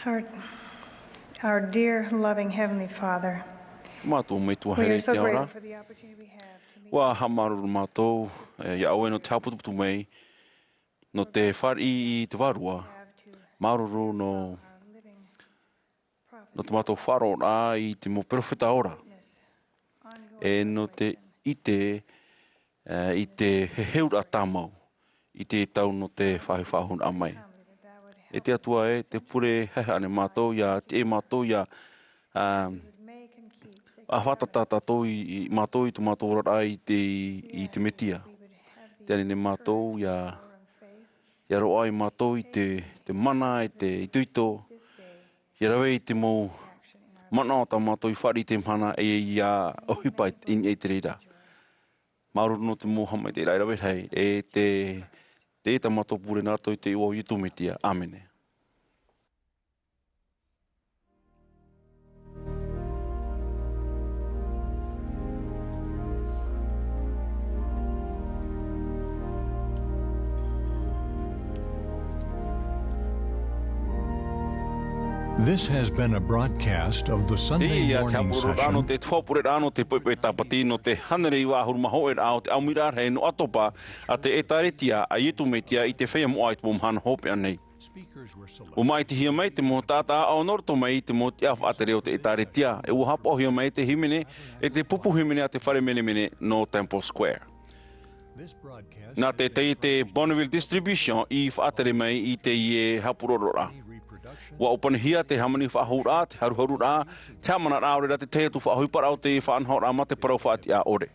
Our, our dear, loving Heavenly Father, Mātou Metua here i te ao ra. Ua haʻamāuruuru mātou, e, iā ʻoe nō te haʻaputuputu mai, nō te fāriʻi i te Vārua. Māuruuru nō, nō te mātou faʻaroʻoraʻa i te mau perofeta ora. E nō te ʻite, e, i te heheuraʻa tāmau, i te tau nō te faʻahi faʻahou mai. E te Atua e, te pure haʻehaʻa nei mātou, ʻia tiʻa mātou, ʻia, a, a fātata tātou i, i mātou i tō mātou oraraʻa i te, i te Mesia. Te ani nei mātou, ʻia, ʻia roaʻa ai mātou i te, te mana, i te itoito, ʻia rave i te mau manaʻo tā mātou i fāriʻi i teie mahana, e ʻia ʻohipa i, i, i te reira. Māuruuru nō te mau haʻamaitaʻiraʻa e rave rahi, e te, te tā mātou pure nā roto i te iʻoa o Iesu Mesia. ʻĀmene. This has been a broadcast of the Sunday morning session. Teie te haʻapurororaʻa nō te Faʻaʻāpīraʻa nō te Poipoi Tāpati nō te hānere iva ʻahuru mā hōʻē raʻa o te ʻāmuiraʻa rahi noa atopa a te ʻĒtārētia a Iesu Mesia i te feiā moʻa i te mau mahana hopeʻa nei. ʻUa māʻitihia mai te mau taʻata ʻāʻau nō roto mai i te mau tiʻa faʻatere o te ʻĒtārētia, e ʻua haʻapaʻohia mai te hīmene, e te pupu hīmene a te fare menemene nō Temple Square. Nā te taiete Bonneville Distribution i faʻatere mai i teie haʻapurororaʻa. ʻUa ʻōpanihia te hāmani faʻahou ra, te haruharuraʻa, te haʻamanaraʻa, ʻaore rā te tahi atu faʻaʻohiparaʻa o te faʻanahoraʻa mā te parau faʻatiʻa ʻore.